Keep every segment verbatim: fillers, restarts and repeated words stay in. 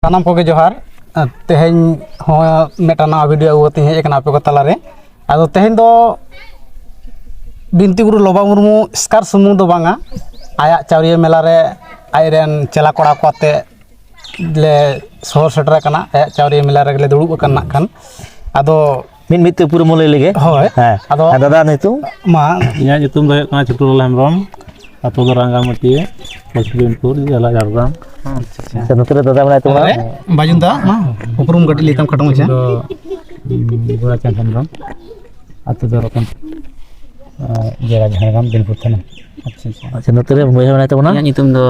ᱥᱟᱱᱟᱢ ᱠᱚᱜᱮ ᱡᱚᱦᱟᱨ᱾ ᱛᱮᱦᱮᱧ ᱦᱚᱸ ᱢᱤᱫᱴᱟᱝ ᱱᱟᱣᱟ ᱵᱷᱤᱰᱤᱭᱳ ᱟᱹᱜᱩ ᱠᱟᱛᱮ ᱤᱧ ᱦᱮᱡ ᱟᱠᱟᱱᱟ ᱟᱯᱮ ᱠᱚ ᱛᱟᱞᱟᱨᱮ᱾ ᱟᱫᱚ ᱛᱮᱦᱮᱧ ᱫᱚ ᱵᱤᱱᱛᱤ ᱜᱩᱨᱩ ᱞᱚᱵᱟ ᱢᱩᱨᱢᱩ ᱮᱥᱠᱟᱨ ᱥᱩᱢᱩᱝ ᱫᱚ ᱵᱟᱝᱟ, ᱟᱭᱟᱜ ᱪᱟᱣᱨᱤᱭᱟᱹ ᱢᱮᱞᱟ ᱨᱮ ᱟᱡᱨᱮᱱ ᱪᱮᱞᱟ ᱠᱚᱲᱟ ᱠᱚ ᱟᱛᱮ ᱞᱮ ᱥᱚᱦᱚᱨ ᱥᱮᱴᱮᱨ ᱟᱠᱟᱱᱟ᱾ ᱟᱭᱟᱜ ᱪᱟᱣᱨᱤᱭᱟᱹ ᱢᱮᱞᱟ ᱨᱮᱜᱮ ᱞᱮ ᱫᱩᱲᱩᱵ ᱟᱠᱟᱱᱟ ᱱᱟᱜ ᱠᱷᱟᱱ᱾ ᱟᱫᱚ ᱢᱤᱫ ᱢᱤᱫ ᱛᱮ ᱩᱯᱨᱩᱢ ᱞᱟᱹᱭ ᱞᱮᱜᱮ᱾ ᱦᱳᱭ᱾ ᱦᱮᱸ᱾ ᱟᱫᱚ ᱦᱮᱸ, ᱫᱟᱫᱟ ᱧᱩᱛᱩᱢ? ᱢᱟ᱾ ᱤᱧᱟᱹᱜ ᱧᱩᱛᱩᱢ ᱫᱚ ᱦᱩᱭᱩᱜ ᱠᱟᱱᱟ ᱪᱷᱩᱴᱩᱞᱟᱞ ᱦᱮᱢᱵᱨᱚᱢ, ᱟᱹᱛᱩ ᱫᱚ ᱨᱟᱝᱜᱟᱢᱟᱹᱴᱤᱭᱟᱹ, ᱯᱚᱥᱪᱤᱢ ᱵᱤᱱᱯᱩᱨ, ᱡᱮᱞᱟ ᱡᱷᱟᱲᱜᱨᱟᱢ᱾ ᱟᱪᱪᱷᱟ, ᱱᱚᱛᱮ ᱨᱮ ᱫᱟᱫᱟ ᱢᱮᱱᱟᱭ ᱛᱟᱵᱚᱱᱟ᱾ ᱟᱨᱮ, ᱵᱟᱡᱩᱱ ᱫᱟ, ᱢᱟ, ᱩᱯᱨᱩᱢ ᱠᱟᱹᱴᱤᱡ ᱞᱟᱹᱭ ᱛᱟᱢ ᱠᱷᱟᱴᱚ ᱢᱟᱪᱷᱟ᱾ ᱤᱧ ᱫᱚ, ᱩᱸ, ᱜᱳᱨᱟᱪᱟᱸᱫᱽ ᱦᱮᱢᱵᱨᱚᱢ, ᱟᱹᱛᱩ ᱫᱚ ᱨᱚᱛᱚᱱ, ᱟᱸ, ᱡᱮᱞᱟ ᱡᱷᱟᱲᱜᱨᱟᱢ, ᱵᱤᱱᱯᱩᱨ ᱛᱷᱟᱱᱟ᱾ ᱟᱪᱪᱷᱟ, ᱟᱪᱪᱷᱟ᱾ ᱟᱪᱪᱷᱟ, ᱱᱚᱛᱮ ᱨᱮ ᱵᱚᱭᱦᱟ ᱢᱮᱱᱟᱭ ᱛᱟᱵᱚᱱᱟ᱾ ᱤᱧᱟᱹᱜ ᱧᱩᱛᱩᱢ ᱫᱚ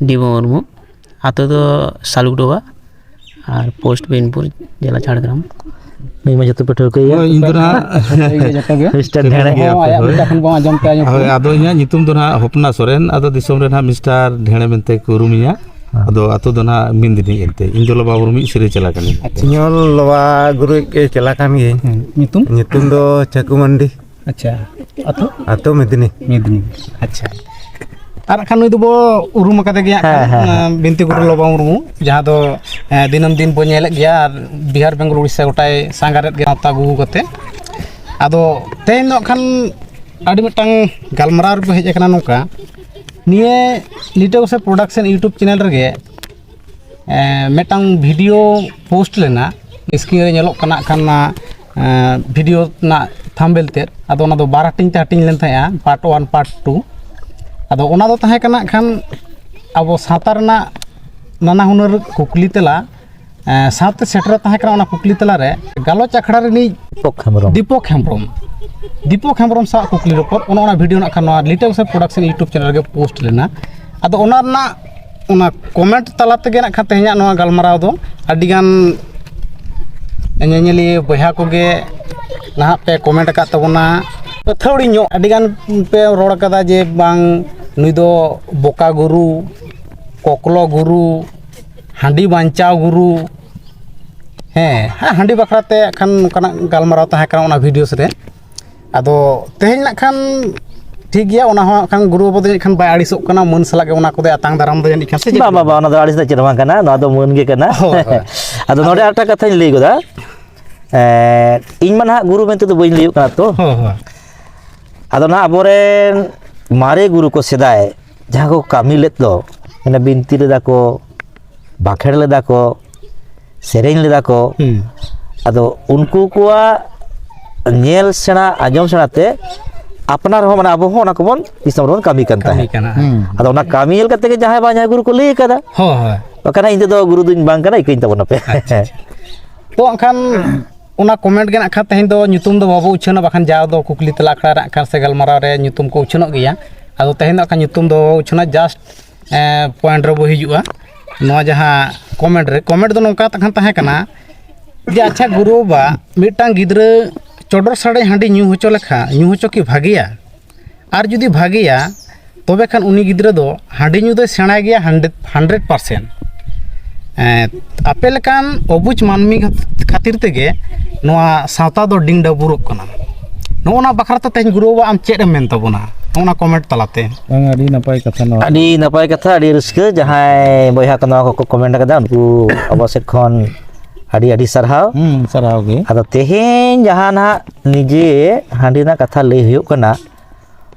ᱰᱤᱵᱟᱹ ᱢᱩᱨᱢᱩ, ᱟᱹᱛᱩ ᱫᱚ ᱥᱟᱞᱩᱠᱰᱳᱵᱟ ᱟᱨ ᱯᱳᱥᱴ ᱵᱤᱱᱯᱩᱨ, ᱡᱮᱞᱟ ᱡᱷᱟᱲᱜᱨᱟᱢ᱾ ᱱᱩᱭ ᱢᱟ ᱡᱚᱛᱚ ᱯᱮ ᱴᱷᱟᱹᱣᱠᱟᱹ ᱜᱮᱭᱟ᱾ ᱦᱳᱭ, ᱤᱧ ᱫᱚ ᱱᱟᱦᱟᱜ ᱴᱷᱟᱹᱣᱠᱟᱹ ᱜᱮ ᱡᱚᱛᱚ ᱜᱮ᱾ ᱢᱤᱥᱴᱟᱨ ᱰᱷᱮᱬᱮ᱾ ᱦᱚᱸ, ᱟᱭᱟᱜ ᱢᱚᱪᱟ ᱠᱷᱚᱱ ᱵᱚᱱ ᱟᱸᱡᱚᱢ ᱛᱟᱭᱟ, ᱟᱸᱡᱚᱢ ᱦᱳᱭ, ᱠᱚ᱾ ᱟᱫᱚ ᱤᱧᱟᱹᱜ ᱧᱩᱛᱩᱢ ᱫᱚ ᱱᱟᱦᱟᱜ ᱦᱚᱯᱱᱟ ᱥᱚᱨᱮᱱ, ᱟᱫᱚ ᱫᱤᱥᱚᱢ ᱨᱮ ᱱᱟᱦᱟᱜ ᱢᱤᱥᱴᱟᱨ ᱰᱷᱮᱬᱮ ᱢᱮᱱᱛᱮ ᱠᱚ ᱩᱨᱩᱢᱤᱧᱟ᱾ ᱦᱮᱸ᱾ ᱟᱫᱚ ᱟᱹᱛᱩ ᱫᱚ ᱱᱟᱦᱟᱜ ᱢᱤᱱᱫᱤᱱᱤ ᱮᱱᱛᱮ᱾ ᱤᱧ ᱫᱚ ᱞᱚᱵᱟ ᱢᱩᱨᱢᱩ ᱥᱤᱨᱟᱹ ᱪᱟᱞᱟ ᱠᱟᱹᱱᱟᱹᱧ᱾ ᱟᱪᱪᱷᱟ᱾ ᱤᱧ ᱦᱚᱸ ᱞᱚᱵᱟ ᱜᱩᱨᱩ ᱜᱮ ᱪᱮᱞᱟ ᱠᱟᱱ ᱜᱤᱭᱟᱹᱧ᱾ ᱦᱮᱸ, ᱧᱩᱛᱩᱢ? ᱧᱩᱛᱩᱢ ᱫᱚ ᱪᱷᱟᱹᱠᱩ ᱢᱟᱱᱰᱤ᱾ ᱟᱪᱪᱷᱟ, ᱟᱹᱛᱩ? ᱟᱹᱛᱩ ᱢᱮᱫᱽᱱᱤ᱾ ᱢᱮᱫᱽᱱᱤ, ᱟᱪᱪᱷᱟ᱾ ᱟᱨ ᱠᱷᱟᱱ ᱱᱩᱭ ᱫᱚᱵᱚ ᱩᱨᱩᱢ ᱟᱠᱟᱫᱮ ᱜᱮᱭᱟ ᱦᱮᱸ, ᱠᱷᱟᱱ, ᱦᱮᱸ, ᱦᱮᱸ᱾ ᱟᱸ, ᱵᱤᱱᱛᱤ ᱜᱩᱨᱩ ᱞᱚᱵᱟ ᱢᱩᱨᱢᱩ, ᱡᱟᱦᱟᱸ ᱫᱚ, ᱮᱸ, ᱫᱤᱱᱟᱹᱢ ᱫᱤᱱ ᱵᱚ ᱧᱮᱞᱮᱫ ᱜᱮᱭᱟ, ᱟᱨ ᱵᱤᱦᱟᱨ, ᱵᱮᱝᱜᱚᱞ, ᱩᱲᱤᱥᱥᱟ ᱜᱚᱴᱟᱭ ᱥᱟᱸᱜᱷᱟᱨᱮᱫ ᱜᱮᱭᱟ ᱱᱚᱣᱟ ᱟᱹᱜᱩ ᱠᱟᱛᱮ᱾ ᱟᱫᱚ ᱛᱮᱦᱮᱧ ᱫᱚ ᱠᱷᱟᱱ ᱟᱹᱰᱤ ᱢᱤᱫᱴᱟᱝ ᱜᱟᱞᱢᱟᱨᱟᱣ ᱨᱮᱵᱚ ᱦᱮᱡ ᱟᱠᱟᱱᱟ ᱱᱚᱝᱠᱟ, ᱱᱤᱭᱟᱹ ᱞᱤᱴᱟᱹ ᱜᱚᱸᱥᱟᱭ ᱯᱨᱚᱰᱟᱠᱥᱚᱱ YouTube ᱪᱮᱱᱮᱞ ᱨᱮᱜᱮ ᱮᱸ, ᱢᱤᱫᱴᱟᱝ ᱵᱷᱤᱰᱤᱭᱳ ᱯᱳᱥᱴ ᱞᱮᱱᱟ, ᱥᱠᱨᱤᱱ ᱨᱮ ᱧᱮᱞᱚᱜ ᱠᱟᱱᱟ ᱠᱷᱟᱱ ᱚᱱᱟ, ᱮᱸ, ᱵᱷᱤᱰᱤᱭᱳ ᱨᱮᱱᱟᱜ ᱛᱷᱟᱢᱵᱮᱞ ᱛᱮᱫ᱾ ᱟᱫᱚ ᱚᱱᱟ ᱫᱚ ᱵᱟᱨ ᱦᱟᱹᱴᱤᱧ ᱛᱮ ᱦᱟᱹᱴᱤᱧ ᱞᱮᱱ ᱛᱟᱦᱮᱸᱜᱼᱟ, ᱯᱟᱨᱴ ᱳᱣᱟᱱ, ᱯᱟᱨᱴ ᱴᱩ᱾ ᱟᱫᱚ ᱚᱱᱟ ᱫᱚ ᱛᱟᱦᱮᱸ ᱠᱟᱱᱟ ᱠᱷᱟᱱ ᱟᱵᱚ ᱥᱟᱶᱛᱟ ᱨᱮᱱᱟᱜ ᱱᱟᱱᱟ ᱦᱩᱱᱟᱹᱨ ᱠᱩᱠᱞᱤ ᱛᱮᱞᱟ, ᱮᱸ, ᱥᱟᱶᱛᱮ ᱥᱮᱴᱮᱨ ᱛᱟᱦᱮᱸ ᱠᱟᱱᱟ ᱚᱱᱟ ᱠᱩᱠᱞᱤ ᱛᱮᱞᱟ ᱨᱮ ᱜᱟᱞᱚᱪ ᱟᱠᱷᱲᱟ ᱨᱤᱱᱤᱡ ᱫᱤᱯᱚᱠ ᱦᱮᱢᱵᱨᱚᱢ᱾ ᱫᱤᱯᱚᱠ ᱦᱮᱢᱵᱨᱚᱢ᱾ ᱫᱤᱯᱚᱠ ᱦᱮᱢᱵᱨᱚᱢ ᱥᱟᱶ ᱠᱩᱠᱞᱤ ᱨᱚᱯᱚᱲ, ᱚᱱᱮ ᱚᱱᱟ ᱵᱷᱤᱰᱤᱭᱳ ᱱᱟᱜ ᱠᱷᱟᱱ ᱱᱚᱣᱟ ᱞᱤᱴᱟᱹ ᱜᱚᱸᱥᱟᱭ ᱯᱨᱚᱰᱟᱠᱥᱚᱱ YouTube ᱪᱮᱱᱮᱞ ᱨᱮᱜᱮ ᱯᱳᱥᱴ ᱞᱮᱱᱟ᱾ ᱟᱫᱚ ᱚᱱᱟ ᱨᱮᱱᱟᱜ ᱚᱱᱟ ᱠᱚᱢᱮᱱᱴ ᱛᱟᱞᱟ ᱛᱮᱜᱮ ᱱᱟᱜ ᱠᱷᱟᱱ ᱛᱮᱦᱮᱧᱟᱜ ᱱᱚᱣᱟ ᱜᱟᱞᱢᱟᱨᱟᱣ ᱫᱚ ᱟᱹᱰᱤᱜᱟᱱ ᱧᱮᱧᱮᱞᱤᱭᱟᱹ ᱵᱚᱭᱦᱟ ᱠᱚᱜᱮ ᱱᱟᱦᱟᱜ ᱯᱮ ᱠᱚᱢᱮᱱᱴ ᱟᱠᱟᱫ ᱛᱟᱵᱚᱱᱟ᱾ ᱟᱹᱛᱷᱟᱹᱣᱲᱤ ᱧᱚᱜ ᱟᱹᱰᱤᱜᱟᱱ ᱯᱮ ᱨᱚᱲ ᱠᱟᱫᱟ ᱡᱮ ᱵᱟᱝ ᱱᱩᱭ ᱫᱚ ᱵᱚᱠᱟ ᱜᱩᱨᱩ, ᱠᱚᱠᱞᱚ ᱜᱩᱨᱩ, ᱦᱟᱺᱰᱤ ᱵᱟᱧᱪᱟᱣ ᱜᱩᱨᱩ᱾ ᱦᱮᱸ, ᱦᱮᱸ, ᱦᱟᱺᱰᱤ ᱵᱟᱠᱷᱨᱟ ᱛᱮ ᱠᱷᱟᱱ ᱱᱚᱝᱠᱟᱱᱟᱜ ᱜᱟᱞᱢᱟᱨᱟᱣ ᱛᱟᱦᱮᱸ ᱠᱟᱱᱟ ᱚᱱᱟ ᱵᱷᱤᱰᱤᱭᱳᱥ ᱨᱮ᱾ ᱟᱫᱚ ᱛᱮᱦᱮᱧ ᱱᱟᱜ ᱠᱷᱟᱱ ᱴᱷᱤᱠ ᱜᱮᱭᱟ, ᱚᱱᱟ ᱦᱚᱸ ᱦᱟᱸᱜ ᱠᱷᱟᱱ ᱜᱩᱨᱩ ᱵᱟᱵᱟ ᱫᱚ ᱡᱟᱹᱱᱤᱡ ᱠᱷᱟᱱ ᱵᱟᱭ ᱟᱹᱲᱤᱥᱚᱜ ᱠᱟᱱᱟ, ᱢᱟᱹᱱ ᱥᱟᱞᱟᱜ ᱜᱮ ᱚᱱᱟ ᱠᱚᱫᱚᱭ ᱟᱛᱟᱝ ᱫᱟᱨᱟᱢ ᱫᱚ ᱡᱟᱹᱱᱤᱡ ᱠᱷᱟᱱ, ᱥᱮ ᱪᱮᱫ? ᱵᱟᱝ, ᱵᱟᱝ, ᱵᱟᱝ, ᱚᱱᱟ ᱫᱚ ᱟᱹᱲᱤᱥ ᱫᱚ ᱪᱮᱫ ᱦᱚᱸ ᱵᱟᱝ ᱠᱟᱱᱟ, ᱱᱚᱣᱟ ᱫᱚ ᱢᱟᱹᱱ ᱜᱮ ᱠᱟᱱᱟ᱾ ᱦᱳᱭ, ᱦᱳᱭ᱾ ᱟᱫᱚ ᱱᱚᱰᱮ ᱟᱨ ᱢᱤᱫᱴᱟᱝ ᱠᱟᱛᱷᱟᱧ ᱞᱟᱹᱭ ᱜᱚᱫᱟ᱾ ᱮᱸ, ᱤᱧ ᱢᱟ ᱱᱟᱦᱟᱜ ᱜᱩᱨᱩ ᱢᱮᱱᱛᱮ ᱫᱚ ᱵᱟᱹᱧ ᱞᱟᱹᱭᱚᱜ ᱠᱟᱱᱟ ᱛᱚ᱾ ᱦᱳᱭ, ᱦᱳᱭ᱾ ᱟᱫᱚ ᱱᱟᱦᱟᱜ ᱟᱵᱚᱨᱮᱱ ᱢᱟᱨᱮ ᱜᱩᱨᱩ ᱠᱚ ᱥᱮᱫᱟᱭ ᱡᱟᱦᱟᱸ ᱠᱚ ᱠᱟᱹᱢᱤ ᱞᱮᱫ ᱫᱚ, ᱢᱟᱱᱮ ᱵᱤᱱᱛᱤ ᱞᱮᱫᱟ ᱠᱚ, ᱵᱟᱸᱠᱷᱮᱲ ᱞᱮᱫᱟ ᱠᱚ, ᱥᱮᱨᱮᱧ ᱞᱮᱫᱟ ᱠᱚ᱾ ᱦᱩᱸ᱾ ᱟᱫᱚ ᱩᱱᱠᱩ ᱠᱚᱣᱟᱜ ᱧᱮᱞ ᱥᱮᱬᱟ, ᱟᱸᱡᱚᱢ ᱥᱮᱬᱟ ᱛᱮ ᱟᱯᱱᱟᱨ ᱦᱚᱸ, ᱢᱟᱱᱮ ᱟᱵᱚ ᱦᱚᱸ ᱚᱱᱟ ᱠᱚᱵᱚᱱ ᱫᱤᱥᱚᱢ ᱨᱮᱵᱚᱱ ᱠᱟᱹᱢᱤ ᱠᱟᱱ ᱠᱟᱹᱢᱤ ᱛᱟᱦᱮᱸᱫ᱾ ᱠᱟᱱᱟ, ᱦᱮᱸ᱾ ᱦᱩᱸ᱾ ᱟᱫᱚ ᱚᱱᱟ ᱠᱟᱹᱢᱤ ᱧᱮᱞ ᱠᱟᱛᱮ ᱜᱮ ᱡᱟᱦᱟᱸᱭ ᱵᱟᱝ ᱡᱟᱦᱟᱸᱭ ᱜᱩᱨᱩ ᱠᱚ ᱞᱟᱹᱭ ᱠᱟᱫᱟ᱾ ᱦᱳᱭ, ᱦᱳᱭ᱾ ᱵᱟᱠᱷᱟᱱ ᱤᱧ ᱛᱮᱫᱚ ᱜᱩᱨᱩ ᱫᱩᱧ ᱵᱟᱝ ᱠᱟᱱᱟ, ᱤᱠᱟᱹᱧ ᱛᱟᱵᱚᱱᱟᱯᱮ᱾ ᱟᱪᱪᱷᱟ, ᱟᱪᱪᱷᱟ᱾ ᱛᱚ ᱮᱱᱠᱷᱟᱱ ᱚᱱᱟ comment ᱜᱮ ᱱᱟᱜ ᱠᱷᱟᱱ ᱛᱮᱦᱮᱧ ᱫᱚ ᱧᱩᱛᱩᱢ ᱫᱚ ᱵᱟᱵᱚ ᱩᱪᱷᱟᱹᱱᱟ, ᱵᱟᱠᱷᱟᱱ ᱡᱟᱣ ᱫᱚ ᱠᱩᱠᱞᱤ ᱛᱮᱞᱟ ᱟᱠᱷᱲᱟ ᱨᱮ ᱱᱟᱜ ᱠᱷᱟᱱ ᱥᱮ ᱜᱟᱞᱢᱟᱨᱟᱣ ᱨᱮ ᱧᱩᱛᱩᱢ ᱠᱚ ᱩᱪᱷᱟᱹᱱᱚᱜ ᱜᱮᱭᱟ᱾ ᱟᱫᱚ ᱛᱮᱦᱮᱧ ᱫᱚ ᱱᱟᱜ ᱠᱷᱟᱱ ᱧᱩᱛᱩᱢ ᱫᱚ ᱵᱟᱵᱚ ᱩᱪᱷᱟᱹᱱᱟ, just ᱮᱸ, point ᱨᱮᱵᱚ ᱦᱤᱡᱩᱜᱼᱟ᱾ ᱱᱚᱣᱟ ᱡᱟᱦᱟᱸ comment ᱨᱮ, comment ᱫᱚ ᱱᱚᱝᱠᱟ ᱛᱟᱦᱮᱸ, ᱛᱟᱦᱮᱸ ᱠᱟᱱᱟ ᱡᱮ, "ᱟᱪᱪᱷᱟ ᱜᱩᱨᱩ ᱵᱟᱵᱟ, ᱢᱤᱫᱴᱟᱝ ᱜᱤᱫᱽᱨᱟᱹ ᱪᱚᱰᱚᱨ ᱥᱟᱰᱮ ᱦᱟᱺᱰᱤ ᱧᱩ ᱦᱚᱪᱚ ᱞᱮᱠᱷᱟᱱ, ᱧᱩ ᱦᱚᱪᱚ ᱠᱤ ᱵᱷᱟᱜᱮᱭᱟ? ᱟᱨ ᱡᱩᱫᱤ ᱵᱷᱟᱜᱮᱭᱟ, ᱛᱚᱵᱮ ᱠᱷᱟᱱ ᱩᱱᱤ ᱜᱤᱫᱽᱨᱟᱹ ᱫᱚ ᱦᱟᱺᱰᱤ ᱧᱩ ᱫᱚᱭ ᱥᱮᱬᱟᱭ ᱜᱮᱭᱟ hundred, hundred percent᱾ ᱮᱸ, ᱟᱯᱮ ᱞᱮᱠᱟᱱ ᱚᱵᱩᱡᱽ ᱢᱟᱹᱱᱢᱤ ᱠᱷᱟᱹᱛᱤᱨ ᱛᱮᱜᱮ ᱱᱚᱣᱟ ᱥᱟᱶᱛᱟ ᱫᱚ ᱰᱤᱝ ᱰᱟᱹᱵᱩᱨᱚᱜ ᱠᱟᱱᱟ᱾" ᱱᱚᱜᱼᱚ ᱱᱟ ᱵᱟᱠᱷᱨᱟ ᱛᱮ ᱛᱮᱦᱮᱧ ᱜᱩᱨᱩ ᱵᱟᱵᱟ ᱟᱢ ᱪᱮᱫ ᱮᱢ ᱢᱮᱱ ᱛᱟᱵᱚᱱᱟ ᱱᱚᱜᱼᱚ ᱱᱟ comment ᱛᱟᱞᱟᱛᱮ? ᱵᱟᱝ, ᱟᱹᱰᱤ ᱱᱟᱯᱟᱭ ᱠᱟᱛᱷᱟ ᱱᱚᱣᱟ᱾ ᱟᱹᱰᱤ ᱱᱟᱯᱟᱭ ᱠᱟᱛᱷᱟ, ᱟᱹᱰᱤ ᱨᱟᱹᱥᱠᱟᱹ᱾ ᱡᱟᱦᱟᱸᱭ ᱵᱚᱭᱦᱟ ᱠᱚ ᱱᱚᱣᱟ ᱠᱚᱠᱚ comment ᱟᱠᱟᱫᱟ, ᱩᱱᱠᱩ ᱟᱵᱚ ᱥᱮᱫ ᱠᱷᱚᱱ ᱟᱹᱰᱤ ᱟᱹᱰᱤ ᱥᱟᱨᱦᱟᱣ᱾ ᱦᱩᱸ, ᱥᱟᱨᱦᱟᱣ ᱜᱮ᱾ ᱟᱫᱚ ᱛᱮᱦᱮᱧ ᱡᱟᱦᱟᱸ ᱱᱟᱦᱟᱜ ᱱᱤᱡᱮ ᱦᱟᱺᱰᱤ ᱨᱮᱱᱟᱜ ᱠᱟᱛᱷᱟ ᱞᱟᱹᱭ ᱦᱩᱭᱩᱜ ᱠᱟᱱᱟ,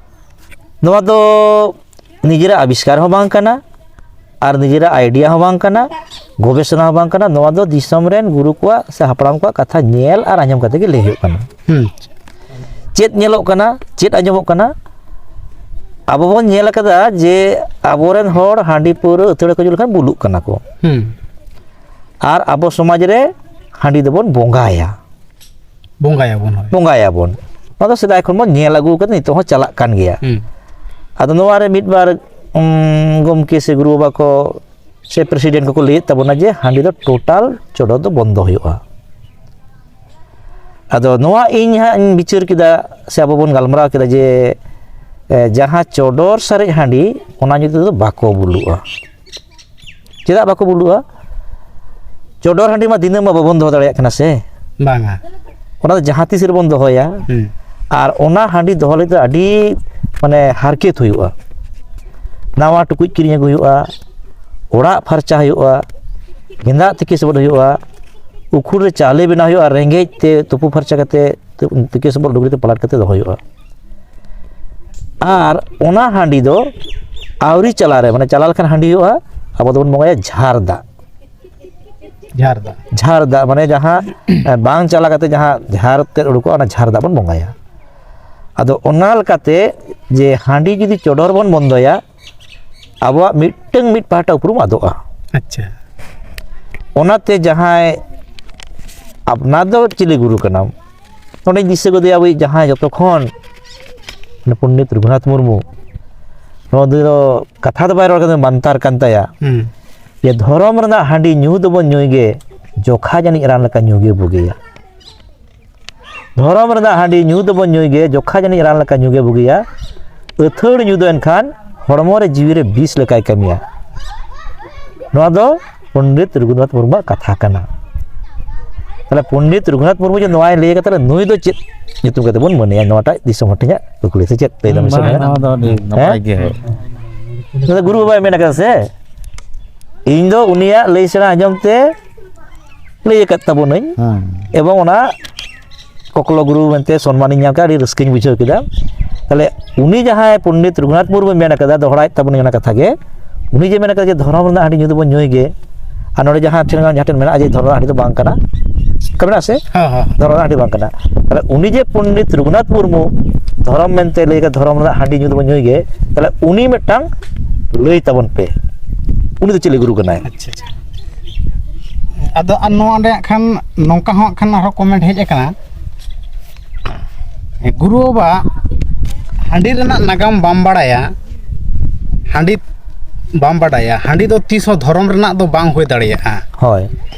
ᱱᱚᱣᱟ ᱫᱚ ᱱᱤᱡᱮᱨᱟᱜ ᱟᱵᱤᱥᱠᱟᱨ ᱦᱚᱸ ᱵᱟᱝ ᱠᱟᱱᱟ, ᱟᱨ ᱱᱤᱡᱮᱨᱟᱜ idea ᱦᱚᱸ ᱵᱟᱝ ᱠᱟᱱᱟ, ᱜᱚᱵᱮᱥᱚᱱᱟ ᱦᱚᱸ ᱵᱟᱝ ᱠᱟᱱᱟ᱾ ᱱᱚᱣᱟ ᱫᱚ ᱫᱤᱥᱚᱢ ᱨᱮᱱ ᱜᱩᱨᱩ ᱠᱚᱣᱟᱜ ᱥᱮ ᱦᱟᱯᱲᱟᱢ ᱠᱚᱣᱟᱜ ᱠᱟᱛᱷᱟ ᱧᱮᱞ ᱟᱨ ᱟᱸᱡᱚᱢ ᱠᱟᱛᱮ ᱜᱮ ᱞᱟᱹᱭ ᱦᱩᱭᱩᱜ ᱠᱟᱱᱟ᱾ ᱦᱩᱸ᱾ ᱪᱮᱫ ᱧᱮᱞᱚᱜ ᱠᱟᱱᱟ, ᱪᱮᱫ ᱟᱸᱡᱚᱢᱚᱜ ᱠᱟᱱᱟ? ᱟᱵᱚ ᱵᱚᱱ ᱧᱮᱞ ᱟᱠᱟᱫᱟ ᱡᱮ ᱟᱵᱚᱨᱮᱱ ᱦᱚᱲ ᱦᱟᱺᱰᱤ ᱯᱟᱹᱣᱨᱟᱹ ᱟᱹᱛᱷᱟᱹᱲᱟ ᱠᱚ ᱧᱩ ᱞᱮᱠᱷᱟᱱ ᱵᱩᱞᱩᱜ ᱠᱟᱱᱟ ᱠᱚ᱾ ᱦᱩᱸ᱾ ᱟᱨ ᱟᱵᱚ ᱥᱚᱢᱟᱡᱽ ᱨᱮ ᱦᱟᱺᱰᱤ ᱫᱚᱵᱚᱱ ᱵᱚᱸᱜᱟᱭᱟ᱾ ᱵᱚᱸᱜᱟᱭᱟᱵᱚᱱ, ᱦᱳᱭ᱾ ᱵᱚᱸᱜᱟᱭᱟᱵᱚᱱ᱾ ᱱᱚᱣᱟ ᱫᱚ ᱥᱮᱫᱟᱭ ᱠᱷᱚᱱ ᱵᱚᱱ ᱧᱮᱞ ᱟᱹᱜᱩ ᱠᱟᱫᱟ, ᱱᱤᱛᱚᱜ ᱦᱚᱸ ᱪᱟᱞᱟᱜ ᱠᱟᱱ ᱜᱮᱭᱟ᱾ ᱦᱩᱸ᱾ ᱟᱫᱚ ᱱᱚᱣᱟ ᱨᱮ ᱢᱤᱫ ᱵᱟᱨ, ᱩᱢ, ᱜᱚᱢᱠᱮ ᱥᱮ ᱜᱩᱨᱩ ᱵᱟᱵᱟ ᱠᱚ ᱥᱮ president ᱠᱚᱠᱚ ᱞᱟᱹᱭᱮᱫ ᱛᱟᱵᱚᱱᱟ ᱡᱮ ᱦᱟᱺᱰᱤ ᱫᱚ total ᱪᱚᱰᱚᱨ ᱫᱚ ᱵᱚᱱᱫᱚ ᱦᱩᱭᱩᱜᱼᱟ᱾ ᱟᱫᱚ ᱱᱚᱣᱟ ᱤᱧ ᱦᱟᱸᱜ ᱤᱧ ᱵᱤᱪᱟᱹᱨ ᱠᱮᱫᱟ ᱥᱮ ᱟᱵᱚ ᱵᱚᱱ ᱜᱟᱞᱢᱟᱨᱟᱣ ᱠᱮᱫᱟ ᱡᱮ, ᱮ, ᱡᱟᱦᱟᱸ ᱪᱚᱰᱚᱨ ᱥᱟᱨᱮᱡ ᱦᱟᱺᱰᱤ, ᱚᱱᱟ ᱧᱩ ᱛᱮᱫᱚ ᱵᱟᱠᱚ ᱵᱩᱞᱩᱜᱼᱟ᱾ ᱪᱮᱫᱟᱜ ᱵᱟᱠᱚ ᱵᱩᱞᱩᱜᱼᱟ? ᱪᱚᱰᱚᱨ ᱦᱟᱺᱰᱤ ᱢᱟ ᱫᱤᱱᱟᱹᱢ ᱢᱟ ᱵᱟᱵᱚᱱ ᱫᱚᱦᱚ ᱫᱟᱲᱮᱭᱟᱜ ᱠᱟᱱᱟ ᱥᱮ᱾ ᱵᱟᱝᱟ᱾ ᱚᱱᱟ ᱫᱚ ᱡᱟᱦᱟᱸ ᱛᱤᱥ ᱨᱮᱵᱚᱱ ᱫᱚᱦᱚᱭᱟ᱾ ᱦᱩᱸ᱾ ᱟᱨ ᱚᱱᱟ ᱦᱟᱺᱰᱤ ᱫᱚᱦᱚ ᱞᱟᱹᱜᱤᱫ ᱫᱚ ᱟᱹᱰᱤ ᱢᱟᱱᱮ ᱦᱟᱨᱠᱮᱛ ᱦᱩᱭᱩᱜᱼᱟ᱾ ᱱᱟᱣᱟ ᱴᱩᱠᱩᱡ ᱠᱤᱨᱤᱧ ᱟᱹᱜᱩ ᱦᱩᱭᱩᱜᱼᱟ, ᱚᱲᱟᱜ ᱯᱷᱟᱨᱪᱟ ᱦᱩᱭᱩᱜᱼᱟ, ᱜᱮᱸᱫᱟᱜ ᱛᱤᱠᱤ ᱥᱚᱵᱚᱫ ᱦᱩᱭᱩᱜᱼᱟ, ᱩᱠᱷᱩᱲ ᱨᱮ ᱪᱟᱣᱞᱮ ᱵᱮᱱᱟᱣ ᱦᱩᱭᱩᱜᱼᱟ, ᱨᱮᱸᱜᱮᱡ ᱛᱮ ᱛᱩᱯᱩ ᱯᱷᱟᱨᱪᱟ ᱠᱟᱛᱮ ᱛᱤᱠᱤ ᱥᱚᱵᱚᱫ ᱞᱩᱜᱽᱲᱤ ᱛᱮ ᱯᱟᱞᱟᱴ ᱠᱟᱛᱮ ᱫᱚᱦᱚ ᱦᱩᱭᱩᱜᱼᱟ᱾ ᱟᱨ ᱚᱱᱟ ᱦᱟᱺᱰᱤ ᱫᱚ ᱟᱹᱣᱨᱤ ᱪᱟᱞᱟᱣ ᱨᱮ, ᱢᱟᱱᱮ ᱪᱟᱞᱟᱣ ᱞᱮᱠᱷᱟᱱ ᱦᱟᱺᱰᱤ ᱦᱩᱭᱩᱜᱼᱟ, ᱟᱵᱚ ᱫᱚᱵᱚᱱ ᱵᱚᱸᱜᱟᱭᱟ ᱡᱷᱟᱨ ᱫᱟᱜ᱾ ᱡᱷᱟᱨ ᱫᱟᱜ᱾ ᱡᱷᱟᱨ ᱫᱟᱜ ᱢᱟᱱᱮ ᱡᱟᱦᱟᱸ ᱵᱟᱝ ᱪᱟᱞᱟᱣ ᱠᱟᱛᱮ ᱡᱟᱦᱟᱸ ᱡᱷᱟᱨ ᱛᱮᱫ ᱩᱰᱩᱠᱚᱜᱼᱟ, ᱚᱱᱟ ᱡᱷᱟᱨ ᱫᱟᱜ ᱵᱚᱱ ᱵᱚᱸᱜᱟᱭᱟ᱾ ᱟᱫᱚ ᱚᱱᱟ ᱞᱮᱠᱟᱛᱮ ᱡᱮ ᱦᱟᱺᱰᱤ ᱡᱩᱫᱤ ᱪᱚᱰᱚᱨ ᱵᱚᱱ ᱵᱚᱱᱫᱚᱭᱟ, ᱟᱵᱚᱣᱟᱜ ᱢᱤᱫᱴᱟᱝ ᱢᱤᱫ ᱯᱟᱦᱴᱟ ᱩᱯᱨᱩᱢ ᱟᱫᱚᱜᱼᱟ᱾ ᱟᱪᱪᱷᱟ᱾ ᱚᱱᱟᱛᱮ ᱡᱟᱦᱟᱸᱭ ᱟᱯᱱᱟᱨ ᱫᱚ ᱪᱤᱞᱤ ᱜᱩᱨᱩ ᱠᱟᱱᱟᱢ, ᱱᱚᱰᱮᱧ ᱫᱤᱥᱟᱹ ᱜᱚᱫᱮᱭᱟ ᱟᱵᱚᱭᱤᱡ ᱡᱟᱦᱟᱸᱭ ᱡᱚᱛᱚ ᱠᱷᱚᱱ ᱯᱚᱱᱰᱤᱛ ᱨᱚᱜᱷᱩᱱᱟᱛᱷ ᱢᱩᱨᱢᱩ, ᱱᱚᱣᱟ ᱫᱚ ᱠᱟᱛᱷᱟ ᱫᱚ ᱵᱟᱭ ᱨᱚᱲ ᱠᱟᱫᱟ, ᱢᱟᱱᱛᱟᱨ ᱠᱟᱱ ᱛᱟᱭᱟ᱾ ᱦᱩᱸ᱾ ᱡᱮ ᱫᱷᱚᱨᱚᱢ ᱨᱮᱱᱟᱜ ᱦᱟᱺᱰᱤ ᱧᱩ ᱫᱚᱵᱚᱱ ᱧᱩᱭ ᱜᱮ, ᱡᱚᱠᱷᱟ ᱡᱟᱹᱱᱤᱡ ᱨᱟᱱ ᱞᱮᱠᱟ ᱧᱩ ᱜᱮ ᱵᱩᱜᱤᱭᱟ᱾ ᱫᱷᱚᱨᱚᱢ ᱨᱮᱱᱟᱜ ᱦᱟᱺᱰᱤ ᱧᱩ ᱫᱚᱵᱚᱱ ᱧᱩᱭ ᱜᱮ, ᱡᱚᱠᱷᱟ ᱡᱟᱹᱱᱤᱡ ᱨᱟᱱ ᱞᱮᱠᱟ ᱧᱩ ᱜᱮ ᱵᱩᱜᱤᱭᱟ᱾ ᱟᱹᱛᱷᱟᱹᱲ ᱧᱩ ᱫᱚ ᱮᱱᱠᱷᱟᱱ ᱦᱚᱲᱢᱚ ᱨᱮ ᱡᱤᱣᱤ ᱨᱮ ᱵᱤᱥ ᱞᱮᱠᱟᱭ ᱠᱟᱹᱢᱤᱭᱟ᱾ ᱱᱚᱣᱟ ᱫᱚ ᱯᱚᱱᱰᱤᱛ ᱨᱚᱜᱷᱩᱱᱟᱛᱷ ᱢᱩᱨᱢᱩᱣᱟᱜ ᱠᱟᱛᱷᱟ ᱠᱟᱱᱟ᱾ ᱛᱟᱦᱞᱮ ᱯᱚᱱᱰᱤᱛ ᱨᱚᱜᱷᱩᱱᱟᱛᱷ ᱢᱩᱨᱢᱩ ᱡᱮ ᱱᱚᱣᱟᱭ ᱞᱟᱹᱭ ᱠᱟᱫᱟ, ᱛᱟᱦᱞᱮ ᱱᱩᱭ ᱫᱚ ᱪᱮᱫ ᱧᱩᱛᱩᱢ ᱠᱟᱛᱮ ᱵᱚᱱ ᱢᱟᱹᱱᱟᱭᱟ? ᱱᱚᱣᱟᱴᱟᱜ ᱫᱤᱥᱚᱢ ᱦᱚᱲ ᱴᱷᱮᱱ ᱤᱧᱟᱹᱜ ᱠᱩᱠᱞᱤ, ᱥᱮ ᱪᱮᱫ ᱞᱟᱹᱭ ᱫᱟᱢ? ᱵᱟᱝ, ᱱᱚᱣᱟ ᱫᱚ ᱟᱹᱰᱤ ᱱᱟᱯᱟᱭ ᱦᱮᱸ? ᱜᱮ ᱦᱳᱭ᱾ ᱱᱚᱣᱟ ᱫᱚ ᱜᱩᱨᱩ ᱵᱟᱵᱟᱭ ᱢᱮᱱ ᱠᱟᱫᱟ ᱥᱮ, ᱤᱧ ᱫᱚ ᱩᱱᱤᱭᱟᱜ ᱞᱟᱹᱭ ᱥᱮᱬᱟ ᱟᱸᱡᱚᱢ ᱛᱮ ᱞᱟᱹᱭ ᱟᱠᱟᱫ ᱛᱟᱵᱚᱱᱟᱹᱧ᱾ ᱦᱮᱸ᱾ ᱮᱵᱚᱝ ᱚᱱᱟ ᱠᱚᱠᱞᱚ ᱜᱩᱨᱩ ᱢᱮᱱᱛᱮ ᱥᱚᱱᱢᱟᱱᱤᱧ ᱧᱟᱢ ᱠᱮᱫᱟ, ᱟᱹᱰᱤ ᱨᱟᱹᱥᱠᱟᱹᱧ ᱵᱩᱡᱷᱟᱹᱣ ᱠᱮᱫᱟ᱾ ᱛᱟᱦᱞᱮ ᱩᱱᱤ ᱡᱟᱦᱟᱸᱭ ᱯᱚᱱᱰᱤᱛ ᱨᱚᱜᱷᱩᱱᱟᱛᱷ ᱢᱩᱨᱢᱩᱭ ᱢᱮᱱ ᱠᱟᱫᱟ, ᱫᱚᱦᱲᱟᱭᱮᱫ ᱛᱟᱵᱚᱱᱟᱹᱧ ᱚᱱᱟ ᱠᱟᱛᱷᱟ ᱜᱮ, ᱩᱱᱤ ᱡᱮ ᱢᱮᱱ ᱠᱟᱫᱟ ᱡᱮ ᱫᱷᱚᱨᱚᱢ ᱨᱮᱱᱟᱜ ᱦᱟᱺᱰᱤ ᱧᱩ ᱫᱚᱵᱚᱱ ᱧᱩᱭ ᱜᱮ, ᱟᱨ ᱱᱚᱰᱮ ᱡᱟᱦᱟᱸ ᱴᱷᱮᱱ ᱡᱟᱦᱟᱸ ᱴᱷᱮᱱ ᱢᱮᱱᱟᱜᱼᱟ ᱡᱮ ᱫᱷᱚᱨᱚᱢ ᱨᱮᱱᱟᱜ ᱦᱟᱺᱰᱤ ᱫᱚ ᱵᱟᱝ ᱠᱟᱱᱟ, ᱚᱱᱠᱟ ᱢᱮᱱᱟᱜᱼᱟ ᱥᱮ? ᱦᱮᱸ, ᱦᱮᱸ᱾ ᱫᱷᱚᱨᱚᱢ ᱨᱮᱱᱟᱜ ᱦᱟᱺᱰᱤ ᱵᱟᱝ ᱠᱟᱱᱟ᱾ ᱛᱟᱦᱞᱮ ᱩᱱᱤ ᱡᱮ ᱯᱚᱱᱰᱤᱛ ᱨᱚᱜᱷᱩᱱᱟᱛᱷ ᱢᱩᱨᱢᱩ ᱫᱷᱚᱨᱚᱢ ᱢᱮᱱᱛᱮ ᱞᱟᱹᱭ ᱠᱟᱫᱟ, ᱫᱷᱚᱨᱚᱢ ᱨᱮᱱᱟᱜ ᱦᱟᱺᱰᱤ ᱧᱩ ᱫᱚᱵᱚᱱ ᱧᱩᱭ ᱜᱮ, ᱛᱟᱦᱞᱮ ᱩᱱᱤ ᱢᱤᱫᱴᱟᱝ ᱞᱟᱹᱭ ᱛᱟᱵᱚᱱ ᱯᱮ, ᱩᱱᱤ ᱫᱚ ᱪᱤᱞᱤ ᱜᱩᱨᱩ ᱠᱟᱱᱟᱭ? ᱟᱪᱪᱷᱟ, ᱟᱪᱪᱷᱟ᱾ ᱟᱫᱚ ᱟᱨ ᱱᱚᱣᱟ ᱚᱸᱰᱮ ᱦᱟᱸᱜ ᱠᱷᱟᱱ ᱱᱚᱝᱠᱟ ᱦᱚᱸ ᱦᱟᱸᱜ ᱠᱷᱟᱱ ᱟᱨᱦᱚᱸ comment ᱦᱮᱡ ᱟᱠᱟᱱᱟ, ᱜᱩᱨᱩ ᱵᱟᱵᱟ, ᱦᱟᱺᱰᱤ ᱨᱮᱱᱟᱜ ᱱᱟᱜᱟᱢ ᱵᱟᱢ ᱵᱟᱲᱟᱭᱟ, ᱦᱟᱺᱰᱤ ᱵᱟᱢ ᱵᱟᱰᱟᱭᱟ, ᱦᱟᱺᱰᱤ ᱫᱚ ᱛᱤᱥ ᱦᱚᱸ ᱫᱷᱚᱨᱚᱢ ᱨᱮᱱᱟᱜ ᱫᱚ ᱵᱟᱝ ᱦᱩᱭ ᱫᱟᱲᱮᱭᱟᱜᱼᱟ᱾ ᱦᱳᱭ᱾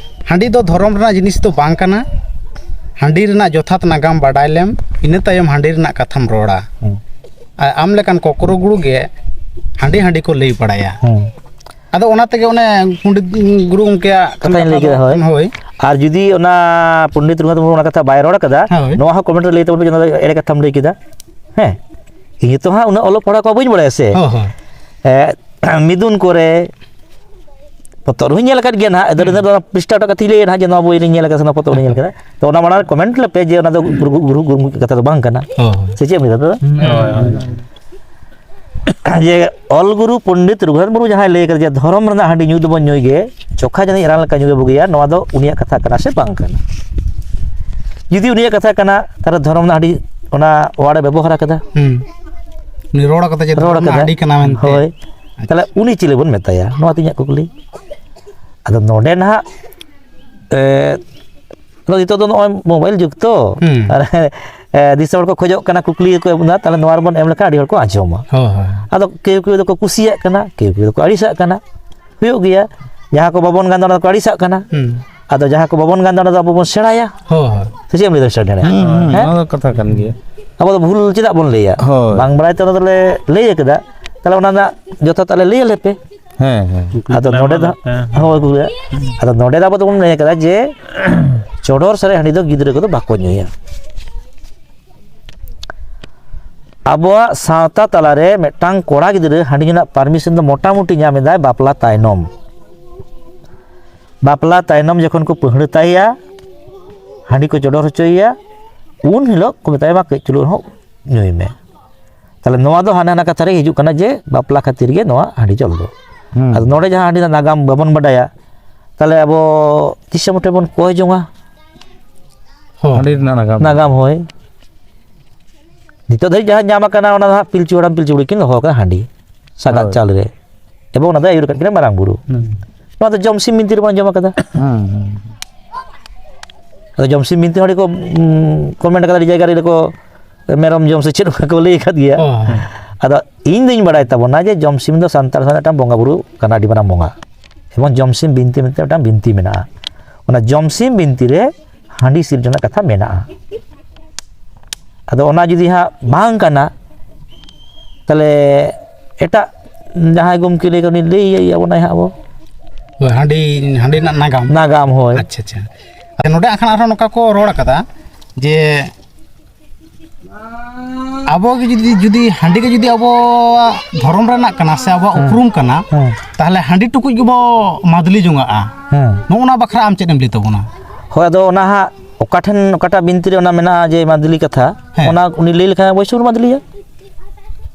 ᱦᱟᱺᱰᱤ ᱫᱚ ᱫᱷᱚᱨᱚᱢ ᱨᱮᱱᱟᱜ ᱡᱤᱱᱤᱥ ᱫᱚ ᱵᱟᱝ ᱠᱟᱱᱟ᱾ ᱦᱟᱺᱰᱤ ᱨᱮᱱᱟᱜ ᱡᱚᱛᱷᱟᱛ ᱱᱟᱜᱟᱢ ᱵᱟᱰᱟᱭ ᱞᱮᱢ, ᱤᱱᱟᱹ ᱛᱟᱭᱚᱢ ᱦᱟᱺᱰᱤ ᱨᱮᱱᱟᱜ ᱠᱟᱛᱷᱟᱢ ᱨᱚᱲᱟ᱾ ᱦᱩᱸ᱾ ᱟᱨ ᱟᱢ ᱞᱮᱠᱟᱱ ᱠᱚᱠᱨᱚ ᱜᱩᱲᱩ ᱜᱮ ᱦᱟᱺᱰᱤ ᱦᱟᱺᱰᱤ ᱠᱚ ᱞᱟᱹᱭ ᱵᱟᱲᱟᱭᱟ᱾ ᱦᱩᱸ᱾ ᱟᱫᱚ ᱚᱱᱟ ᱛᱮᱜᱮ ᱚᱱᱮ ᱯᱚᱱᱰᱤᱛ ᱜᱩᱨᱩ ᱜᱚᱢᱠᱮᱭᱟᱜ ᱠᱟᱛᱷᱟᱧ ᱞᱟᱹᱭ ᱠᱮᱫᱟ, ᱦᱳᱭ᱾ ᱦᱳᱭ᱾ ᱟᱨ ᱡᱩᱫᱤ ᱚᱱᱟ ᱯᱚᱱᱰᱤᱛ ᱨᱚᱜᱷᱩᱱᱟᱛᱷ ᱢᱩᱨᱢᱩ ᱚᱱᱟ ᱠᱟᱛᱷᱟ ᱵᱟᱭ ᱨᱚᱲ ᱠᱟᱫᱟ, ᱦᱳᱭ᱾ ᱱᱚᱣᱟ ᱦᱚᱸ comment ᱨᱮ ᱞᱟᱹᱭ ᱛᱟᱵᱚᱱ ᱯᱮ ᱡᱮ ᱱᱚᱣᱟ ᱫᱚ ᱮᱲᱮ ᱠᱟᱛᱷᱟᱢ ᱞᱟᱹᱭ ᱠᱮᱫᱟ᱾ ᱦᱮᱸ, ᱤᱧ ᱛᱚ ᱦᱟᱸᱜ ᱩᱱᱟᱹᱜ ᱚᱞᱚᱜ ᱯᱟᱲᱦᱟᱜ ᱠᱚ ᱵᱟᱹᱧ ᱵᱟᱲᱟᱭᱟ ᱥᱮ᱾ ᱦᱳᱭ, ᱦᱳᱭ᱾ ᱮ, ᱢᱤᱫᱩᱱ ᱠᱚᱨᱮ ᱯᱚᱛᱚᱵ ᱨᱮᱦᱚᱸᱧ ᱧᱮᱞ ᱟᱠᱟᱫ ᱜᱮᱭᱟ ᱱᱟᱦᱟᱜ, ᱟᱫᱚ ᱦᱩᱸ᱾ ᱱᱤᱛᱚᱜ ᱫᱚ ᱚᱱᱟ ᱯᱨᱤᱥᱴᱟ ᱴᱟᱜ ᱠᱟᱛᱷᱟᱧ ᱞᱟᱹᱭᱟ ᱱᱟᱦᱟᱜ, ᱡᱮ ᱱᱚᱣᱟ ᱵᱳᱭ ᱨᱮᱧ ᱧᱮᱞ ᱟᱠᱟᱫᱟ ᱥᱮ ᱱᱚᱣᱟ ᱯᱚᱛᱚᱵ ᱨᱮᱧ ᱧᱮᱞ ᱟᱠᱟᱫᱟ᱾ ᱛᱚ, ᱚᱱᱟ ᱢᱟᱲᱟᱝ ᱨᱮ ᱠᱚᱢᱮᱱᱴ ᱞᱮᱯᱮ ᱡᱮ ᱚᱱᱟ ᱫᱚ ᱜᱩᱨᱩ, ᱜᱩᱨᱩ, ᱜᱩᱨᱩ ᱜᱚᱢᱠᱮ ᱠᱟᱛᱷᱟ ᱫᱚ ᱵᱟᱝ ᱠᱟᱱᱟ᱾ ᱦᱳᱭ᱾ ᱥᱮ ᱪᱮᱫ ᱮᱢ ᱞᱟᱹᱭ ᱫᱟ ᱫᱟᱫᱟ? ᱦᱩᱸ᱾ ᱦᱳᱭ, ᱦᱳᱭ᱾ ᱡᱮ ᱚᱞ ᱜᱩᱨᱩ ᱯᱚᱱᱰᱤᱛ ᱨᱚᱜᱷᱩᱱᱟᱛᱷ ᱢᱩᱨᱢᱩ ᱡᱟᱦᱟᱸᱭ ᱞᱟᱹᱭ ᱠᱟᱫᱟ ᱡᱮ ᱫᱷᱚᱨᱚᱢ ᱨᱮᱱᱟᱜ ᱦᱟᱺᱰᱤ ᱧᱩ ᱫᱚᱵᱚᱱ ᱧᱩᱭ ᱜᱮ, ᱪᱚᱠᱷᱟ ᱡᱟᱹᱱᱤᱡ ᱨᱟᱱ ᱞᱮᱠᱟ ᱧᱩ ᱜᱮ ᱵᱩᱜᱤᱭᱟ, ᱱᱚᱣᱟ ᱫᱚ ᱩᱱᱤᱭᱟᱜ ᱠᱟᱛᱷᱟ ᱠᱟᱱᱟ ᱥᱮ ᱵᱟᱝ ᱠᱟᱱᱟ? ᱡᱩᱫᱤ ᱩᱱᱤᱭᱟᱜ ᱠᱟᱛᱷᱟ ᱠᱟᱱᱟ, ᱛᱟᱦᱞᱮ ᱫᱷᱚᱨᱚᱢ ᱨᱮᱱᱟᱜ ᱦᱟᱺᱰᱤ ᱚᱱᱟ ᱣᱟᱨᱰ ᱮ ᱵᱮᱵᱚᱦᱟᱨ ᱟᱠᱟᱫᱟ᱾ ᱦᱩᱸ᱾ ᱩᱱᱤ ᱨᱚᱲ ᱠᱟᱫᱟ ᱡᱮ ᱨᱚᱲ ᱫᱷᱚᱨᱚᱢ ᱨᱮᱱᱟᱜ ᱠᱟᱫᱟ᱾ ᱦᱟᱺᱰᱤ ᱠᱟᱱᱟ ᱢᱮᱱᱛᱮ᱾ ᱦᱳᱭ᱾ ᱟᱪᱪᱷᱟ᱾ ᱛᱟᱦᱞᱮ ᱩᱱᱤ ᱪᱤᱞᱤ ᱵᱚᱱ ᱢᱮᱛᱟᱭᱟ? ᱱᱚᱣᱟ ᱛᱤᱧᱟᱹᱜ ᱠᱩᱠᱞᱤ᱾ ᱟᱫᱚ ᱱᱚᱰᱮ ᱱᱟᱦᱟᱜ, ᱮ, ᱟᱫᱚ ᱱᱤᱛᱚᱜ ᱫᱚ ᱱᱚᱜᱼᱚᱭ ᱢᱳᱵᱟᱭᱤᱞ ᱡᱩᱜᱽ ᱛᱚ, ᱦᱩᱸ᱾ ᱟᱨ, ᱮ, ᱫᱤᱥᱚᱢ ᱦᱚᱲ ᱠᱚ ᱠᱷᱚᱡᱚᱜ ᱠᱟᱱᱟ, ᱠᱩᱠᱞᱤ ᱠᱚ ᱮᱢ ᱮᱫᱟ, ᱛᱟᱦᱞᱮ ᱱᱚᱣᱟ ᱨᱮᱵᱚᱱ ᱮᱢ ᱞᱮᱠᱷᱟᱱ ᱟᱹᱰᱤ ᱦᱚᱲ ᱠᱚ ᱟᱸᱡᱚᱢᱟ᱾ ᱦᱳᱭ, ᱦᱳᱭ᱾ ᱟᱫᱚ ᱠᱮᱣ ᱠᱮᱣ ᱫᱚᱠᱚ ᱠᱩᱥᱤᱭᱟᱜ ᱠᱟᱱᱟ, ᱠᱮᱣ ᱠᱮᱣ ᱫᱚᱠᱚ ᱟᱹᱲᱤᱥᱟᱜ ᱠᱟᱱᱟ, ᱦᱩᱭᱩᱜ ᱜᱮᱭᱟ᱾ ᱡᱟᱦᱟᱸ ᱠᱚ ᱵᱟᱵᱚᱱ ᱜᱟᱱ ᱫᱟ, ᱚᱱᱟ ᱫᱚᱠᱚ ᱟᱹᱲᱤᱥᱟᱜ ᱠᱟᱱᱟ᱾ ᱦᱩᱸ᱾ ᱟᱫᱚ ᱡᱟᱦᱟᱸ ᱠᱚ ᱵᱟᱵᱚᱱ ᱜᱟᱱ ᱫᱟ, ᱚᱱᱟ ᱫᱚ ᱟᱵᱚ ᱵᱚᱱ ᱥᱮᱬᱟᱭᱟ᱾ ᱦᱳᱭ, ᱦᱳᱭ᱾ ᱥᱮ ᱪᱮᱫ ᱮᱢ ᱞᱟᱹᱭ ᱫᱟ, ᱢᱤᱥᱴᱟᱨ ᱰᱮᱲᱟ? ᱦᱩᱸ, ᱦᱩᱸ, ᱦᱮᱸ? ᱱᱚᱣᱟ ᱫᱚ ᱠᱟᱛᱷᱟ ᱠᱟᱱ ᱜᱮᱭᱟ᱾ ᱟᱵᱚ ᱫᱚ ᱵᱷᱩᱞ ᱪᱮᱫᱟᱜ ᱵᱚᱱ ᱞᱟᱹᱭᱟ? ᱦᱳᱭ᱾ ᱵᱟᱝ ᱵᱟᱲᱟᱭ ᱛᱮ ᱚᱱᱟ ᱫᱚᱞᱮ ᱞᱟᱹᱭ ᱟᱠᱟᱫᱟ, ᱛᱟᱦᱞᱮ ᱚᱱᱟ ᱨᱮᱱᱟᱜ ᱡᱚᱛᱷᱟᱛ ᱟᱞᱮ ᱞᱟᱹᱭ ᱟᱞᱮ ᱯᱮ᱾ ᱦᱮᱸ, ᱦᱮᱸ᱾ ᱟᱫᱚ ᱱᱚᱰᱮ ᱫᱚ, ᱦᱮᱸ, ᱦᱮᱸ᱾ ᱦᱳᱭ, ᱜᱩᱨᱩ᱾ ᱟᱫᱚ ᱱᱚᱰᱮ ᱫᱚ ᱟᱵᱚ ᱫᱚᱵᱚᱱ ᱞᱟᱹᱭ ᱠᱟᱫᱟ ᱡᱮ, ᱪᱚᱰᱚᱨ ᱥᱟᱨᱮᱡ ᱦᱟᱺᱰᱤ ᱫᱚ ᱜᱤᱫᱽᱨᱟᱹ ᱠᱚᱫᱚ ᱵᱟᱠᱚ ᱧᱩᱭᱟ᱾ ᱟᱵᱚᱣᱟᱜ ᱥᱟᱶᱛᱟ ᱛᱟᱞᱟᱨᱮ ᱢᱤᱫᱴᱟᱝ ᱠᱚᱲᱟ ᱜᱤᱫᱽᱨᱟᱹ ᱦᱟᱺᱰᱤ ᱧᱩ ᱨᱮᱱᱟᱜ permission ᱫᱚ ᱢᱚᱴᱟᱢᱩᱴᱤ ᱧᱟᱢ ᱮᱫᱟᱭ ᱵᱟᱯᱞᱟ ᱛᱟᱭᱱᱚᱢ᱾ ᱵᱟᱯᱞᱟ ᱛᱟᱭᱱᱚᱢ ᱡᱚᱠᱷᱚᱱ ᱠᱚ ᱯᱟᱹᱦᱲᱟᱹ ᱛᱟᱭᱟ, ᱦᱟᱺᱰᱤ ᱠᱚ ᱪᱚᱰᱚᱨ ᱦᱚᱪᱚᱭᱮᱭᱟ, ᱩᱱ ᱦᱤᱞᱳᱜ ᱠᱚ ᱢᱮᱛᱟᱭᱟ, "ᱢᱟ, ᱠᱟᱹᱡ ᱪᱩᱞᱩᱝ ᱨᱮᱦᱚᱸ ᱧᱩᱭ ᱢᱮ᱾" ᱛᱟᱦᱞᱮ ᱱᱚᱣᱟ ᱫᱚ ᱦᱟᱱᱟ ᱦᱟᱱᱟ ᱠᱟᱛᱷᱟ ᱨᱮ ᱦᱤᱡᱩᱜ ᱠᱟᱱᱟ ᱡᱮ ᱵᱟᱯᱞᱟ ᱠᱷᱟᱹᱛᱤᱨ ᱜᱮ ᱱᱚᱣᱟ ᱦᱟᱺᱰᱤ ᱪᱚᱞ ᱫᱚ᱾ ᱦᱩᱸ᱾ ᱟᱫᱚ ᱱᱚᱰᱮ ᱡᱟᱦᱟᱸ ᱦᱟᱺᱰᱤ ᱨᱮᱱᱟᱜ ᱱᱟᱜᱟᱢ ᱵᱟᱵᱚᱱ ᱵᱟᱰᱟᱭᱟ, ᱛᱟᱦᱞᱮ ᱟᱵᱚ ᱛᱤᱥ ᱦᱚᱸ ᱢᱚᱴᱷᱮ ᱵᱚᱱ ᱠᱚᱭ ᱡᱚᱝᱟ? ᱦᱳᱭ᱾ ᱦᱟᱺᱰᱤ ᱨᱮᱱᱟᱜ ᱱᱟᱜᱟᱢ᱾ ᱱᱟᱜᱟᱢ, ᱦᱳᱭ᱾ ᱱᱤᱛᱚᱜ ᱫᱷᱟᱹᱵᱤᱡ ᱡᱟᱦᱟᱸ ᱧᱟᱢ ᱟᱠᱟᱱᱟ, ᱚᱱᱟ ᱫᱚ ᱦᱟᱸᱜ ᱯᱤᱞᱪᱩ ᱦᱟᱲᱟᱢ ᱯᱤᱞᱪᱩ ᱵᱩᱲᱦᱤ ᱠᱤᱱ ᱫᱚᱦᱚ ᱟᱠᱟᱫᱟ ᱦᱟᱺᱰᱤ ᱥᱟᱜᱟᱫ ᱦᱳᱭ᱾ ᱪᱟᱞ ᱨᱮ᱾ ᱮᱵᱚᱝ ᱚᱱᱟ ᱫᱚᱭ ᱟᱹᱭᱩᱨ ᱟᱠᱟᱫ ᱠᱤᱱᱟ ᱢᱟᱨᱟᱝ ᱵᱩᱨᱩ᱾ ᱦᱩᱸ᱾ ᱱᱚᱣᱟ ᱫᱚ ᱡᱚᱢᱥᱤᱢ ᱵᱤᱱᱛᱤ ᱨᱮᱵᱚᱱ ᱟᱸᱡᱚᱢ ᱟᱠᱟᱫᱟ᱾ ᱦᱩᱸ, ᱦᱩᱸ᱾ ᱟᱫᱚ ᱡᱚᱢᱥᱤᱢ ᱵᱤᱱᱛᱤ ᱦᱚᱸ ᱟᱹᱰᱤ ᱠᱚ, ᱩᱸ, ᱠᱚᱢᱮᱱᱴ ᱟᱠᱟᱫᱟ, ᱟᱹᱰᱤ ᱡᱟᱭᱜᱟ ᱨᱮ ᱠᱚ ᱢᱮᱨᱚᱢ ᱡᱚᱢ ᱥᱮ ᱪᱮᱫ ᱚᱱᱠᱟ ᱠᱚ ᱞᱟᱹᱭ ᱟᱠᱟᱫ ᱜᱮᱭᱟ᱾ ᱚ, ᱦᱮᱸ᱾ ᱟᱫᱚ ᱤᱧ ᱫᱩᱧ ᱵᱟᱲᱟᱭ ᱛᱟᱵᱚᱱᱟ ᱡᱮ ᱡᱚᱢᱥᱤᱢ ᱫᱚ ᱥᱟᱱᱛᱟᱲ ᱥᱟᱶᱛᱟ ᱢᱤᱫᱴᱟᱝ ᱵᱚᱸᱜᱟ ᱵᱩᱨᱩ ᱠᱟᱱᱟ, ᱟᱹᱰᱤ ᱢᱟᱨᱟᱝ ᱵᱚᱸᱜᱟ᱾ ᱮᱵᱚᱝ ᱡᱚᱢᱥᱤᱢ ᱵᱤᱱᱛᱤ ᱢᱮᱱᱛᱮ ᱢᱤᱫᱴᱟᱝ ᱵᱤᱱᱛᱤ ᱢᱮᱱᱟᱜᱼᱟ᱾ ᱚᱱᱟ ᱡᱚᱢᱥᱤᱢ ᱵᱤᱱᱛᱤ ᱨᱮ ᱦᱟᱺᱰᱤ ᱥᱤᱨᱡᱚᱱ ᱨᱮᱱᱟᱜ ᱠᱟᱛᱷᱟ ᱢᱮᱱᱟᱜᱼᱟ᱾ ᱟᱫᱚ ᱚᱱᱟ ᱡᱩᱫᱤ ᱦᱟᱸᱜ ᱵᱟᱝ ᱠᱟᱱᱟ, ᱛᱟᱦᱞᱮ ᱮᱴᱟᱜ ᱡᱟᱦᱟᱸᱭ ᱜᱚᱢᱠᱮ ᱞᱟᱹᱭ ᱠᱟᱱᱟ, ᱩᱱᱤ ᱞᱟᱹᱭ ᱟᱵᱚᱱᱟᱭ ᱦᱟᱸᱜ ᱟᱵᱚ᱾ ᱦᱳᱭ, ᱦᱟᱺᱰᱤ, ᱦᱟᱺᱰᱤ ᱨᱮᱱᱟᱜ ᱱᱟᱜᱟᱢ᱾ ᱱᱟᱜᱟᱢ, ᱦᱳᱭ᱾ ᱟᱪᱪᱷᱟ, ᱟᱪᱪᱷᱟ᱾ ᱟᱨ ᱱᱚᱰᱮ ᱦᱟᱸᱜ ᱠᱷᱟᱱ ᱟᱨᱦᱚᱸ ᱱᱚᱝᱠᱟ ᱠᱚ ᱨᱚᱲ ᱟᱠᱟᱫᱟ ᱡᱮ, ᱟᱵᱚ ᱜᱮ ᱡᱩᱫᱤ, ᱡᱩᱫᱤ ᱦᱟᱺᱰᱤ ᱜᱮ ᱡᱩᱫᱤ ᱟᱵᱚᱣᱟᱜ ᱫᱷᱚᱨᱚᱢ ᱨᱮᱱᱟᱜ ᱠᱟᱱᱟ ᱥᱮ ᱟᱵᱚᱣᱟᱜ ᱦᱮᱸ᱾ ᱩᱯᱨᱩᱢ ᱠᱟᱱᱟ, ᱦᱮᱸ᱾ ᱛᱟᱦᱚᱞᱮ ᱦᱟᱺᱰᱤ ᱴᱩᱠᱩᱡ ᱜᱮᱵᱚ ᱢᱟᱫᱞᱤ ᱡᱚᱝᱟᱜᱼᱟ᱾ ᱦᱮᱸ᱾ ᱱᱚᱜᱼᱚ ᱱᱟ ᱵᱟᱠᱷᱨᱟ ᱟᱢ ᱪᱮᱫ ᱮᱢ ᱞᱟᱹᱭ ᱛᱟᱵᱚᱱᱟ? ᱦᱳᱭ, ᱟᱫᱚ ᱚᱱᱟ ᱦᱟᱸᱜ ᱚᱠᱟ ᱴᱷᱮᱱ, ᱚᱠᱟᱴᱟᱜ ᱵᱤᱱᱛᱤ ᱨᱮ ᱚᱱᱟ ᱢᱮᱱᱟᱜᱼᱟ ᱡᱮ ᱢᱟᱫᱞᱤ ᱠᱟᱛᱷᱟ, ᱦᱮᱸ᱾ ᱚᱱᱟ ᱩᱱᱤ ᱞᱟᱹᱭ ᱞᱮᱠᱷᱟᱱ ᱚᱵᱚᱥᱥᱳᱭ ᱵᱚᱱ ᱢᱟᱫᱞᱤᱭᱟ᱾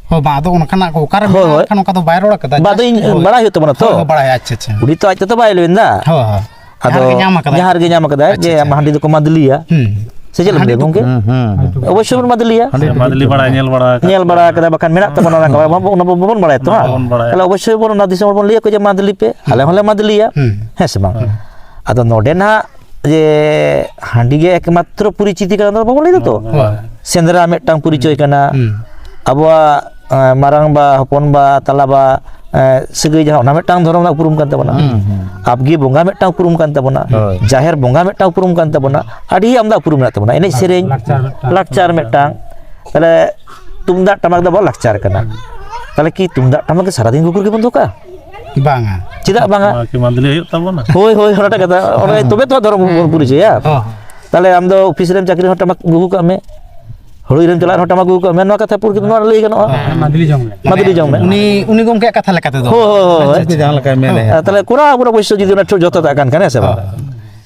ᱦᱳᱭ, ᱵᱟᱝ, ᱟᱫᱚ ᱚᱱᱠᱟᱱᱟᱜ ᱚᱠᱟᱨᱮ ᱦᱳᱭ, ᱢᱮᱱᱟᱜᱼᱟ, ᱦᱳᱭ᱾ ᱮᱱᱠᱷᱟᱱ ᱚᱱᱠᱟ ᱫᱚ ᱵᱟᱭ ᱨᱚᱲ ᱟᱠᱟᱫᱟ᱾ ᱵᱟᱝ, ᱟᱫᱚ ᱤᱧ ᱦᱳᱭ᱾ ᱵᱟᱲᱟᱭ ᱦᱩᱭᱩᱜ ᱛᱟᱵᱚᱱᱟ ᱛᱚ᱾ ᱦᱳᱭ, ᱦᱳᱭ, ᱵᱟᱲᱟᱭᱟ, ᱟᱪᱪᱷᱟ, ᱟᱪᱪᱷᱟ᱾ ᱩᱱᱤ ᱛᱚ ᱟᱡ ᱛᱮᱫᱚ ᱵᱟᱭ ᱞᱟᱹᱭ ᱮᱫᱟ᱾ ᱦᱳᱭ, ᱦᱳᱭ᱾ ᱟᱫᱚ ᱡᱟᱦᱟᱸ ᱨᱮᱜᱮ ᱧᱟᱢ ᱟᱠᱟᱫᱟᱭ᱾ ᱡᱟᱦᱟᱸ ᱨᱮᱜᱮ ᱧᱟᱢ ᱟᱠᱟᱫᱟᱭ, ᱟᱪᱪᱷᱟ, ᱡᱮ ᱟᱪᱪᱷᱟ᱾ ᱟᱢ ᱦᱟᱺᱰᱤ ᱫᱚᱠᱚ ᱢᱟᱫᱞᱤᱭᱟ᱾ ᱦᱩᱸ᱾ ᱦᱩᱸ, ᱦᱩᱸ᱾ ᱥᱮ ᱪᱮᱫ ᱮᱢ ᱦᱟᱺᱰᱤ ᱞᱟᱹᱭᱟ ᱫᱚᱠᱚ ᱜᱚᱝᱠᱮ? ᱦᱩᱸ, ᱦᱩᱸ, ᱦᱩᱸ᱾ ᱚᱵᱚᱥᱥᱳᱭ ᱵᱚᱱ ᱢᱟᱫᱞᱤᱭᱟ᱾ ᱦᱟᱺᱰᱤ ᱦᱮᱸ, ᱢᱟᱫᱞᱤ ᱵᱟᱲᱟ, ᱧᱮᱞ ᱵᱟᱲᱟ ᱟᱠᱟᱫ ᱧᱮᱞ ᱵᱟᱲᱟ ᱠᱚᱣᱟ᱾ ᱟᱠᱟᱫᱟ, ᱵᱟᱠᱷᱟᱱ ᱢᱮᱱᱟᱜ ᱛᱟᱵᱚᱱᱟ ᱚᱱᱟ ᱠᱚ, ᱦᱩᱸ᱾ ᱟᱵᱚ ᱚᱱᱟ ᱵᱚ-, ᱵᱟᱵᱚᱱ ᱵᱟᱲᱟᱭᱟ ᱛᱚ, ᱵᱟᱵᱚᱱ ᱦᱟᱸᱜ᱾ ᱵᱟᱲᱟᱭᱟ᱾ ᱛᱟᱦᱞᱮ ᱚᱵᱚᱥᱥᱳᱭ ᱵᱚᱱ ᱚᱱᱟ ᱫᱤᱥᱚᱢ ᱦᱚᱲ ᱵᱚᱱ ᱞᱟᱹᱭ ᱟᱠᱚᱣᱟ ᱡᱮ ᱢᱟᱫᱞᱤ ᱯᱮ, ᱟᱞᱮ ᱦᱩᱸ᱾ ᱦᱚᱸᱞᱮ ᱢᱟᱫᱞᱤᱭᱟ᱾ ᱦᱩᱸ᱾ ᱦᱮᱸ ᱥᱮ ᱵᱟᱝ? ᱦᱩᱸ᱾ ᱟᱫᱚ ᱱᱚᱰᱮ ᱱᱟᱦᱟᱜ ᱡᱮ ᱦᱟᱺᱰᱤ ᱜᱮ ᱮᱠᱢᱟᱛᱨᱚ ᱯᱚᱨᱤᱪᱤᱛᱤ ᱠᱟᱱᱟ, ᱚᱱᱟ ᱫᱚ ᱵᱟᱵᱚᱱ ᱞᱟᱹᱭ ᱫᱟ ᱛᱚ᱾ ᱦᱳᱭ᱾ ᱥᱮᱸᱫᱽᱨᱟ ᱢᱤᱫᱴᱟᱝ ᱯᱚᱨᱤᱪᱚᱭ ᱠᱟᱱᱟ᱾ ᱦᱩᱸ᱾ ᱟᱵᱚᱣᱟᱜ, ᱮᱸ, ᱢᱟᱨᱟᱝᱵᱟ, ᱦᱚᱯᱚᱱᱵᱟ, ᱛᱟᱞᱟᱵᱟ, ᱮᱸ, ᱥᱟᱹᱜᱟᱹᱭ ᱡᱟᱦᱟᱸ, ᱚᱱᱟ ᱢᱤᱫᱴᱟᱝ ᱫᱷᱚᱨᱚᱢ ᱨᱮᱱᱟᱜ ᱩᱯᱨᱩᱢ ᱠᱟᱱ ᱛᱟᱵᱚᱱᱟ᱾ ᱦᱩᱸ, ᱦᱩᱸ᱾ ᱟᱵᱜᱮ ᱵᱚᱸᱜᱟ ᱢᱤᱫᱴᱟᱝ ᱩᱯᱨᱩᱢ ᱠᱟᱱ ᱛᱟᱵᱚᱱᱟ᱾ ᱦᱳᱭ᱾ ᱡᱟᱦᱮᱨ ᱵᱚᱸᱜᱟ ᱢᱤᱫᱴᱟᱝ ᱩᱯᱨᱩᱢ ᱠᱟᱱ ᱛᱟᱵᱚᱱᱟ᱾ ᱟᱹᱰᱤ ᱟᱢᱫᱟ ᱩᱯᱨᱩᱢ ᱢᱮᱱᱟᱜ ᱛᱟᱵᱚᱱᱟ᱾ ᱮᱱᱮᱡ ᱥᱮᱨᱮᱧ, ᱞᱟᱠᱪᱟᱨ ᱢᱤᱫᱴᱟᱝ᱾ ᱞᱟᱠᱪᱟᱨ ᱢᱤᱫᱴᱟᱝ᱾ ᱛᱟᱦᱞᱮ ᱛᱩᱢᱫᱟᱜ ᱴᱟᱢᱟᱠ ᱫᱚ ᱟᱵᱚᱣᱟᱜ ᱞᱟᱠᱪᱟᱨ ᱠᱟᱱᱟ᱾ ᱛᱟᱦᱞᱮ ᱠᱤ ᱛᱩᱢᱫᱟᱜ ᱴᱟᱢᱟᱠ ᱜᱮ ᱥᱟᱨᱟᱫᱤᱱ ᱜᱩᱜᱩᱨ ᱜᱮᱵᱚᱱ ᱫᱚᱦᱚ ᱠᱟᱜᱼᱟ? ᱵᱟᱝᱟ᱾ ᱪᱮᱫᱟᱜ ᱵᱟᱝᱟ? ᱱᱚᱣᱟ ᱠᱤ ᱢᱟᱫᱞᱤ ᱦᱩᱭᱩᱜ ᱛᱟᱵᱚᱱᱟ? ᱦᱳᱭ, ᱦᱳᱭ, ᱚᱱᱟᱴᱟᱜ ᱠᱟᱛᱷᱟ᱾ ᱚᱸᱰᱮ ᱦᱮᱸ᱾ ᱛᱚᱵᱮ ᱛᱚ ᱫᱷᱚᱨᱚᱢ ᱵᱚᱱ ᱯᱚᱨᱤᱪᱚᱭᱟ᱾ ᱦᱚᱸ᱾ ᱛᱟᱦᱞᱮ ᱟᱢ ᱫᱚ ᱚᱯᱷᱤᱥ ᱨᱮᱢ ᱪᱟᱹᱠᱨᱤ ᱨᱮᱦᱚᱸ ᱴᱟᱢᱟᱠ ᱜᱩᱜᱩ ᱠᱟᱜ ᱢᱮ, ᱦᱩᱲᱩ ᱤᱨᱮᱢ ᱪᱟᱞᱟᱜ ᱨᱮᱦᱚᱸ ᱴᱟᱢᱟᱠ ᱜᱩᱜᱩ ᱠᱟᱜ ᱢᱮ, ᱱᱚᱣᱟ ᱠᱟᱛᱷᱟ ᱯᱩᱨᱟᱹ ᱱᱚᱣᱟ ᱞᱟᱹᱭ ᱜᱟᱱᱚᱜᱼᱟ᱾ ᱦᱮᱸ, ᱢᱟᱫᱞᱤ ᱡᱚᱝ ᱢᱮ᱾ ᱢᱟᱫᱞᱤ ᱡᱚᱝ ᱢᱮ᱾ ᱩᱱᱤ, ᱩᱱᱤ ᱜᱚᱢᱠᱮᱭᱟᱜ ᱠᱟᱛᱷᱟ ᱞᱮᱠᱟ ᱛᱮᱫᱚ᱾ ᱦᱳᱭ, ᱦᱳᱭ, ᱦᱳᱭ, ᱦᱳᱭ᱾ ᱟᱪᱪᱷᱟ, ᱟᱪᱪᱷᱟ᱾ ᱡᱟᱦᱟᱸ ᱞᱮᱠᱟᱭ ᱢᱮᱱᱮᱫᱼᱟ᱾ ᱦᱮᱸ, ᱛᱟᱦᱞᱮ ᱠᱚᱨᱟᱣ ᱟᱵᱚᱱ ᱚᱵᱚᱥᱥᱳᱭ ᱡᱩᱫᱤ ᱚᱱᱟ ᱡᱚᱛᱚ ᱠᱟᱜ ᱠᱟᱱ ᱠᱷᱟᱱ, ᱦᱮᱸ ᱥᱮ ᱵᱟᱝ? ᱦᱳᱭ᱾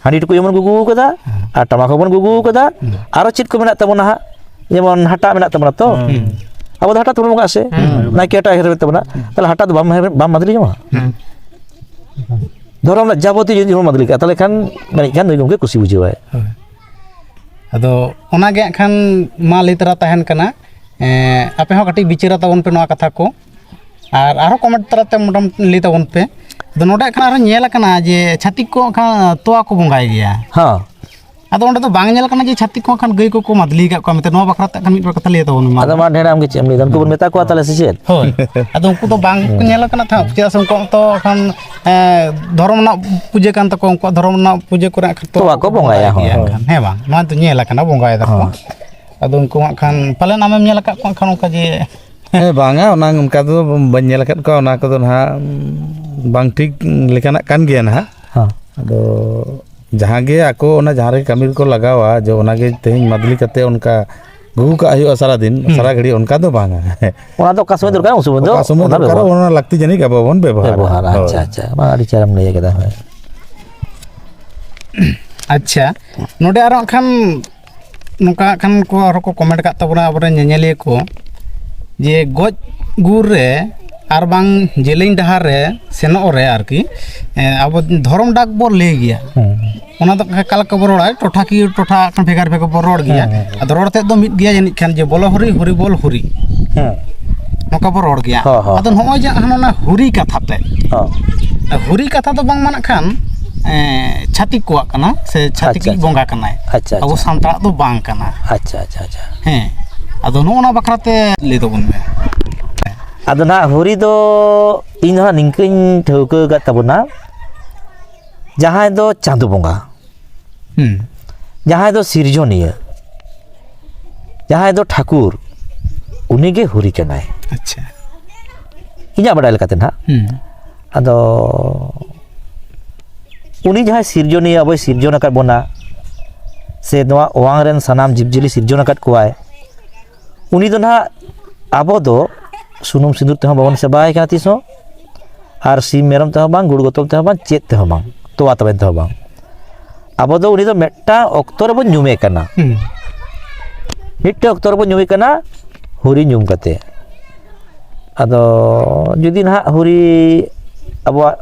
ᱦᱟᱺᱰᱤ ᱴᱩᱠᱩᱡ ᱦᱚᱸᱵᱚᱱ ᱜᱩᱜᱩ ᱠᱟᱫᱟ, ᱦᱩᱸ᱾ ᱟᱨᱚ ᱪᱮᱫ ᱠᱚ ᱢᱮᱱᱟᱜ ᱛᱟᱵᱚᱱᱟ ᱦᱟᱸᱜ? ᱡᱮᱢᱚᱱ ᱦᱟᱴᱟᱜ ᱢᱮᱱᱟᱜ ᱛᱟᱵᱚᱱᱟ ᱛᱚ? ᱦᱩᱸ᱾ ᱟᱵᱚ ᱫᱚ ᱦᱟᱴᱟᱜ ᱛᱮᱵᱚᱱ ᱵᱚᱸᱜᱟᱜᱼᱟ ᱥᱮ? ᱦᱩᱸ᱾ ᱱᱟᱭᱠᱮ ᱦᱟᱴᱟᱜ ᱦᱤᱨᱢᱮᱫ ᱛᱟᱵᱚᱱᱟ᱾ ᱦᱩᱸ᱾ ᱛᱟᱦᱞᱮ ᱦᱟᱴᱟᱜ ᱫᱚ ᱵᱟᱢ ᱦᱮᱨᱢᱮᱫ, ᱵᱟᱢ ᱢᱟᱫᱞᱤ ᱡᱚᱝᱟ? ᱦᱩᱸ᱾ ᱫᱷᱚᱨᱚᱢ ᱨᱮᱱᱟᱜ ᱡᱟᱵᱚᱛᱤᱭᱚ ᱡᱤᱱᱤᱥ ᱵᱚᱱ ᱢᱟᱫᱞᱤ ᱠᱟᱜᱼᱟ, ᱛᱟᱦᱞᱮ ᱠᱷᱟᱱ ᱡᱟᱹᱱᱤᱡ ᱠᱷᱟᱱ ᱱᱩᱭ ᱜᱚᱢᱠᱮ ᱠᱩᱥᱤ ᱵᱩᱡᱷᱟᱹᱣᱟᱭ᱾ ᱦᱳᱭ᱾ ᱟᱫᱚ ᱚᱱᱟᱜᱮ ᱦᱟᱸᱜ ᱠᱷᱟᱱ ᱢᱟ ᱞᱟᱹᱭ ᱛᱟᱨᱟ ᱛᱟᱦᱮᱱ ᱠᱟᱱᱟ᱾ ᱮᱸ, ᱟᱯᱮ ᱦᱚᱸ ᱠᱟᱹᱴᱤᱡ ᱵᱤᱪᱟᱹᱨᱟ ᱛᱟᱵᱚᱱ ᱯᱮ ᱱᱚᱣᱟ ᱠᱟᱛᱷᱟ ᱠᱚ᱾ ᱟᱨ ᱟᱨᱦᱚᱸ ᱠᱚᱢᱮᱱᱴ ᱛᱟᱞᱟᱛᱮ ᱢᱚᱴᱟᱢᱩᱴᱤ ᱞᱟᱹᱭ ᱛᱟᱵᱚᱱ ᱯᱮ᱾ ᱟᱫᱚ ᱱᱚᱰᱮ ᱦᱟᱸᱜ ᱠᱷᱟᱱ ᱟᱨᱦᱚᱸ ᱧᱮᱞ ᱟᱠᱟᱱᱟ ᱡᱮ ᱪᱷᱟᱹᱛᱤᱠ ᱠᱚ ᱦᱟᱸᱜ ᱠᱷᱟᱱ ᱛᱚᱣᱟ ᱠᱚ ᱵᱚᱸᱜᱟᱭ ᱜᱮᱭᱟ᱾ ᱦᱚᱸ᱾ ᱟᱫᱚ ᱚᱸᱰᱮ ᱫᱚ ᱵᱟᱝ ᱧᱮᱞ ᱟᱠᱟᱱᱟ ᱡᱮ ᱪᱷᱟᱹᱛᱤᱠ ᱠᱚ ᱦᱟᱸᱜ ᱠᱷᱟᱱ ᱜᱟᱹᱭ ᱠᱚᱠᱚ ᱢᱟᱫᱞᱤ ᱟᱠᱟᱫ ᱠᱚᱣᱟ ᱢᱮᱱᱛᱮ᱾ ᱱᱚᱣᱟ ᱵᱟᱠᱷᱨᱟ ᱛᱮ ᱦᱟᱸᱜ ᱠᱷᱟᱱ ᱢᱤᱫ ᱵᱟᱨ ᱠᱟᱛᱷᱟ ᱞᱟᱹᱭ ᱛᱟᱵᱚᱱ ᱢᱮ ᱢᱟ᱾ ᱟᱫᱚ ᱢᱟ ᱰᱷᱮᱨ ᱟᱢ ᱜᱮ ᱪᱮᱫ ᱮᱢ ᱞᱟᱹᱭ ᱫᱟ? ᱩᱱᱠᱩ ᱵᱚᱱ ᱢᱮᱛᱟ ᱠᱚᱣᱟ ᱛᱟᱦᱞᱮ ᱥᱮ ᱪᱮᱫ? ᱦᱳᱭ᱾ ᱟᱫᱚ ᱩᱱᱠᱩ ᱫᱚ ᱵᱟᱝ ᱠᱚ ᱦᱩᱸ᱾ ᱧᱮᱞ ᱟᱠᱟᱱᱟ ᱛᱚ, ᱪᱮᱫᱟᱜ ᱥᱮ ᱩᱱᱠᱩᱣᱟᱜ ᱛᱚ ᱦᱟᱸᱜ ᱠᱷᱟᱱ, ᱮᱸ, ᱫᱷᱚᱨᱚᱢ ᱨᱮᱱᱟᱜ ᱯᱩᱡᱟᱹ ᱠᱟᱱ ᱛᱟᱠᱚᱣᱟ, ᱩᱱᱠᱩᱣᱟᱜ ᱫᱷᱚᱨᱚᱢ ᱨᱮᱱᱟᱜ ᱯᱩᱡᱟᱹ ᱠᱚᱨᱮ ᱦᱟᱸᱜ ᱠᱷᱟᱱ ᱛᱚᱣᱟ ᱠᱚ ᱵᱚᱸᱜᱟᱭᱟ, ᱵᱚᱸᱜᱟᱭ ᱦᱳᱭ᱾ ᱜᱮᱭᱟ ᱦᱟᱸᱜ ᱦᱳᱭ᱾ ᱠᱷᱟᱱ, ᱦᱮᱸ ᱵᱟᱝ? ᱱᱚᱣᱟ ᱫᱚ ᱧᱮᱞ ᱟᱠᱟᱱᱟ, ᱵᱚᱸᱜᱟᱭ ᱫᱟᱠᱚ᱾ ᱦᱳᱭ᱾ ᱟᱫᱚ ᱩᱱᱠᱩ ᱦᱟᱸᱜ ᱠᱷᱟᱱ ᱯᱟᱞᱮᱱ ᱟᱢᱮᱢ ᱧᱮᱞ ᱟᱠᱟᱫ ᱠᱚᱣᱟ ᱦᱟᱸᱜ ᱠᱷᱟᱱ ᱚᱱᱠᱟ ᱡᱮ ᱦᱮᱸ, ᱵᱟᱝᱟ, ᱚᱱᱟ ᱚᱱᱠᱟ ᱫᱚ ᱵᱟᱹᱧ ᱧᱮᱞ ᱟᱠᱟᱫ ᱠᱚᱣᱟ, ᱚᱱᱟ ᱠᱚᱫᱚ ᱱᱟᱦᱟᱜ, ᱩᱸ, ᱵᱟᱝ ᱴᱷᱤᱠ ᱞᱮᱠᱟᱱᱟᱜ ᱠᱟᱱ ᱜᱮᱭᱟ ᱱᱟᱦᱟᱜ᱾ ᱦᱮᱸ᱾ ᱟᱫᱚ ᱡᱟᱦᱟᱸ ᱜᱮ ᱟᱠᱚ ᱚᱱᱟ ᱡᱟᱦᱟᱸ ᱨᱮ ᱠᱟᱹᱢᱤ ᱨᱮᱠᱚ ᱞᱟᱜᱟᱣᱟ, ᱡᱮ ᱚᱱᱟ ᱜᱮ ᱛᱮᱦᱮᱧ ᱢᱟᱫᱞᱤ ᱠᱟᱛᱮ ᱚᱱᱠᱟ ᱜᱩᱜᱩ ᱠᱟᱜ ᱦᱩᱭᱩᱜᱼᱟ ᱥᱟᱨᱟᱫᱤᱱ, ᱦᱩᱸ᱾ ᱥᱟᱨᱟ ᱜᱷᱟᱹᱲᱤ, ᱚᱱᱠᱟ ᱫᱚ ᱵᱟᱝᱟ᱾ ᱚᱱᱟ ᱫᱚ ᱚᱠᱟ ᱥᱚᱢᱚᱭ ᱫᱚᱨᱠᱟᱨ, ᱩᱱ ᱥᱚᱢᱚᱭ ᱫᱚ ᱚᱠᱟ ᱥᱚᱢᱚᱭ ᱚᱱᱟ ᱫᱚᱨᱠᱟᱨ, ᱵᱮᱵᱚᱦᱟᱨ᱾ ᱚᱱᱟ ᱞᱟᱹᱠᱛᱤ ᱡᱟᱹᱱᱤᱡ ᱟᱵᱚ ᱵᱚᱱ ᱵᱮᱵᱚᱦᱟᱨᱟ᱾ ᱵᱮᱵᱚᱦᱟᱨᱟ, ᱦᱳᱭ᱾ ᱟᱪᱪᱷᱟ, ᱟᱪᱪᱷᱟ, ᱢᱟ ᱟᱹᱰᱤ ᱪᱮᱦᱨᱟᱢ ᱞᱟᱹᱭ ᱠᱮᱫᱟ, ᱦᱳᱭ᱾ ᱟᱪᱪᱷᱟ, ᱱᱚᱰᱮ ᱟᱨᱚ ᱦᱟᱸᱜ ᱠᱷᱟᱱ ᱱᱚᱝᱠᱟ ᱦᱟᱸᱜ ᱠᱷᱟᱱ ᱠᱚ ᱟᱨᱦᱚᱸ ᱠᱚ comment ᱠᱟᱜ ᱛᱟᱵᱚᱱᱟ ᱟᱵᱚᱨᱮᱱ ᱧᱮᱧᱮᱞᱤᱭᱟᱹ ᱠᱚ, ᱡᱮ ᱜᱚᱡ ᱜᱩᱨ ᱨᱮ ᱟᱨ ᱵᱟᱝ ᱡᱮᱞᱮᱧ ᱰᱟᱦᱟᱨ ᱨᱮ ᱥᱮᱱᱚᱜ ᱨᱮ ᱟᱨᱠᱤ, ᱮᱸ, ᱟᱵᱚ ᱫᱷᱚᱨᱚᱢ ᱰᱟᱠ ᱵᱚ ᱞᱟᱹᱭ ᱜᱮᱭᱟ᱾ ᱦᱮᱸ᱾ ᱚᱱᱟ ᱫᱚ ᱚᱠᱟ ᱞᱮᱠᱟ ᱵᱚ ᱨᱚᱲᱟ, ᱴᱚᱴᱷᱟ ᱠᱤᱭᱟᱹ ᱴᱚᱴᱷᱟ ᱠᱷᱟᱱ ᱵᱷᱮᱜᱟᱨ ᱵᱷᱮᱜᱟᱨ ᱵᱚ ᱨᱚᱲ ᱜᱮᱭᱟ᱾ ᱦᱮᱸ, ᱦᱮᱸ, ᱦᱮᱸ᱾ ᱟᱫᱚ ᱨᱚᱲ ᱛᱮᱫ ᱫᱚ ᱢᱤᱫ ᱜᱮᱭᱟ ᱡᱟᱹᱱᱤᱡ ᱠᱷᱟᱱ, ᱡᱮ ᱵᱚᱞᱚ ᱦᱩᱨᱤ, ᱦᱩᱨᱤ ᱵᱚᱞ ᱦᱩᱨᱤ᱾ ᱦᱮᱸ᱾ ᱱᱚᱝᱠᱟ ᱵᱚ ᱨᱚᱲ ᱜᱮᱭᱟ᱾ ᱦᱚᱸ, ᱦᱚᱸ, ᱟᱫᱚ ᱦᱚᱸ᱾ ᱱᱚᱜᱼᱚᱭ ᱡᱮ ᱦᱟᱱᱟ ᱚᱱᱟ ᱦᱩᱨᱤ ᱠᱟᱛᱷᱟ ᱛᱮ, ᱦᱚᱸ᱾ ᱦᱩᱨᱤ ᱠᱟᱛᱷᱟ ᱫᱚ ᱵᱟᱝ ᱢᱟᱱᱟᱜ ᱠᱷᱟᱱ, ᱮᱸ, ᱪᱷᱟᱹᱛᱤᱠ ᱠᱚᱣᱟᱜ ᱠᱟᱱᱟ ᱥᱮ ᱪᱷᱟᱹᱛᱤᱠ ᱟᱪᱪᱷᱟ, ᱟᱪᱪᱷᱟ᱾ ᱵᱚᱸᱜᱟ ᱠᱟᱱᱟᱭ᱾ ᱟᱪᱪᱷᱟ, ᱟᱵᱚ ᱟᱪᱪᱷᱟ᱾ ᱥᱟᱱᱛᱟᱲᱟᱜ ᱫᱚ ᱵᱟᱝ ᱠᱟᱱᱟ᱾ ᱟᱪᱪᱷᱟ, ᱟᱪᱪᱷᱟ, ᱟᱪᱪᱷᱟ᱾ ᱦᱮᱸ, ᱟᱫᱚ ᱱᱚᱜᱼᱚ ᱱᱚᱣᱟ ᱵᱟᱠᱷᱨᱟ ᱛᱮ ᱞᱟᱹᱭ ᱛᱟᱵᱚᱱ ᱢᱮ᱾ ᱟᱫᱚ ᱱᱟᱦᱟᱜ ᱦᱩᱨᱤ ᱫᱚ ᱤᱧ ᱫᱚ ᱦᱟᱸᱜ ᱱᱤᱝᱠᱟᱹᱧ ᱴᱷᱟᱹᱣᱠᱟᱹ ᱟᱠᱟᱫ ᱛᱟᱵᱚᱱᱟ, ᱡᱟᱦᱟᱸᱭ ᱫᱚ ᱪᱟᱸᱫᱳ ᱵᱚᱸᱜᱟ, ᱦᱩᱸ᱾ ᱡᱟᱦᱟᱸᱭ ᱫᱚ ᱥᱤᱨᱡᱚᱱᱤᱭᱟᱹ, ᱡᱟᱦᱟᱸᱭ ᱫᱚ ᱴᱷᱟᱹᱠᱩᱨ, ᱩᱱᱤᱜᱮ ᱦᱩᱨᱤ ᱠᱟᱱᱟᱭ᱾ ᱟᱪᱪᱷᱟ᱾ ᱤᱧᱟᱹᱜ ᱵᱟᱰᱟᱭ ᱞᱮᱠᱟᱛᱮ ᱱᱟᱦᱟᱜ᱾ ᱦᱩᱸ᱾ ᱟᱫᱚ ᱩᱱᱤ ᱡᱟᱦᱟᱸᱭ ᱥᱤᱨᱡᱚᱱᱤᱭᱟᱹ, ᱟᱵᱚᱭ ᱥᱤᱨᱡᱚᱱ ᱟᱠᱟᱫ ᱵᱚᱱᱟ, ᱥᱮ ᱱᱚᱣᱟ ᱚᱣᱟᱝ ᱨᱮᱱ ᱥᱟᱱᱟᱢ ᱡᱤᱵᱽᱼᱡᱤᱭᱟᱹᱞᱤ ᱥᱤᱨᱡᱚᱱ ᱟᱠᱟᱫ ᱠᱚᱣᱟᱭ, ᱩᱱᱤ ᱫᱚ ᱱᱟᱦᱟᱜ ᱟᱵᱚ ᱫᱚ ᱥᱩᱱᱩᱢ ᱥᱤᱸᱫᱩᱨ ᱛᱮᱦᱚᱸ ᱵᱟᱵᱚᱱ ᱥᱮᱵᱟᱭᱮ ᱠᱟᱱᱟ ᱛᱤᱥ ᱦᱚᱸ, ᱟᱨ ᱥᱤᱢ ᱢᱮᱨᱚᱢ ᱛᱮᱦᱚᱸ ᱵᱟᱝ, ᱜᱩᱲ ᱜᱚᱛᱚᱞ ᱛᱮᱦᱚᱸ ᱵᱟᱝ, ᱪᱮᱫ ᱛᱮᱦᱚᱸ ᱵᱟᱝ, ᱛᱚᱣᱟ ᱛᱟᱵᱮᱱ ᱛᱮᱦᱚᱸ ᱵᱟᱝ᱾ ᱟᱵᱚ ᱫᱚ ᱩᱱᱤ ᱫᱚ ᱢᱤᱫᱴᱟᱝ ᱚᱠᱛᱚ ᱨᱮᱵᱚᱱ ᱧᱩᱢᱮ ᱠᱟᱱᱟ᱾ ᱦᱩᱸ᱾ ᱢᱤᱫᱴᱟᱝ ᱚᱠᱛᱚ ᱨᱮᱵᱚᱱ ᱧᱩᱢᱮ ᱠᱟᱱᱟ ᱦᱩᱨᱤ ᱧᱩᱢ ᱠᱟᱛᱮ᱾ ᱟᱫᱚ ᱡᱩᱫᱤ ᱱᱟᱦᱟᱜ ᱦᱩᱨᱤ ᱟᱵᱚᱣᱟᱜ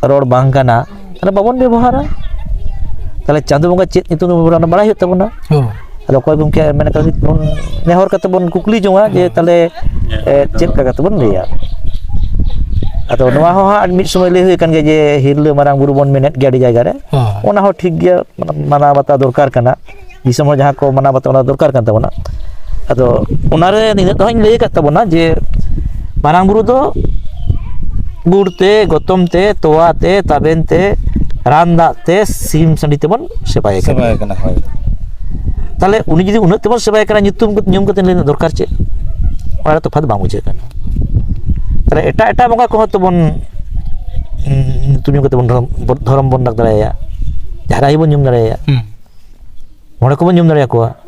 ᱨᱚᱲ ᱵᱟᱝ ᱠᱟᱱᱟ, ᱛᱟᱦᱞᱮ ᱵᱟᱵᱚᱱ ᱵᱮᱵᱚᱦᱟᱨᱟ᱾ ᱛᱟᱦᱞᱮ ᱪᱟᱸᱫᱳ ᱵᱚᱸᱜᱟ ᱪᱮᱫ ᱧᱩᱛᱩᱢ ᱛᱮᱵᱚᱱ ᱵᱮᱵᱚᱦᱟᱨᱟ, ᱚᱱᱟ ᱵᱟᱲᱟᱭ ᱦᱩᱭᱩᱜ ᱛᱟᱵᱚᱱᱟ᱾ ᱦᱳᱭ᱾ ᱟᱫᱚ ᱚᱠᱚᱭ ᱜᱚᱢᱠᱮ ᱢᱮᱱ ᱠᱟᱫᱟ, ᱵᱚᱱ ᱱᱮᱦᱚᱨ ᱠᱟᱛᱮ ᱵᱚᱱ ᱠᱩᱠᱞᱤ ᱡᱚᱝᱟ ᱡᱮ, ᱦᱳᱭ᱾ ᱛᱟᱦᱞᱮ, ᱮ, ᱪᱮᱫ ᱞᱮᱠᱟ ᱠᱟᱛᱮ ᱵᱚᱱ ᱞᱟᱹᱭᱟ? ᱟᱫᱚ ᱱᱚᱣᱟ ᱦᱚᱸ ᱦᱟᱸᱜ ᱢᱤᱫ ᱥᱚᱢᱚᱭ ᱞᱟᱹᱭ ᱦᱩᱭ ᱟᱠᱟᱱ ᱜᱮᱭᱟ ᱡᱮ ᱦᱤᱨᱞᱟᱹ ᱢᱟᱨᱟᱝ ᱵᱩᱨᱩ ᱵᱚᱱ ᱢᱮᱱᱮᱫ ᱜᱮᱭᱟ ᱟᱹᱰᱤ ᱡᱟᱭᱜᱟ ᱨᱮ᱾ ᱦᱳᱭ᱾ ᱚᱱᱟ ᱦᱚᱸ ᱴᱷᱤᱠ ᱜᱮᱭᱟ, ᱢᱟᱱᱟᱣ ᱵᱟᱛᱟᱣ ᱫᱚᱨᱠᱟᱨ ᱠᱟᱱᱟ᱾ ᱫᱤᱥᱚᱢ ᱦᱚᱲ ᱡᱟᱦᱟᱸ ᱠᱚ ᱢᱟᱱᱟᱣ ᱵᱟᱛᱟᱣ, ᱚᱱᱟ ᱫᱚᱨᱠᱟᱨ ᱠᱟᱱ ᱛᱟᱵᱚᱱᱟ᱾ ᱟᱫᱚ ᱚᱱᱟᱨᱮ ᱱᱤᱱᱟᱹᱜ ᱫᱚ ᱦᱟᱸᱜ ᱤᱧ ᱞᱟᱹᱭ ᱟᱠᱟᱫ ᱛᱟᱵᱚᱱᱟ ᱡᱮ ᱢᱟᱨᱟᱝ ᱵᱩᱨᱩ ᱫᱚ ᱜᱩᱲ ᱛᱮ, ᱜᱚᱛᱚᱢ ᱛᱮ, ᱛᱚᱣᱟ ᱛᱮ, ᱛᱟᱵᱮᱱ ᱛᱮ, ᱨᱟᱱ ᱫᱟᱜ ᱛᱮ, ᱥᱤᱢ ᱥᱟᱺᱰᱤ ᱛᱮᱵᱚᱱ ᱥᱮᱵᱟᱭᱮ ᱠᱟᱱᱟ᱾ ᱥᱮᱵᱟᱭᱮ ᱠᱟᱱᱟ, ᱦᱳᱭ᱾ ᱛᱟᱦᱞᱮ ᱩᱱᱤ ᱡᱩᱫᱤ ᱩᱱᱟᱹᱜ ᱛᱮᱵᱚᱱ ᱥᱮᱵᱟᱭᱮ ᱠᱟᱱᱟ, ᱧᱩᱛᱩᱢ ᱧᱩᱢ ᱠᱟᱛᱮ ᱞᱟᱹᱭ ᱨᱮᱱᱟᱜ ᱫᱚᱨᱠᱟᱨ ᱪᱮᱫ? ᱚᱱᱟ ᱨᱮ ᱛᱚᱯᱷᱟᱛ ᱵᱟᱝ ᱵᱩᱡᱷᱟᱹᱜ ᱠᱟᱱᱟ᱾ ᱛᱟᱦᱞᱮ ᱮᱴᱟᱜ ᱮᱴᱟᱜ ᱵᱚᱸᱜᱟ ᱠᱚᱦᱚᱸ ᱛᱚᱵᱚᱱ, ᱩᱸ, ᱧᱩᱛᱩᱢ ᱧᱩᱢ ᱠᱟᱛᱮ ᱵᱚᱱ ᱫᱷᱚᱨᱚᱢ, ᱫᱷᱚᱨᱚᱢ ᱵᱚᱱ ᱰᱟᱠ ᱫᱟᱲᱮᱭᱟᱭᱟ, ᱡᱟᱦᱮᱨ ᱟᱭᱳ ᱵᱚᱱ ᱧᱩᱢ ᱫᱟᱲᱮᱭᱟᱭᱟ, ᱦᱩᱸ᱾ ᱢᱚᱬᱮ ᱠᱚᱵᱚᱱ ᱧᱩᱢ ᱫᱟᱲᱮᱭᱟᱠᱚᱣᱟ᱾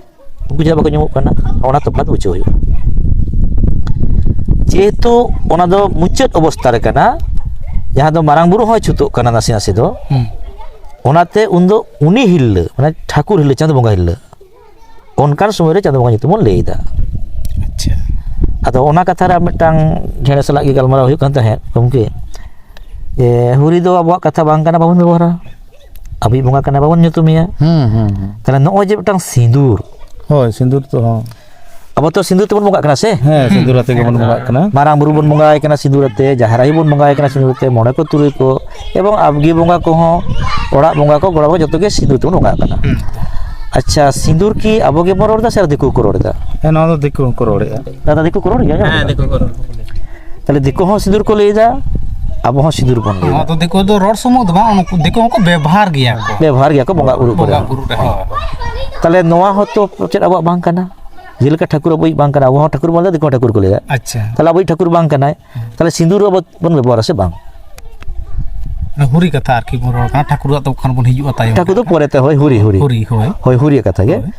ᱩᱱᱠᱩ ᱪᱮᱫᱟᱜ ᱵᱟᱠᱚ ᱧᱩᱢᱚᱜ ᱠᱟᱱᱟ? ᱚᱱᱟ ᱛᱚᱯᱷᱟᱛ ᱵᱩᱡᱷᱟᱹᱣ ᱦᱩᱭᱩᱜᱼᱟ᱾ ᱡᱮᱦᱮᱛᱩ ᱚᱱᱟ ᱫᱚ ᱢᱩᱪᱟᱹᱫ ᱚᱵᱚᱥᱛᱟ ᱨᱮ ᱠᱟᱱᱟ, ᱡᱟᱦᱟᱸ ᱫᱚ ᱢᱟᱨᱟᱝ ᱵᱩᱨᱩ ᱦᱚᱸᱭ ᱪᱷᱩᱛᱚᱜ ᱠᱟᱱᱟ ᱱᱟᱥᱮ ᱱᱟᱥᱮ ᱫᱚ, ᱦᱩᱸ᱾ ᱚᱱᱟᱛᱮ ᱩᱱᱫᱚ ᱩᱱᱤ ᱦᱤᱨᱞᱟᱹ, ᱢᱟᱱᱮ ᱴᱷᱟᱹᱠᱩᱨ ᱦᱤᱨᱞᱟᱹ, ᱪᱟᱸᱫᱚ ᱵᱚᱸᱜᱟ ᱦᱤᱨᱞᱟᱹ, ᱚᱱᱠᱟᱱ ᱥᱚᱢᱚᱭ ᱨᱮ ᱪᱟᱸᱫᱚ ᱵᱚᱸᱜᱟ ᱧᱩᱛᱩᱢ ᱵᱚᱱ ᱞᱟᱹᱭ ᱮᱫᱟ᱾ ᱟᱪᱪᱷᱟ᱾ ᱟᱫᱚ ᱚᱱᱟ ᱠᱟᱛᱷᱟ ᱨᱮ ᱟᱨ ᱢᱤᱫᱴᱟᱝ ᱡᱷᱮᱲᱮ ᱥᱟᱞᱟᱜ ᱜᱮ ᱜᱟᱞᱢᱟᱨᱟᱣ ᱦᱩᱭᱩᱜ ᱠᱟᱱ ᱛᱟᱦᱮᱸᱫ ᱜᱚᱢᱠᱮ, ᱡᱮ ᱦᱩᱨᱤ ᱫᱚ ᱟᱵᱚᱣᱟᱜ ᱠᱟᱛᱷᱟ ᱵᱟᱝ ᱠᱟᱱᱟ, ᱵᱟᱵᱚᱱ ᱵᱮᱵᱚᱦᱟᱨᱟ, ᱟᱵᱚᱭᱤᱡ ᱵᱚᱸᱜᱟ ᱠᱟᱱᱟ, ᱵᱟᱵᱚᱱ ᱧᱩᱛᱩᱢᱮᱭᱟ᱾ ᱦᱩᱸ, ᱦᱩᱸ, ᱦᱩᱸ᱾ ᱛᱟᱦᱞᱮ ᱱᱚᱜᱼᱚᱭ ᱡᱮ ᱢᱤᱫᱴᱟᱝ ᱥᱤᱸᱫᱩᱨ, ᱦᱳᱭ, ᱥᱤᱸᱫᱩᱨ ᱛᱚ, ᱦᱚᱸ᱾ ᱟᱵᱚ ᱛᱚ ᱥᱤᱸᱫᱩᱨ ᱛᱮᱵᱚᱱ ᱵᱚᱸᱜᱟᱜ ᱠᱟᱱᱟ ᱥᱮ? ᱦᱮᱸ, ᱥᱤᱸᱫᱩᱨ ᱟᱛᱮ ᱜᱮᱵᱚᱱ ᱵᱚᱸᱜᱟᱜ ᱠᱟᱱᱟ᱾ ᱢᱟᱨᱟᱝ ᱵᱩᱨᱩ ᱵᱚᱱ ᱵᱚᱸᱜᱟᱭ ᱠᱟᱱᱟ ᱥᱤᱸᱫᱩᱨ ᱟᱛᱮ, ᱡᱟᱦᱮᱨ ᱟᱭᱳ ᱵᱚᱱ ᱵᱚᱸᱜᱟᱭ ᱠᱟᱱᱟ ᱥᱤᱸᱫᱩᱨ ᱟᱛᱮ, ᱢᱚᱬᱮ ᱠᱚ ᱛᱩᱨᱩᱭ ᱠᱚ, ᱮᱵᱚᱝ ᱟᱵᱜᱤ ᱵᱚᱸᱜᱟ ᱠᱚᱦᱚᱸ, ᱚᱲᱟᱜ ᱵᱚᱸᱜᱟ ᱠᱚ, ᱜᱚᱲᱟ ᱵᱚᱸᱜᱟ, ᱡᱚᱛᱚ ᱜᱮ ᱥᱤᱸᱫᱩᱨ ᱛᱮᱵᱚᱱ ᱵᱚᱸᱜᱟᱜ ᱠᱟᱱᱟ᱾ ᱦᱩᱸ᱾ ᱟᱪᱪᱷᱟ, ᱥᱤᱸᱫᱩᱨ ᱠᱤ ᱟᱵᱚ ᱜᱮᱵᱚᱱ ᱨᱚᱲ ᱮᱫᱟ ᱥᱮ ᱟᱨ ᱫᱤᱠᱩ ᱠᱚ ᱨᱚᱲ ᱮᱫᱟ? ᱦᱮᱸ, ᱱᱚᱣᱟ ᱫᱚ ᱫᱤᱠᱩ ᱦᱚᱸᱠᱚ ᱨᱚᱲᱮᱫᱼᱟ᱾ ᱫᱟᱫᱟ, ᱫᱤᱠᱩ ᱠᱚ ᱨᱚᱲ ᱜᱮᱭᱟ? ᱦᱮᱸ, ᱫᱤᱠᱩ ᱠᱚ ᱨᱚᱲ᱾ ᱛᱟᱦᱞᱮ ᱫᱤᱠᱩ ᱦᱚᱸ ᱥᱤᱸᱫᱩᱨ ᱠᱚ ᱞᱟᱹᱭ ᱮᱫᱟ, ᱟᱵᱚ ᱦᱚᱸ ᱥᱤᱸᱫᱩᱨ ᱵᱚᱱ ᱞᱟᱹᱭ ᱱᱚᱣᱟ ᱮᱫᱟ᱾ ᱫᱚ ᱫᱤᱠᱩ ᱫᱚ ᱨᱚᱲ ᱥᱩᱢᱩᱝ ᱫᱚ ᱵᱟᱝ, ᱩᱱᱠᱩ ᱫᱤᱠᱩ ᱦᱚᱸᱠᱚ ᱵᱮᱵᱚᱦᱟᱨ ᱜᱮᱭᱟ ᱠᱚ᱾ ᱵᱮᱵᱚᱦᱟᱨ ᱜᱮᱭᱟ ᱠᱚ ᱵᱚᱸᱜᱟ ᱵᱩᱨᱩ ᱠᱚᱨᱮ᱾ ᱵᱚᱸᱜᱟ ᱵᱩᱨᱩ ᱨᱮ, ᱦᱳᱭ᱾ ᱛᱟᱦᱞᱮ ᱱᱚᱣᱟ ᱦᱚᱸᱛᱚ ᱪᱮᱫ ᱟᱵᱚᱣᱟᱜ ᱵᱟᱝ ᱠᱟᱱᱟ? ᱡᱮᱞᱮᱠᱟ ᱴᱷᱟᱹᱠᱩᱨ ᱟᱵᱚᱭᱤᱡ ᱵᱟᱝ ᱠᱟᱱᱟ, ᱟᱵᱚ ᱦᱚᱸ ᱴᱷᱟᱹᱠᱩᱨ ᱵᱚᱱ ᱞᱟᱹᱭᱟ, ᱫᱤᱠᱩ ᱦᱚᱸ ᱴᱷᱟᱹᱠᱩᱨ ᱠᱚ ᱞᱟᱹᱭᱟ᱾ ᱟᱪᱪᱷᱟ᱾ ᱛᱟᱦᱞᱮ ᱟᱵᱚᱭᱤᱡ ᱴᱷᱟᱹᱠᱩᱨ ᱵᱟᱝ ᱠᱟᱱᱟᱭ, ᱛᱟᱦᱞᱮ ᱥᱤᱸᱫᱩᱨ ᱟᱵᱚ ᱵᱚᱱ ᱵᱮᱵᱚᱦᱟᱨᱟ ᱥᱮ ᱵᱟᱝ? ᱦᱩᱨᱤ ᱠᱟᱛᱷᱟ ᱟᱨᱠᱤ ᱵᱚᱱ ᱨᱚᱲ ᱠᱟᱱᱟ, ᱴᱷᱟᱹᱠᱩᱨ ᱫᱚ ᱛᱚᱠᱷᱚᱱ ᱵᱚᱱ ᱦᱤᱡᱩᱜᱼᱟ ᱛᱟᱭᱚᱢ ᱴᱷᱟᱹᱠᱩᱨ ᱫᱚ ᱨᱮ᱾ ᱯᱚᱨᱮᱛᱮ, ᱦᱳᱭ, ᱦᱩᱨᱤ, ᱦᱩᱨᱤ᱾ ᱦᱩᱨᱤ, ᱦᱳᱭ᱾ ᱦᱳᱭ, ᱦᱩᱨᱤᱭᱟᱜ ᱠᱟᱛᱷᱟ ᱜᱮ᱾ ᱦᱳᱭ᱾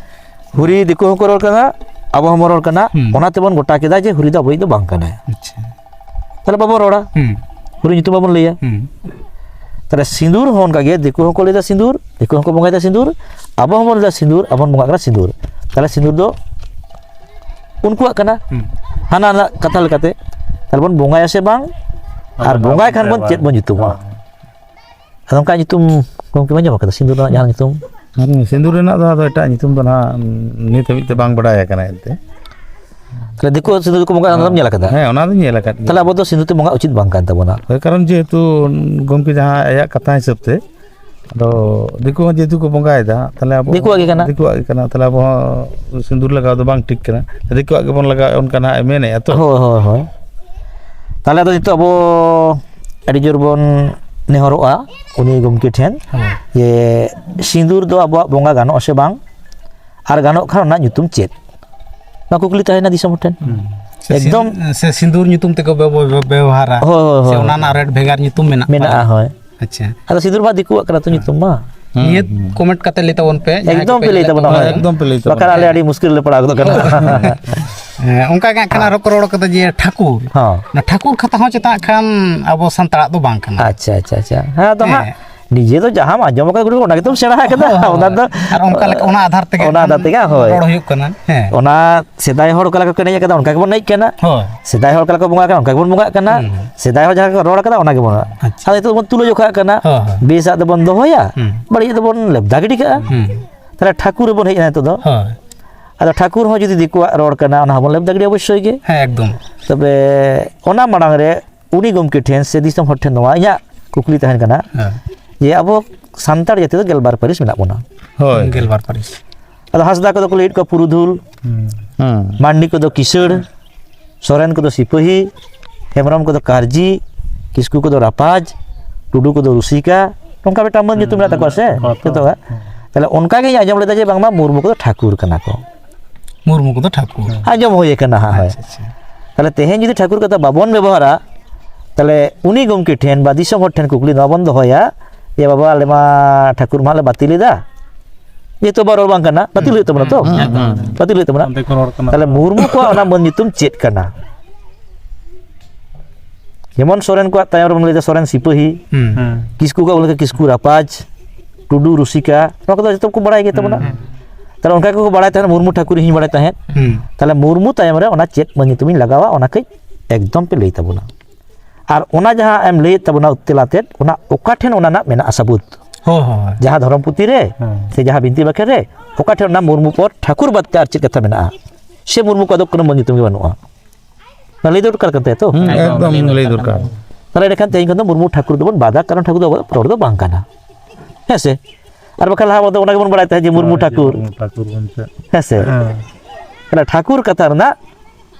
ᱦᱩᱨᱤ ᱫᱤᱠᱩ ᱦᱚᱸᱠᱚ ᱨᱚᱲ ᱠᱟᱱᱟ, ᱟᱵᱚ ᱦᱚᱸᱵᱚᱱ ᱨᱚᱲ ᱠᱟᱱᱟ, ᱦᱩᱸ᱾ ᱚᱱᱟ ᱛᱮᱵᱚᱱ ᱜᱚᱴᱟ ᱠᱮᱫᱟ ᱡᱮ ᱦᱩᱨᱤ ᱫᱚ ᱟᱵᱚᱭᱤᱡ ᱫᱚ ᱵᱟᱝ ᱠᱟᱱᱟᱭ᱾ ᱟᱪᱪᱷᱟ᱾ ᱛᱟᱦᱞᱮ ᱵᱟᱵᱚᱱ ᱨᱚᱲᱟ, ᱦᱩᱸ᱾ ᱦᱩᱨᱤ ᱧᱩᱛᱩᱢ ᱵᱟᱵᱚᱱ ᱞᱟᱹᱭᱟ᱾ ᱦᱩᱸ᱾ ᱛᱟᱦᱞᱮ ᱥᱤᱸᱫᱩᱨ ᱦᱚᱸ ᱚᱱᱠᱟ ᱜᱮ, ᱫᱤᱠᱩ ᱦᱚᱸᱠᱚ ᱞᱟᱹᱭᱫᱟ ᱥᱤᱸᱫᱩᱨ, ᱫᱤᱠᱩ ᱦᱚᱸᱠᱚ ᱵᱚᱸᱜᱟᱭᱮᱫᱟ ᱥᱤᱸᱫᱩᱨ, ᱟᱵᱚ ᱦᱚᱸᱵᱚᱱ ᱞᱟᱹᱭᱫᱟ ᱥᱤᱸᱫᱩᱨ, ᱟᱵᱚ ᱵᱚᱱ ᱵᱚᱸᱜᱟᱜ ᱠᱟᱱᱟ ᱥᱤᱸᱫᱩᱨ᱾ ᱛᱟᱦᱞᱮ ᱥᱤᱸᱫᱩᱨ ᱫᱚ ᱩᱱᱠᱩᱣᱟᱜ ᱠᱟᱱᱟ᱾ ᱦᱩᱸ᱾ ᱦᱟᱱᱟ ᱨᱮᱱᱟᱜ ᱠᱟᱛᱷᱟ ᱞᱮᱠᱟᱛᱮ, ᱛᱟᱦᱞᱮ ᱵᱚᱱ ᱵᱚᱸᱜᱟᱭᱟ ᱥᱮ ᱵᱟᱝ? ᱟᱨ ᱟᱫᱚ ᱵᱚᱸᱜᱟᱭ ᱠᱷᱟᱱ ᱵᱚᱱ ᱪᱮᱫ ᱵᱚᱱ ᱧᱩᱛᱩᱢᱟ? ᱦᱳᱭ᱾ ᱟᱫᱚ ᱚᱱᱠᱟ ᱧᱩᱛᱩᱢ ᱜᱚᱢᱠᱮ ᱵᱟᱹᱧ ᱟᱸᱡᱚᱢ ᱟᱠᱟᱫᱟ, ᱥᱤᱸᱫᱩᱨ ᱨᱮᱱᱟᱜ ᱡᱟᱦᱟᱸ ᱧᱩᱛᱩᱢ? ᱟᱨ ᱥᱤᱸᱫᱩᱨ ᱨᱮᱱᱟᱜ ᱫᱚ ᱟᱫᱚ ᱮᱴᱟᱜ ᱧᱩᱛᱩᱢ ᱫᱚ ᱱᱟᱦᱟᱜ ᱱᱤᱛ ᱦᱟᱹᱵᱤᱡ ᱛᱮ ᱵᱟᱝ ᱵᱟᱰᱟᱭ ᱟᱠᱟᱱᱟ ᱮᱱᱛᱮ᱾ ᱛᱟᱦᱞᱮ ᱫᱤᱠᱩ ᱥᱤᱸᱫᱩᱨ ᱠᱚ ᱵᱚᱸᱜᱟᱜᱼᱟ, ᱚᱱᱟ ᱫᱚᱢ ᱧᱮᱞ ᱟᱠᱟᱫᱟ? ᱦᱮᱸ, ᱚᱱᱟ ᱫᱚᱧ ᱧᱮᱞ ᱟᱠᱟᱫ ᱜᱮᱭᱟ᱾ ᱛᱟᱦᱞᱮ ᱟᱵᱚ ᱫᱚ ᱥᱤᱸᱫᱩᱨ ᱛᱮ ᱵᱚᱸᱜᱟ ᱩᱪᱤᱛ ᱵᱟᱝ ᱠᱟᱱ ᱛᱟᱵᱚᱱᱟ᱾ ᱦᱳᱭ, ᱠᱟᱨᱚᱱ ᱡᱮᱦᱮᱛᱩ ᱜᱚᱢᱠᱮ ᱡᱟᱦᱟᱸ ᱟᱭᱟᱜ ᱠᱟᱛᱷᱟ ᱦᱤᱥᱟᱹᱵ ᱛᱮ, ᱟᱫᱚ ᱫᱤᱠᱩ ᱦᱚᱸ ᱡᱮᱦᱮᱛᱩ ᱠᱚ ᱵᱚᱸᱜᱟᱭᱮᱫᱟ, ᱛᱟᱦᱞᱮ ᱟᱵᱚ ᱫᱤᱠᱩᱣᱟᱜ ᱜᱮ ᱠᱟᱱᱟ᱾ ᱫᱤᱠᱩᱣᱟᱜ ᱜᱮ ᱠᱟᱱᱟ, ᱛᱟᱦᱞᱮ ᱟᱵᱚ ᱦᱚᱸ ᱥᱤᱸᱫᱩᱨ ᱞᱟᱜᱟᱣ ᱫᱚ ᱵᱟᱝ ᱴᱷᱤᱠ ᱠᱟᱱᱟ᱾ ᱫᱤᱠᱩᱣᱟᱜ ᱜᱮᱵᱚᱱ ᱞᱟᱜᱟᱣᱮᱫ, ᱚᱱᱠᱟ ᱱᱟᱦᱟᱜ ᱮ ᱢᱮᱱᱮᱫᱼᱟ ᱛᱚ᱾ ᱦᱳᱭ, ᱦᱳᱭ, ᱦᱳᱭ᱾ ᱛᱟᱦᱞᱮ ᱟᱫᱚ ᱱᱤᱛᱚᱜ ᱟᱵᱚ ᱟᱹᱰᱤ ᱡᱳᱨ ᱵᱚᱱ ᱱᱮᱦᱚᱨᱚᱜᱼᱟ ᱩᱱᱤ ᱜᱚᱢᱠᱮ ᱴᱷᱮᱱ, ᱦᱳᱭ᱾ ᱡᱮ ᱥᱤᱸᱫᱩᱨ ᱫᱚ ᱟᱵᱚᱣᱟᱜ ᱵᱚᱸᱜᱟ ᱜᱟᱱᱚᱜᱼᱟ ᱥᱮ ᱵᱟᱝ, ᱟᱨ ᱜᱟᱱᱚᱜ ᱠᱷᱟᱱ ᱚᱱᱟ ᱧᱩᱛᱩᱢ ᱪᱮᱫ? ᱱᱚᱣᱟ ᱠᱩᱠᱞᱤ ᱛᱟᱦᱮᱸᱭᱮᱱᱟ ᱫᱤᱥᱚᱢ ᱦᱚᱲ ᱴᱷᱮᱱ᱾ ᱦᱩᱸ᱾ ᱥᱮ ᱮᱠᱫᱚᱢ᱾ ᱥᱤᱸ-, ᱥᱮ ᱥᱤᱸᱫᱩᱨ ᱧᱩᱛᱩᱢ ᱛᱮᱠᱚ ᱵᱮᱵᱚ-, ᱵᱮᱵᱚᱦᱟᱨᱟ? ᱦᱳᱭ, ᱦᱳᱭ, ᱥᱮ ᱦᱳᱭ᱾ ᱚᱱᱟ ᱨᱮᱱᱟᱜ ᱨᱮᱴ ᱵᱷᱮᱜᱟᱨ ᱧᱩᱛᱩᱢ ᱢᱮᱱᱟᱜ ᱢᱮᱱᱟᱜᱼᱟ, ᱯᱟᱞᱮ? ᱦᱳᱭ᱾ ᱟᱪᱪᱷᱟ᱾ ᱟᱫᱚ ᱥᱤᱸᱫᱩᱨ ᱢᱟ ᱫᱤᱠᱩᱣᱟᱜ ᱠᱟᱱᱟ ᱛᱚ ᱧᱩᱛᱩᱢ ᱢᱟ᱾ ᱱᱤᱦᱟᱹᱛ ᱠᱚᱢᱮᱱᱴ ᱠᱟᱛᱮ ᱞᱟᱹᱭ ᱛᱟᱵᱚᱱ ᱯᱮ, ᱡᱟᱦᱟᱸᱭ ᱮᱠᱫᱚᱢ ᱠᱚᱯᱮ ᱯᱮ ᱞᱟᱹᱭ ᱧᱮᱞᱮᱫ ᱛᱟᱵᱚᱱᱟ, ᱛᱟᱵᱚᱱᱟ᱾ ᱦᱳᱭ᱾ ᱮᱠᱫᱚᱢ ᱯᱮ ᱞᱟᱹᱭ ᱛᱟᱵᱚᱱᱟ᱾ ᱵᱟᱠᱷᱟᱱ ᱟᱞᱮ ᱟᱹᱰᱤ ᱢᱩᱥᱠᱤᱞ ᱨᱮᱞᱮ ᱯᱟᱲᱟᱣ ᱜᱚᱫᱚᱜ ᱠᱟᱱᱟ᱾ ᱦᱮᱸ, ᱚᱱᱠᱟ ᱜᱮ ᱦᱟᱸᱜ ᱠᱷᱟᱱ ᱟᱨᱦᱚᱸ ᱠᱚ ᱨᱚᱲ ᱠᱟᱫᱟ ᱡᱮ ᱴᱷᱟᱹᱠᱩᱨ᱾ ᱦᱚᱸ᱾ ᱚᱱᱟ ᱴᱷᱟᱹᱠᱩᱨ ᱠᱟᱛᱷᱟ ᱦᱚᱸ ᱪᱮᱛᱟᱜ ᱠᱷᱟᱱ ᱟᱵᱚ ᱥᱟᱱᱛᱟᱲᱟᱜ ᱫᱚ ᱵᱟᱝ ᱠᱟᱱᱟ᱾ ᱟᱪᱪᱷᱟ, ᱟᱪᱪᱷᱟ, ᱟᱪᱪᱷᱟ᱾ ᱦᱮᱸ, ᱟᱫᱚ ᱦᱟᱸᱜ ᱦᱮᱸ᱾ ᱱᱤᱡᱮ ᱫᱚ ᱡᱟᱦᱟᱸᱢ ᱟᱸᱡᱚᱢ ᱟᱠᱟᱫ, ᱚᱱᱟ ᱜᱮᱛᱚᱢ ᱥᱮᱬᱟ ᱟᱠᱟᱫᱟ᱾ ᱦᱳᱭ, ᱦᱳᱭ, ᱚᱱᱟ ᱦᱳᱭ᱾ ᱫᱚ ᱟᱨ ᱚᱱᱠᱟ ᱞᱮᱠᱟ, ᱚᱱᱟ ᱟᱫᱷᱟᱨ ᱛᱮᱜᱮ ᱚᱱᱟ ᱦᱟᱸᱜ ᱟᱫᱷᱟᱨ ᱛᱮᱜᱮ, ᱦᱳᱭ᱾ ᱨᱚᱲ ᱦᱩᱭᱩᱜ ᱠᱟᱱᱟ᱾ ᱦᱮᱸ᱾ ᱚᱱᱟ ᱥᱮᱫᱟᱭ ᱦᱚᱲ ᱚᱠᱟ ᱞᱮᱠᱟ ᱠᱚ ᱮᱱᱮᱡ ᱟᱠᱟᱫᱟ, ᱚᱱᱠᱟ ᱜᱮᱵᱚᱱ ᱮᱱᱮᱡ ᱠᱟᱱᱟ᱾ ᱦᱳᱭ᱾ ᱥᱮᱫᱟᱭ ᱦᱚᱲ ᱚᱠᱟ ᱞᱮᱠᱟ ᱠᱚ ᱵᱚᱸᱜᱟ ᱟᱠᱟᱱᱟ, ᱚᱱᱠᱟ ᱜᱮᱵᱚᱱ ᱵᱚᱸᱜᱟᱜ ᱠᱟᱱᱟ᱾ ᱦᱩᱸ᱾ ᱥᱮᱫᱟᱭ ᱦᱚᱲ ᱡᱟᱦᱟᱸ ᱞᱮᱠᱟ ᱠᱚ ᱨᱚᱲ ᱟᱠᱟᱫᱟ, ᱚᱱᱟ ᱜᱮᱵᱚᱱ ᱨᱚᱲᱟ᱾ ᱟᱪᱪᱷᱟ᱾ ᱟᱫᱚ ᱱᱤᱛᱚᱜ ᱵᱚᱱ ᱛᱩᱞᱟᱹ ᱡᱚᱠᱷᱟᱜ ᱠᱟᱱᱟ᱾ ᱦᱳᱭ, ᱦᱳᱭ᱾ ᱵᱮᱥᱟᱜ ᱫᱚᱵᱚᱱ ᱫᱚᱦᱚᱭᱟ, ᱦᱩᱸ᱾ ᱵᱟᱹᱲᱤᱡ ᱫᱚᱵᱚᱱ ᱞᱮᱵᱫᱟ ᱜᱤᱰᱤ ᱠᱟᱜᱼᱟ᱾ ᱦᱩᱸ᱾ ᱛᱟᱦᱞᱮ ᱴᱷᱟᱹᱠᱩᱨ ᱨᱮᱵᱚᱱ ᱦᱮᱡ ᱮᱱᱟ ᱱᱤᱛᱚᱜ ᱫᱚ᱾ ᱦᱳᱭ᱾ ᱟᱫᱚ ᱴᱷᱟᱹᱠᱩᱨ ᱦᱚᱸ ᱡᱩᱫᱤ ᱫᱤᱠᱩᱣᱟᱜ ᱨᱚᱲ ᱠᱟᱱᱟ, ᱚᱱᱟ ᱦᱚᱸᱵᱚᱱ ᱞᱮᱵᱫᱟ ᱜᱤᱰᱤ ᱚᱵᱚᱥᱥᱳᱭ ᱜᱮ᱾ ᱦᱮᱸ, ᱮᱠᱫᱚᱢ᱾ ᱛᱚᱵᱮ ᱚᱱᱟ ᱢᱟᱲᱟᱝ ᱨᱮ ᱩᱱᱤ ᱜᱚᱢᱠᱮ ᱴᱷᱮᱱ ᱥᱮ ᱫᱤᱥᱚᱢ ᱦᱚᱲ ᱴᱷᱮᱱ ᱱᱚᱣᱟ ᱤᱧᱟᱹᱜ ᱠᱩᱠᱞᱤ ᱛᱟᱦᱮᱱ ᱠᱟᱱᱟ, ᱦᱮᱸ᱾ ᱡᱮ ᱟᱵᱚ ᱥᱟᱱᱛᱟᱲ ᱡᱟᱹᱛᱤ ᱫᱚ ᱜᱮᱞᱵᱟᱨ ᱯᱟᱹᱨᱤᱥ ᱢᱮᱱᱟᱜ ᱵᱚᱱᱟ᱾ ᱦᱳᱭ᱾ ᱜᱮᱞᱵᱟᱨ ᱯᱟᱹᱨᱤᱥ᱾ ᱟᱫᱚ ᱦᱟᱸᱥᱫᱟ ᱠᱚᱫᱚ ᱠᱚ ᱞᱟᱹᱭᱮᱫ ᱠᱚᱣᱟ ᱯᱩᱨᱩᱫᱷᱩᱞ, ᱦᱩᱸ᱾ ᱦᱩᱸ᱾ ᱢᱟᱱᱰᱤ ᱠᱚᱫᱚ ᱠᱤᱥᱟᱹᱲ, ᱥᱚᱨᱮᱱ ᱠᱚᱫᱚ ᱥᱤᱯᱟᱹᱦᱤ, ᱦᱮᱢᱵᱨᱚᱢ ᱠᱚᱫᱚ ᱠᱟᱨᱡᱤ, ᱠᱤᱥᱠᱩ ᱠᱚᱫᱚ ᱨᱟᱯᱟᱡᱽ, ᱴᱩᱰᱩ ᱠᱚᱫᱚ ᱨᱩᱥᱤᱠᱟ, ᱱᱚᱝᱠᱟ ᱢᱤᱫᱴᱟᱝ ᱢᱟᱹᱱ ᱧᱩᱛᱩᱢ ᱢᱮᱱᱟᱜ ᱛᱟᱠᱚᱣᱟ ᱥᱮ? ᱦᱳᱭ᱾ ᱡᱚᱛᱚ ᱦᱚᱲᱟᱜ᱾ ᱛᱟᱦᱞᱮ ᱚᱱᱠᱟ ᱜᱮ ᱤᱧ ᱟᱸᱡᱚᱢ ᱞᱮᱫᱟ ᱡᱮ ᱵᱟᱝᱢᱟ ᱢᱩᱨᱢᱩ ᱠᱚᱫᱚ ᱴᱷᱟᱹᱠᱩᱨ ᱠᱟᱱᱟ ᱠᱚ᱾ ᱢᱩᱨᱢᱩ ᱠᱚᱫᱚ ᱴᱷᱟᱹᱠᱩᱨ᱾ ᱟᱸᱡᱚᱢ ᱦᱩᱭ ᱟᱠᱟᱱᱟ, ᱦᱟᱸ, ᱦᱳᱭ᱾ ᱟᱪᱪᱷᱟ, ᱟᱪᱪᱷᱟ᱾ ᱛᱟᱦᱞᱮ ᱛᱮᱦᱮᱧ ᱡᱩᱫᱤ ᱴᱷᱟᱹᱠᱩᱨ ᱠᱟᱛᱷᱟ ᱵᱟᱵᱚᱱ ᱵᱮᱵᱚᱦᱟᱨᱟ, ᱛᱟᱦᱞᱮ ᱩᱱᱤ ᱜᱚᱢᱠᱮ ᱴᱷᱮᱱ ᱵᱟ ᱫᱤᱥᱚᱢ ᱦᱚᱲ ᱴᱷᱮᱱ ᱠᱩᱠᱞᱤ ᱱᱚᱣᱟ ᱵᱚᱱ ᱫᱚᱦᱚᱭᱟ ᱡᱮ, "ᱵᱟᱵᱟ, ᱟᱞᱮ ᱢᱟ ᱴᱷᱟᱹᱠᱩᱨ ᱢᱟᱞᱮ ᱵᱟᱹᱛᱤᱞ ᱮᱫᱟ, ᱡᱮᱦᱮᱛᱩ ᱟᱵᱚᱣᱟᱜ ᱨᱚᱲ ᱵᱟᱝ ᱠᱟᱱᱟ, ᱵᱟᱹᱛᱤᱞ ᱦᱩᱭᱩᱜ ᱛᱟᱵᱚᱱᱟ ᱛᱚ?" ᱦᱩᱸ, ᱦᱩᱸ, ᱦᱩᱸ᱾ ᱵᱟᱹᱛᱤᱞ ᱦᱩᱭᱩᱜ ᱛᱟᱵᱚᱱᱟ᱾ ᱚᱱᱛᱮ ᱠᱚ ᱨᱚᱲ ᱠᱟᱱᱟ᱾ ᱛᱟᱦᱞᱮ ᱢᱩᱨᱢᱩ ᱠᱚᱣᱟᱜ ᱚᱱᱟ ᱢᱟᱹᱱ ᱧᱩᱛᱩᱢ ᱪᱮᱫ ᱠᱟᱱᱟ? ᱡᱮᱢᱚᱱ ᱥᱚᱨᱮᱱ ᱠᱚᱣᱟᱜ ᱛᱟᱭᱚᱢ ᱨᱮᱵᱚᱱ ᱞᱟᱹᱭᱫᱟ ᱥᱚᱨᱮᱱ ᱥᱤᱯᱟᱹᱦᱤ, ᱦᱩᱸ᱾ ᱦᱩᱸ᱾ ᱠᱤᱥᱠᱩ ᱠᱚᱣᱟᱜ ᱵᱚᱱ ᱞᱟᱹᱭᱫᱟ ᱠᱤᱥᱠᱩ ᱨᱟᱯᱟᱡᱽ, ᱴᱩᱰᱩ ᱨᱩᱥᱤᱠᱟ, ᱱᱚᱣᱟ ᱠᱚᱫᱚ ᱡᱚᱛᱚ ᱠᱚ ᱵᱟᱲᱟᱭ ᱜᱮ ᱛᱟᱵᱚᱱᱟ᱾ ᱦᱩᱸ᱾ ᱛᱟᱦᱞᱮ ᱚᱱᱠᱟ ᱜᱮᱠᱚ ᱵᱟᱲᱟᱭ ᱛᱟᱦᱮᱸᱫ, ᱢᱩᱨᱢᱩ ᱴᱷᱟᱹᱠᱩᱨ ᱤᱧ ᱵᱟᱲᱟᱭ ᱛᱟᱦᱮᱸᱫ᱾ ᱦᱩᱸ᱾ ᱛᱟᱦᱞᱮ ᱢᱩᱨᱢᱩ ᱛᱟᱭᱚᱢ ᱨᱮ ᱚᱱᱟ ᱪᱮᱫ ᱢᱟᱹᱱ ᱧᱩᱛᱩᱢᱤᱧ ᱞᱟᱜᱟᱣᱟ, ᱚᱱᱟ ᱠᱟᱹᱡ ᱮᱠᱫᱚᱢ ᱯᱮ ᱞᱟᱹᱭ ᱛᱟᱵᱚᱱᱟ᱾ ᱟᱨ ᱚᱱᱟ ᱡᱟᱦᱟᱸ ᱮᱢ ᱞᱟᱹᱭᱮᱫ ᱛᱟᱵᱚᱱᱟ ᱛᱮᱞᱟ ᱛᱮᱫ, ᱚᱱᱟ ᱚᱠᱟ ᱴᱷᱮᱱ ᱚᱱᱟ ᱨᱮᱱᱟᱜ ᱢᱮᱱᱟᱜᱼᱟ ᱥᱟᱹᱵᱩᱛ? ᱦᱳᱭ, ᱦᱳᱭ, ᱦᱳᱭ᱾ ᱡᱟᱦᱟᱸ ᱫᱷᱚᱨᱚᱢ ᱯᱩᱛᱷᱤ ᱨᱮ ᱦᱮᱸ᱾ ᱥᱮ ᱡᱟᱦᱟᱸ ᱵᱤᱱᱛᱤ ᱵᱟᱠᱷᱮᱲ ᱨᱮ, ᱚᱠᱟ ᱴᱷᱮᱱ ᱚᱱᱟ ᱢᱩᱨᱢᱩ ᱯᱚᱨ ᱴᱷᱟᱹᱠᱩᱨ ᱵᱟᱫ ᱛᱮ ᱟᱨ ᱪᱮᱫ ᱠᱟᱛᱷᱟ ᱢᱮᱱᱟᱜᱼᱟ? ᱥᱮ ᱢᱩᱨᱢᱩ ᱠᱚᱣᱟᱜ ᱫᱚ ᱠᱳᱱᱳ ᱢᱟᱹᱱ ᱧᱩᱛᱩᱢ ᱜᱮ ᱵᱟᱹᱱᱩᱜᱼᱟ? ᱚᱱᱟ ᱞᱟᱹᱭ ᱫᱚᱨᱠᱟᱨ ᱠᱟᱱ ᱛᱟᱭᱟ ᱛᱚ? ᱦᱩᱸ, ᱮᱠᱫᱚᱢ ᱮᱠᱫᱚᱢ ᱞᱟᱹᱭ ᱞᱟᱹᱭ ᱫᱚᱨᱠᱟᱨ᱾ ᱫᱚᱨᱠᱟᱨ᱾ ᱛᱟᱦᱞᱮ ᱮᱸᱰᱮᱠᱷᱟᱱ ᱛᱮᱦᱮᱧ ᱠᱷᱚᱱ ᱫᱚ ᱢᱩᱨᱢᱩ ᱴᱷᱟᱹᱠᱩᱨ ᱫᱚᱵᱚᱱ ᱵᱟᱫᱟ, ᱠᱟᱨᱚᱱ ᱴᱷᱟᱹᱠᱩᱨ ᱫᱚ ᱟᱵᱚᱣᱟᱜ ᱨᱚᱲ ᱫᱚ ᱵᱟᱝ ᱠᱟᱱᱟ᱾ ᱦᱮᱸ ᱥᱮ? ᱟᱨ ᱵᱟᱠᱷᱟᱱ ᱞᱟᱦᱟ ᱫᱚ ᱚᱱᱟ ᱜᱮᱵᱚᱱ ᱵᱟᱲᱟᱭ ᱛᱟᱦᱮᱸᱫ ᱡᱮ ᱢᱩᱨᱢᱩ ᱦᱳᱭ, ᱡᱮ ᱴᱷᱟᱹᱠᱩᱨ᱾ ᱢᱩᱨᱢᱩ ᱴᱷᱟᱹᱠᱩᱨ ᱢᱮᱱᱛᱮ᱾ ᱦᱮᱸ ᱥᱮ? ᱦᱮᱸ᱾ ᱛᱟᱦᱞᱮ ᱴᱷᱟᱹᱠᱩᱨ ᱠᱟᱛᱷᱟ ᱨᱮᱱᱟᱜ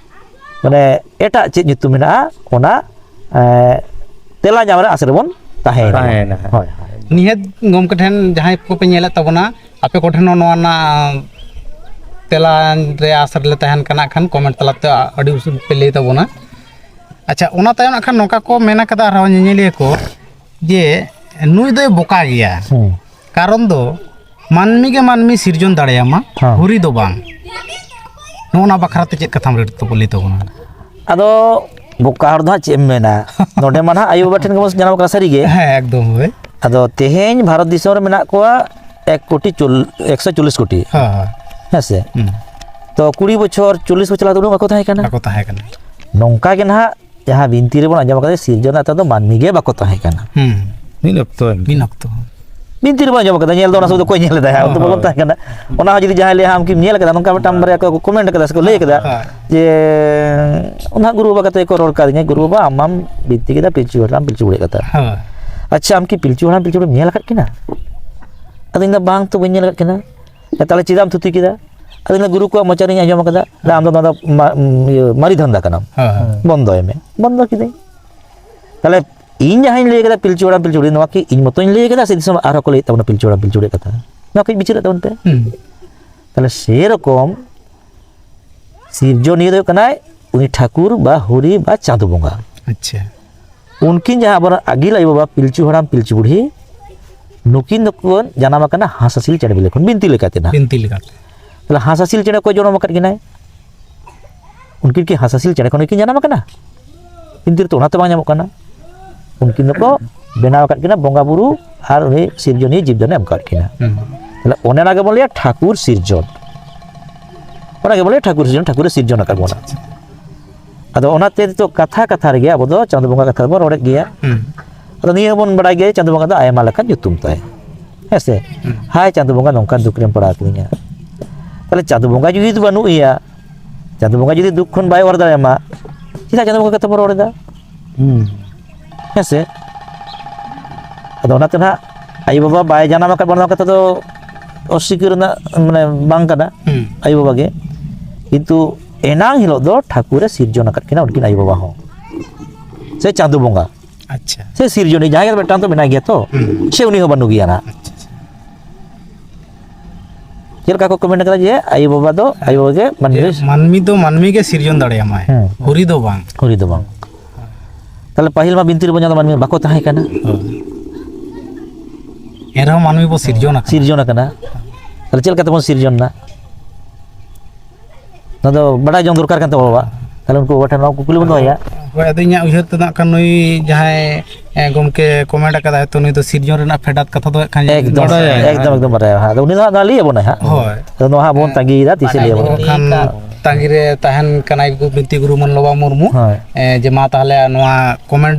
ᱢᱟᱱᱮ ᱮᱴᱟᱜ ᱪᱮᱫ ᱧᱩᱛᱩᱢ ᱢᱮᱱᱟᱜᱼᱟ, ᱚᱱᱟ, ᱮ, ᱛᱮᱞᱟ ᱧᱟᱢ ᱨᱮ ᱟᱥ ᱨᱮᱵᱚᱱ ᱛᱟᱦᱮᱸᱭᱮᱱᱟ᱾ ᱛᱟᱦᱮᱸᱭᱮᱱᱟ᱾ ᱦᱳᱭ, ᱦᱳᱭ᱾ ᱱᱤᱦᱟᱹᱛ ᱜᱚᱢᱠᱮ ᱴᱷᱮᱱ ᱡᱟᱦᱟᱸᱭ ᱠᱚᱯᱮ ᱧᱮᱞᱮᱫ ᱛᱟᱵᱚᱱᱟ, ᱟᱯᱮ ᱠᱚᱴᱷᱮᱱ ᱦᱚᱸ ᱱᱚᱣᱟ ᱨᱮᱱᱟᱜ ᱛᱮᱞᱟ ᱨᱮ ᱟᱥ ᱨᱮᱞᱮ ᱛᱟᱦᱮᱱ ᱠᱟᱱᱟ ᱠᱷᱟᱱ, ᱠᱚᱢᱮᱱᱴ ᱛᱟᱞᱟᱛᱮ ᱟᱹᱰᱤ ᱩᱥᱟᱹᱨᱟ ᱯᱮ ᱞᱟᱹᱭ ᱛᱟᱵᱚᱱᱟ᱾ ᱟᱪᱪᱷᱟ, ᱚᱱᱟ ᱛᱟᱭᱚᱢ ᱱᱟᱜ ᱠᱷᱟᱱ ᱱᱚᱝᱠᱟ ᱠᱚ ᱢᱮᱱ ᱠᱟᱫᱟ ᱟᱨᱦᱚᱸ ᱧᱮᱧᱮᱞᱤᱭᱟᱹ ᱠᱚ ᱡᱮ, "ᱱᱩᱭ ᱫᱚᱭ ᱵᱚᱠᱟ ᱜᱮᱭᱟ, ᱦᱩᱸ᱾ ᱠᱟᱨᱚᱱ ᱫᱚ ᱢᱟᱹᱱᱢᱤ ᱜᱮ ᱢᱟᱹᱱᱢᱤ ᱥᱤᱨᱡᱚᱱ ᱫᱟᱲᱮᱭᱟᱢᱟ, ᱦᱮᱸ᱾ ᱦᱩᱨᱤ ᱫᱚ ᱵᱟᱝ᱾ ᱱᱚᱜᱼᱚ ᱱᱟ ᱵᱟᱠᱷᱨᱟ ᱛᱮ ᱪᱮᱫ ᱠᱟᱛᱷᱟᱢ ᱞᱟᱹᱭ ᱛᱟᱵᱚᱱᱟ? ᱟᱫᱚ ᱵᱚᱠᱟ ᱦᱚᱲ ᱫᱚ ᱦᱟᱸᱜ ᱪᱮᱫ ᱮᱢ ᱢᱮᱱᱟ, ᱱᱚᱰᱮ ᱢᱟ ᱱᱟᱦᱟᱜ ᱟᱭᱳ ᱵᱟᱵᱟ ᱴᱷᱮᱱ ᱜᱮᱵᱚᱱ ᱡᱟᱱᱟᱢ ᱠᱟᱱᱟ ᱥᱟᱹᱨᱤ ᱜᱮ᱾ ᱦᱮᱸ, ᱮᱠᱫᱚᱢ ᱦᱳᱭ᱾ ᱟᱫᱚ ᱛᱮᱦᱮᱧ ᱵᱷᱟᱨᱚᱛ ᱫᱤᱥᱚᱢ ᱨᱮ ᱢᱮᱱᱟᱜ ᱠᱚᱣᱟ ᱮᱠ ᱠᱳᱴᱤ ᱪᱚᱞ-, ᱮᱠᱥᱚ ᱪᱚᱞᱞᱤᱥ ᱠᱳᱴᱤ᱾ ᱦᱮᱸ, ᱦᱮᱸ᱾ ᱦᱮᱸ ᱥᱮ? ᱦᱩᱸ᱾ ᱛᱚ ᱠᱩᱲᱤ ᱵᱚᱪᱷᱚᱨ, ᱪᱚᱞᱞᱤᱥ ᱵᱚᱪᱷᱚᱨ ᱞᱟᱦᱟ ᱫᱚ ᱩᱱᱟᱹᱜ ᱵᱟᱠᱚ ᱛᱟᱦᱮᱸ ᱠᱟᱱᱟ᱾ ᱵᱟᱠᱚ ᱛᱟᱦᱮᱸ ᱠᱟᱱᱟ᱾ ᱱᱚᱝᱠᱟ ᱜᱮ ᱱᱟᱦᱟᱜ ᱡᱟᱦᱟᱸ ᱵᱤᱱᱛᱤ ᱨᱮᱵᱚᱱ ᱟᱸᱡᱚᱢ ᱠᱟᱫᱟ, ᱥᱤᱨᱡᱚᱱ ᱟᱛᱟ ᱫᱚ ᱢᱟᱹᱱᱢᱤ ᱜᱮ ᱵᱟᱠᱚ ᱛᱟᱦᱮᱸ ᱠᱟᱱᱟ᱾ ᱦᱩᱸ᱾ ᱢᱤᱫ ᱚᱠᱛᱚ ᱮᱱᱛᱮ᱾ ᱢᱤᱫ ᱚᱠᱛᱚ᱾ ᱵᱤᱱᱛᱤ ᱨᱮᱵᱚᱱ ᱟᱸᱡᱚᱢ ᱠᱟᱫᱟ, ᱧᱮᱞ ᱫᱚ ᱚᱱᱟ ᱥᱚᱢᱚᱭ ᱫᱚ ᱚᱠᱚᱭ ᱧᱮᱞ ᱞᱮᱫᱟᱭ? ᱦᱳᱭ, ᱩᱱ ᱫᱚ ᱵᱟᱵᱚᱱ ᱦᱳᱭ᱾ ᱛᱟᱦᱮᱸ ᱠᱟᱱᱟ᱾ ᱚᱱᱟ ᱦᱚᱸ ᱡᱩᱫᱤ ᱡᱟᱦᱟᱸᱭ ᱞᱟᱹᱭᱟ, "ᱟᱢ ᱠᱤᱢ ᱧᱮᱞ ᱠᱟᱫᱟ?" ᱱᱚᱝᱠᱟ ᱢᱤᱫᱴᱟᱝ ᱵᱟᱨᱭᱟ ᱠᱚ ᱠᱚᱢᱮᱱᱴ ᱠᱟᱫᱟ ᱥᱮ ᱠᱚ ᱞᱟᱹᱭ ᱠᱟᱫᱟ, ᱦᱳᱭ᱾ ᱡᱮ, ᱚᱱᱟ ᱜᱩᱨᱩ ᱵᱟᱵᱟ ᱠᱟᱛᱮ ᱠᱚ ᱨᱚᱲ ᱠᱟᱫᱤᱧᱟ, "ᱜᱩᱨᱩ ᱵᱟᱵᱟ, ᱟᱢ ᱢᱟᱢ ᱵᱤᱱᱛᱤ ᱠᱮᱫᱟ ᱯᱤᱞᱪᱩ ᱦᱟᱲᱟᱢ ᱯᱤᱞᱪᱩ ᱵᱩᱲᱦᱤ ᱠᱟᱛᱷᱟ᱾ ᱦᱳᱭ᱾ ᱟᱪᱪᱷᱟ, ᱟᱢ ᱠᱤ ᱯᱤᱞᱪᱩ ᱦᱟᱲᱟᱢ ᱯᱤᱞᱪᱩ ᱵᱩᱲᱦᱤᱢ ᱧᱮᱞ ᱟᱠᱟᱫ ᱠᱤᱱᱟ?" ᱟᱫᱚᱧ ᱞᱟᱹᱭᱫᱟ, "ᱵᱟᱝ ᱛᱚ, ᱵᱟᱹᱧ ᱧᱮᱞ ᱟᱠᱟᱫ ᱠᱤᱱᱟ᱾" ᱛᱟᱦᱞᱮ ᱪᱮᱫᱟᱜ ᱮᱢ ᱛᱷᱩᱛᱤ ᱠᱮᱫᱟ? ᱟᱫᱚ ᱤᱧ ᱫᱚ ᱜᱩᱨᱩ ᱠᱚᱣᱟᱜ ᱢᱚᱪᱟ ᱨᱤᱧ ᱟᱸᱡᱚᱢ ᱠᱟᱫᱟ, ᱞᱟᱹᱭᱫᱟ, "ᱟᱢ ᱫᱚ ᱱᱚᱣᱟ ᱫᱚ ᱢᱟ-, ᱤᱭᱟᱹ, ᱢᱟᱹᱨᱤ ᱫᱷᱟᱱᱫᱟ ᱠᱟᱱᱟᱢ, ᱦᱮᱸ, ᱦᱮᱸ᱾ ᱵᱚᱱᱫᱚᱭ ᱢᱮ᱾" ᱵᱚᱱᱫᱚ ᱠᱤᱫᱟᱹᱧ᱾ ᱛᱟᱦᱞᱮ ᱤᱧ ᱡᱟᱦᱟᱸᱧ ᱞᱟᱹᱭ ᱠᱟᱫᱟ ᱯᱤᱞᱪᱩ ᱦᱟᱲᱟᱢ ᱯᱤᱞᱪᱩ ᱵᱩᱲᱦᱤ, ᱱᱚᱣᱟ ᱠᱤ ᱤᱧ ᱢᱚᱛᱚᱧ ᱞᱟᱹᱭ ᱠᱟᱫᱟ ᱥᱮ ᱫᱤᱥᱚᱢ ᱟᱨᱦᱚᱸ ᱠᱚ ᱞᱟᱹᱭᱮᱫ ᱛᱟᱵᱚᱱᱟ ᱯᱤᱞᱪᱩ ᱦᱟᱲᱟᱢ ᱯᱤᱞᱪᱩ ᱵᱩᱲᱦᱤ ᱠᱟᱛᱷᱟ? ᱱᱚᱣᱟ ᱠᱟᱹᱡ ᱵᱤᱪᱟᱹᱨᱮᱫ ᱛᱟᱵᱚᱱ ᱯᱮ᱾ ᱦᱩᱸ᱾ ᱛᱟᱦᱞᱮ ᱥᱮᱨᱚᱠᱚᱢ ᱥᱤᱨᱡᱚᱱᱤᱭᱟᱹ ᱫᱚ ᱦᱩᱭᱩᱜ ᱠᱟᱱᱟᱭ ᱩᱱᱤ ᱴᱷᱟᱹᱠᱩᱨ ᱵᱟ ᱦᱚᱨᱤ ᱵᱟ ᱪᱟᱸᱫᱚ ᱵᱚᱸᱜᱟ᱾ ᱟᱪᱪᱷᱟ᱾ ᱩᱱᱠᱤᱱ ᱡᱟᱦᱟᱸ ᱟᱵᱚᱨᱮᱱ ᱟᱹᱜᱤᱞ ᱟᱭᱳ ᱵᱟᱵᱟ ᱯᱤᱞᱪᱩ ᱦᱟᱲᱟᱢ ᱯᱤᱞᱪᱩ ᱵᱩᱲᱦᱤ, ᱱᱩᱠᱤᱱ ᱫᱚᱠᱚ ᱡᱟᱱᱟᱢ ᱟᱠᱟᱱᱟ ᱦᱟᱸᱥ ᱦᱟᱹᱥᱤᱞ ᱪᱮᱬᱮ ᱵᱤᱞᱤ ᱠᱷᱚᱱ, ᱵᱤᱱᱛᱤ ᱞᱮᱠᱟᱛᱮ ᱱᱟᱦᱟᱜ᱾ ᱵᱤᱱᱛᱤ ᱞᱮᱠᱟᱛᱮ᱾ ᱛᱟᱦᱞᱮ ᱦᱟᱸᱥ ᱦᱟᱹᱥᱤᱞ ᱪᱮᱬᱮ ᱚᱠᱚᱭ ᱡᱚᱱᱚᱢ ᱟᱠᱟᱫ ᱠᱤᱱᱟᱭ? ᱩᱱᱠᱤᱱ ᱠᱤ ᱦᱟᱸᱥ ᱦᱟᱹᱥᱤᱞ ᱪᱮᱬᱮ ᱠᱷᱚᱱ ᱜᱮᱠᱤᱱ ᱡᱟᱱᱟᱢ ᱟᱠᱟᱱᱟ? ᱵᱤᱱᱛᱤ ᱨᱮᱛᱚ ᱚᱱᱟ ᱛᱚ ᱵᱟᱝ ᱧᱟᱢᱚᱜ ᱠᱟᱱᱟ᱾ ᱩᱱᱠᱤᱱ ᱫᱚᱠᱚ ᱵᱮᱱᱟᱣ ᱟᱠᱟᱫ ᱠᱤᱱᱟ ᱵᱚᱸᱜᱟ ᱵᱩᱨᱩ ᱟᱨ ᱩᱱᱤ ᱥᱤᱨᱡᱚᱱᱤᱭᱟᱹ ᱡᱤᱵᱽ ᱫᱟᱱᱮ ᱮᱢ ᱟᱠᱟᱫ ᱠᱤᱱᱟ᱾ ᱦᱩᱸ᱾ ᱛᱟᱦᱞᱮ ᱚᱱᱮ ᱚᱱᱟ ᱜᱮᱵᱚᱱ ᱞᱟᱹᱭᱟ ᱴᱷᱟᱹᱠᱩᱨ ᱥᱤᱨᱡᱚᱱ᱾ ᱚᱱᱟ ᱜᱮᱵᱚᱱ ᱞᱟᱹᱭᱟ ᱴᱷᱟᱹᱠᱩᱨ ᱥᱤᱨᱡᱚᱱ, ᱴᱷᱟᱹᱠᱩᱨᱮ ᱥᱤᱨᱡᱚᱱ ᱟᱠᱟᱫ ᱵᱚᱱᱟ᱾ ᱟᱪᱪᱷᱟ, ᱟᱪᱪᱷᱟ᱾ ᱟᱫᱚ ᱚᱱᱟᱛᱮ ᱱᱤᱛᱚᱜ ᱠᱟᱛᱷᱟ ᱠᱟᱛᱷᱟ ᱨᱮᱜᱮ ᱟᱵᱚ ᱫᱚ ᱪᱟᱸᱫᱚ ᱵᱚᱸᱜᱟ ᱠᱟᱛᱷᱟ ᱵᱚᱱ ᱨᱚᱲᱮᱫ ᱜᱮᱭᱟ᱾ ᱦᱩᱸ᱾ ᱟᱫᱚ ᱱᱤᱭᱟᱹ ᱦᱚᱸᱵᱚᱱ ᱵᱟᱲᱟᱭ ᱜᱮᱭᱟ, ᱪᱟᱸᱫᱚ ᱵᱚᱸᱜᱟ ᱫᱚ ᱟᱭᱢᱟ ᱞᱮᱠᱟᱱ ᱧᱩᱛᱩᱢ ᱛᱟᱭ᱾ ᱦᱮᱸ ᱥᱮ? ᱦᱩᱸ᱾ "ᱦᱟᱭ ᱪᱟᱸᱫᱚ ᱵᱚᱸᱜᱟ, ᱱᱚᱝᱠᱟᱱ ᱫᱩᱠ ᱨᱮᱢ ᱯᱟᱲᱟᱣ ᱠᱤᱫᱤᱧᱟ᱾" ᱛᱟᱦᱞᱮ ᱪᱟᱸᱫᱚ ᱵᱚᱸᱜᱟ ᱡᱩᱫᱤ ᱵᱟᱹᱱᱩᱜ ᱮᱭᱟ, ᱪᱟᱸᱫᱚ ᱵᱚᱸᱜᱟ ᱡᱩᱫᱤ ᱫᱩᱠ ᱠᱷᱚᱱ ᱵᱟᱭ ᱚᱣᱟᱨ ᱫᱟᱲᱮᱭᱟᱢᱟ, ᱪᱮᱫᱟᱜ ᱪᱟᱸᱫᱚ ᱵᱚᱸᱜᱟ ᱠᱟᱛᱷᱟ ᱵᱚᱱ ᱨᱚᱲ ᱮᱫᱟ? ᱦᱩᱸ᱾ ᱦᱮᱸ ᱥᱮ? ᱟᱫᱚ ᱚᱱᱟᱛᱮ ᱱᱟᱦᱟᱜ ᱟᱭᱳ ᱵᱟᱵᱟ ᱵᱟᱭ ᱡᱟᱱᱟᱢ ᱟᱠᱟᱫ ᱵᱚᱱᱟ, ᱱᱚᱣᱟ ᱠᱟᱛᱷᱟ ᱫᱚ ᱚᱥᱥᱤᱠᱟᱹᱨ ᱨᱮᱱᱟᱜ, ᱢᱟᱱᱮ, ᱵᱟᱝ ᱠᱟᱱᱟ᱾ ᱦᱩᱸ᱾ ᱟᱭᱳ ᱵᱟᱵᱟ ᱜᱮ᱾ ᱠᱤᱱᱛᱩ ᱮᱱᱟᱝ ᱦᱤᱞᱳᱜ ᱫᱚ ᱴᱷᱟᱹᱠᱩᱨᱮ ᱥᱤᱨᱡᱚᱱ ᱟᱠᱟᱫ ᱠᱤᱱᱟ ᱩᱱᱠᱤᱱ ᱟᱭᱳ ᱵᱟᱵᱟ ᱦᱚᱸ, ᱥᱮ ᱪᱟᱸᱫᱚ ᱵᱚᱸᱜᱟ᱾ ᱟᱪᱪᱷᱟ᱾ ᱥᱮ ᱥᱤᱨᱡᱚᱱᱤᱭᱟᱹ ᱡᱟᱦᱟᱸᱭ ᱜᱮ ᱢᱤᱫᱴᱟᱝ ᱫᱚ ᱢᱮᱱᱟᱭ ᱜᱮᱭᱟ ᱛᱚ, ᱦᱩᱸ᱾ ᱥᱮ ᱩᱱᱤ ᱦᱚᱸ ᱵᱟᱹᱱᱩᱜ ᱜᱮᱭᱟ ᱱᱟᱦᱟᱜ᱾ ᱟᱪᱪᱷᱟ, ᱟᱪᱪᱷᱟ᱾ ᱪᱮᱫ ᱞᱮᱠᱟ ᱠᱚ ᱠᱚᱢᱮᱱᱴ ᱠᱟᱫᱟ ᱡᱮ ᱟᱭᱳ ᱵᱟᱵᱟ ᱫᱚ, ᱟᱭᱳ ᱵᱟᱵᱟ ᱜᱮ ᱢᱟᱹᱱᱢᱤ ᱡᱮ ᱫᱚ ᱢᱟᱹᱱᱢᱤ ᱫᱚ ᱢᱟᱹᱱᱢᱤ ᱜᱮ ᱥᱤᱨᱡᱚᱱ ᱫᱟᱲᱮᱭᱟᱢᱟᱭ, ᱦᱮᱸ᱾ ᱦᱩᱨᱤ ᱫᱚ ᱵᱟᱝ᱾ ᱦᱩᱨᱤ ᱫᱚ ᱵᱟᱝ᱾ ᱛᱟᱦᱞᱮ ᱯᱟᱹᱦᱤᱞ ᱢᱟ ᱵᱤᱱᱛᱤ ᱨᱮᱵᱚᱱ ᱧᱮᱞ ᱢᱟᱹᱱᱢᱤ ᱵᱟᱠᱚ ᱛᱟᱦᱮᱸ ᱠᱟᱱᱟ᱾ ᱦᱳᱭ᱾ ᱮᱱᱨᱮᱦᱚᱸ ᱢᱟᱹᱱᱢᱤ ᱵᱚ ᱥᱤᱨᱡᱚᱱ ᱟᱠᱟᱱᱟ᱾ ᱥᱤᱨᱡᱚᱱ ᱟᱠᱟᱱᱟ᱾ ᱛᱟᱦᱚᱞᱮ ᱪᱮᱫ ᱞᱮᱠᱟᱛᱮ ᱵᱚᱱ ᱥᱤᱨᱡᱚᱱ ᱮᱱᱟ? ᱱᱚᱣᱟ ᱫᱚ ᱵᱟᱰᱟᱭ ᱡᱚᱝ ᱫᱚᱨᱠᱟᱨ ᱠᱟᱱ ᱛᱟᱵᱚᱱᱟ ᱵᱟᱵᱟ᱾ ᱛᱟᱦᱚᱞᱮ ᱩᱱᱠᱩ ᱵᱟᱵᱟ ᱴᱷᱮᱱ ᱱᱚᱣᱟ ᱠᱩᱠᱞᱤ ᱵᱚᱱ ᱫᱚᱦᱚᱭᱟ᱾ ᱦᱳᱭ, ᱟᱫᱚ ᱤᱧᱟᱹᱜ ᱩᱭᱦᱟᱹᱨ ᱛᱮᱫᱚ ᱦᱟᱸᱜ ᱠᱷᱟᱱ ᱱᱩᱭ ᱡᱟᱦᱟᱸᱭ, ᱮ, ᱜᱚᱢᱠᱮ comment ᱟᱠᱟᱫᱟᱭ, ᱛᱚ ᱱᱩᱭ ᱫᱚ ᱥᱤᱨᱡᱚᱱ ᱨᱮᱱᱟᱜ ᱯᱷᱮᱰᱟᱛ ᱠᱟᱛᱷᱟ ᱫᱚ ᱦᱟᱸᱜ ᱠᱷᱟᱱ ᱮᱠᱫᱚᱢ, ᱵᱟᱰᱟᱭᱟᱭ᱾ ᱮᱠᱫᱚᱢ, ᱮᱠᱫᱚᱢ ᱵᱟᱰᱟᱭᱟ᱾ ᱦᱮᱸ, ᱟᱫᱚ ᱩᱱᱤ ᱫᱚ ᱦᱟᱸᱜ ᱱᱚᱣᱟ ᱞᱟᱹᱭ ᱟᱵᱚᱱᱟᱭ ᱦᱟᱸᱜ᱾ ᱦᱳᱭ᱾ ᱟᱫᱚ ᱱᱚᱣᱟ ᱦᱟᱸᱜ ᱵᱚᱱ ᱛᱟᱺᱜᱤᱭᱮᱫᱟ, ᱛᱤᱥᱮ ᱞᱟᱹᱭ ᱟᱵᱚᱱᱟ᱾ ᱠᱷᱟᱱ ᱛᱟᱺᱜᱤ ᱨᱮ ᱛᱟᱦᱮᱱ ᱠᱟᱱᱟᱭ ᱜᱩ-, ᱵᱤᱱᱛᱤ ᱜᱩᱨᱩ ᱢᱟᱱᱞᱚᱵᱟ ᱢᱩᱨᱢᱩ᱾ ᱦᱳᱭ᱾ ᱮ, ᱡᱮ ᱢᱟ ᱛᱟᱦᱚᱞᱮ ᱱᱚᱣᱟ comment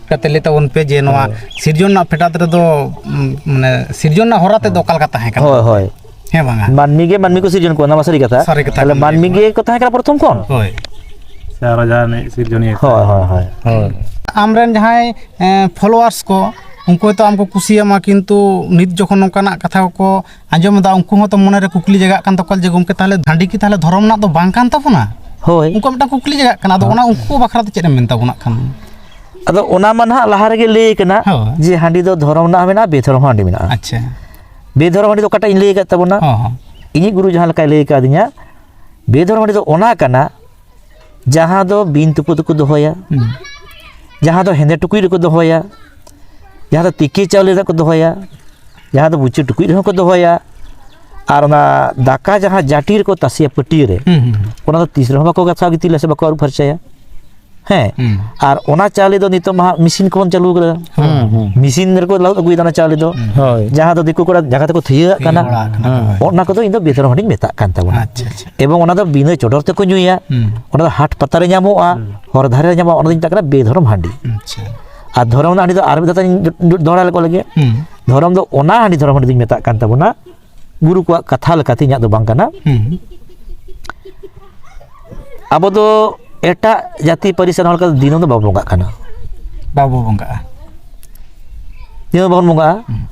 ᱠᱟᱛᱮ ᱞᱟᱹᱭ ᱛᱟᱵᱚᱱ ᱯᱮ ᱡᱮ ᱱᱚᱣᱟ ᱦᱳᱭ᱾ ᱥᱤᱨᱡᱚᱱ ᱨᱮᱱᱟᱜ ᱯᱷᱮᱰᱟᱛ ᱨᱮᱫᱚ, ᱩᱢ, ᱢᱟᱱᱮ ᱥᱤᱨᱡᱚᱱ ᱨᱮᱱᱟᱜ ᱦᱚᱨᱟ ᱛᱮᱫᱚ ᱚᱠᱟ ᱞᱮᱠᱟ ᱛᱟᱦᱮᱸ ᱠᱟᱱᱟ? ᱦᱳᱭ, ᱦᱳᱭ᱾ ᱦᱮᱸ ᱵᱟᱝᱟ? ᱢᱟᱹᱱᱢᱤ ᱜᱮ ᱢᱟᱹᱱᱢᱤ ᱠᱚ ᱥᱤᱨᱡᱚᱱ ᱠᱚᱣᱟ, ᱚᱱᱟ ᱢᱟ ᱥᱟᱹᱨᱤ ᱠᱟᱛᱷᱟ᱾ ᱥᱟᱹᱨᱤ ᱠᱟᱛᱷᱟ ᱛᱟᱦᱚᱞᱮ ᱠᱟᱱ ᱢᱟᱹᱱᱢᱤ ᱜᱮᱭᱟ᱾ ᱜᱮ ᱠᱚ ᱛᱟᱦᱮᱸ ᱠᱟᱱᱟ ᱯᱨᱚᱛᱷᱚᱢ ᱠᱷᱚᱱ? ᱦᱳᱭ᱾ ᱥᱮ ᱟᱨᱚ ᱡᱟᱦᱟᱱᱤᱡ ᱥᱤᱨᱡᱚᱱᱤᱭᱟᱹ? ᱦᱳᱭ, ᱦᱳᱭ, ᱦᱳᱭ᱾ ᱦᱳᱭ᱾ ᱟᱢᱨᱮᱱ ᱡᱟᱦᱟᱸᱭ, ᱮᱸ, followers ᱠᱚ, ᱩᱱᱠᱩ ᱦᱚᱭᱛᱳ ᱟᱢ ᱠᱚ ᱠᱩᱥᱤᱭᱟᱢᱟ, ᱠᱤᱱᱛᱩ ᱱᱤᱛ ᱡᱚᱠᱷᱚᱱ ᱱᱚᱝᱠᱟᱱᱟᱜ ᱠᱟᱛᱷᱟ ᱠᱚᱠᱚ ᱟᱸᱡᱚᱢ ᱮᱫᱟ, ᱩᱱᱠᱩ ᱦᱚᱸᱛᱚ ᱢᱚᱱᱮᱨᱮ ᱠᱩᱠᱞᱤ ᱡᱟᱜᱟᱜ ᱠᱟᱱ ᱛᱟᱠᱚᱣᱟ ᱡᱮ, "ᱜᱚᱢᱠᱮ, ᱛᱟᱦᱚᱞᱮ ᱦᱟᱺᱰᱤ ᱠᱤ ᱛᱟᱦᱚᱞᱮ ᱫᱷᱚᱨᱚᱢ ᱨᱮᱱᱟᱜ ᱫᱚ ᱵᱟᱝ ᱠᱟᱱ ᱛᱟᱵᱚᱱᱟ?" ᱦᱳᱭ᱾ ᱩᱱᱠᱩᱣᱟᱜ ᱢᱤᱫᱴᱟᱝ ᱠᱩᱠᱞᱤ ᱡᱟᱜᱟᱜ ᱠᱟᱱᱟ᱾ ᱟᱫᱚ ᱦᱳᱭ᱾ ᱚᱱᱟ ᱩᱱᱠᱩ ᱵᱟᱠᱷᱨᱟ ᱛᱮ ᱪᱮᱫ ᱮᱢ ᱢᱮᱱ ᱛᱟᱵᱚᱱᱟ ᱠᱷᱟᱱ? ᱟᱫᱚ ᱚᱱᱟ ᱢᱟ ᱱᱟᱦᱟᱜ ᱞᱟᱦᱟ ᱨᱮᱜᱮ ᱞᱟᱹᱭ ᱠᱟᱱᱟ ᱦᱳᱭ᱾ ᱡᱮ ᱦᱟᱺᱰᱤ ᱫᱚ ᱫᱷᱚᱨᱚᱢ ᱨᱮᱱᱟᱜ ᱦᱚᱸ ᱢᱮᱱᱟᱜᱼᱟ, ᱵᱮᱫᱷᱚᱨᱚᱢ ᱦᱚᱸ ᱦᱟᱺᱰᱤ ᱢᱮᱱᱟᱜᱼᱟ᱾ ᱟᱪᱪᱷᱟ᱾ ᱵᱮᱫᱷᱚᱨᱚᱢ ᱦᱟᱺᱰᱤ ᱫᱚ ᱚᱠᱟᱴᱟᱜ ᱤᱧ ᱞᱟᱹᱭ ᱟᱠᱟᱫ ᱛᱟᱵᱚᱱᱟ? ᱦᱚᱸ, ᱦᱚᱸ᱾ ᱤᱧᱤᱡ ᱜᱩᱨᱩ ᱡᱟᱦᱟᱸ ᱞᱮᱠᱟᱭ ᱞᱟᱹᱭ ᱟᱠᱟᱫᱤᱧᱟ, ᱵᱮᱫᱷᱚᱨᱚᱢ ᱦᱟᱺᱰᱤ ᱫᱚ ᱚᱱᱟ ᱠᱟᱱᱟ ᱡᱟᱦᱟᱸ ᱫᱚ ᱵᱤᱱ ᱛᱩᱯᱩ ᱛᱮᱠᱚ ᱫᱚᱦᱚᱭᱟ, ᱦᱩᱸ᱾ ᱡᱟᱦᱟᱸ ᱫᱚ ᱦᱮᱸᱫᱮ ᱴᱩᱠᱩᱡ ᱨᱮᱠᱚ ᱫᱚᱦᱚᱭᱟ, ᱡᱟᱦᱟᱸ ᱫᱚ ᱛᱤᱠᱤ ᱪᱟᱣᱞᱮ ᱨᱮᱠᱚ ᱫᱚᱦᱚᱭᱟ, ᱡᱟᱦᱟᱸ ᱫᱚ ᱵᱩᱪᱤ ᱴᱩᱠᱩᱡ ᱨᱮᱦᱚᱸ ᱠᱚ ᱫᱚᱦᱚᱭᱟ, ᱟᱨ ᱚᱱᱟ ᱫᱟᱠᱟ ᱡᱟᱦᱟᱸ ᱡᱟᱹᱴᱤ ᱨᱮᱠᱚ ᱛᱟᱥᱮᱭᱟ ᱯᱟᱹᱴᱭᱟᱹ ᱨᱮ, ᱦᱩᱸ, ᱦᱩᱸ, ᱦᱩᱸ᱾ ᱚᱱᱟ ᱫᱚ ᱛᱤᱥ ᱨᱮᱦᱚᱸ ᱵᱟᱠᱚ ᱜᱟᱥᱟᱣ ᱜᱤᱛᱤᱞᱟ ᱥᱮ ᱵᱟᱠᱚ ᱟᱹᱨᱩᱵ ᱯᱷᱟᱨᱪᱟᱭᱟ᱾ ᱦᱮᱸ, ᱦᱩᱸ᱾ ᱟᱨ ᱚᱱᱟ ᱪᱟᱣᱞᱮ ᱫᱚ ᱱᱤᱛᱚᱜ ᱢᱟ ᱦᱟᱸᱜ ᱢᱮᱥᱤᱱ ᱠᱚᱵᱚᱱ ᱪᱟᱹᱞᱩ ᱠᱟᱫᱟ᱾ ᱦᱩᱸ, ᱦᱩᱸ᱾ ᱢᱮᱥᱤᱱ ᱨᱮᱠᱚ ᱞᱟᱹᱦᱩᱫ ᱟᱹᱜᱩᱭᱮᱫᱟ ᱚᱱᱟ ᱪᱟᱣᱞᱮ ᱫᱚ᱾ ᱦᱩᱸ᱾ ᱦᱳᱭ᱾ ᱡᱟᱦᱟᱸ ᱫᱚ ᱫᱤᱠᱩ ᱠᱚᱲᱟ ᱡᱟᱸᱜᱟ ᱛᱮᱠᱚ ᱛᱷᱤᱭᱟᱹᱣᱟᱜ ᱠᱟᱱᱟ᱾ ᱛᱷᱤᱭᱟᱹ ᱵᱟᱲᱟ ᱟᱠᱟᱱᱟ, ᱦᱩᱸ᱾ ᱦᱳᱭ᱾ ᱚᱱᱟ ᱠᱚᱫᱚ ᱤᱧ ᱫᱚ ᱵᱮᱫᱷᱚᱨᱚᱢ ᱦᱟᱺᱰᱤᱧ ᱢᱮᱛᱟᱜ ᱠᱟᱱ ᱛᱟᱵᱚᱱᱟ᱾ ᱟᱪᱪᱷᱟ, ᱟᱪᱪᱷᱟ᱾ ᱮᱵᱚᱝ ᱚᱱᱟ ᱫᱚ ᱵᱤᱱᱟᱹ ᱪᱚᱰᱚᱨ ᱛᱮᱠᱚ ᱧᱩᱭᱟ᱾ ᱦᱩᱸ᱾ ᱚᱱᱟ ᱫᱚ ᱦᱟᱴ ᱯᱟᱛᱟ ᱨᱮ ᱧᱟᱢᱚᱜᱼᱟ, ᱦᱩᱸ᱾ ᱦᱚᱨ ᱫᱷᱟᱨᱮ ᱨᱮ ᱧᱟᱢᱚᱜᱼᱟ, ᱚᱱᱟ ᱫᱚᱧ ᱢᱮᱛᱟᱜ ᱠᱟᱱᱟ ᱵᱮᱫᱷᱚᱨᱚᱢ ᱦᱟᱺᱰᱤ᱾ ᱟᱪᱪᱷᱟ᱾ ᱟᱨ ᱫᱷᱚᱨᱚᱢ ᱨᱮᱱᱟᱜ ᱦᱟᱺᱰᱤ ᱫᱚ ᱟᱨ ᱢᱤᱫ ᱫᱷᱟᱣ ᱤᱧ ᱫᱚᱦᱲᱟ ᱞᱮᱠᱚ ᱞᱮᱜᱮ᱾ ᱦᱩᱸ᱾ ᱫᱷᱚᱨᱚᱢ ᱫᱚ ᱚᱱᱟ ᱦᱟᱺᱰᱤ ᱫᱷᱚᱨᱚᱢ ᱦᱟᱺᱰᱤ ᱫᱚᱧ ᱢᱮᱛᱟᱜ ᱠᱟᱱ ᱛᱟᱵᱚᱱᱟ, ᱜᱩᱨᱩ ᱠᱚᱣᱟᱜ ᱠᱟᱛᱷᱟ ᱞᱮᱠᱟᱛᱮ, ᱤᱧᱟᱹᱜ ᱫᱚ ᱵᱟᱝ ᱠᱟᱱᱟ᱾ ᱦᱩᱸ᱾ ᱟᱵᱚ ᱫᱚ ᱮᱴᱟᱜ ᱡᱟᱹᱛᱤ ᱯᱟᱹᱨᱤᱥ ᱨᱮᱱ ᱦᱚᱲ ᱞᱮᱠᱟ ᱫᱤᱱᱟᱹᱢ ᱫᱚ ᱵᱟᱵᱚ ᱵᱚᱸᱜᱟᱜ ᱠᱟᱱᱟ᱾ ᱵᱟᱵᱚ ᱵᱚᱸᱜᱟᱜᱼᱟ᱾ ᱫᱤᱱᱟᱹᱢ ᱵᱟᱵᱚᱱ ᱵᱚᱸᱜᱟᱜᱼᱟ᱾ ᱦᱩᱸ᱾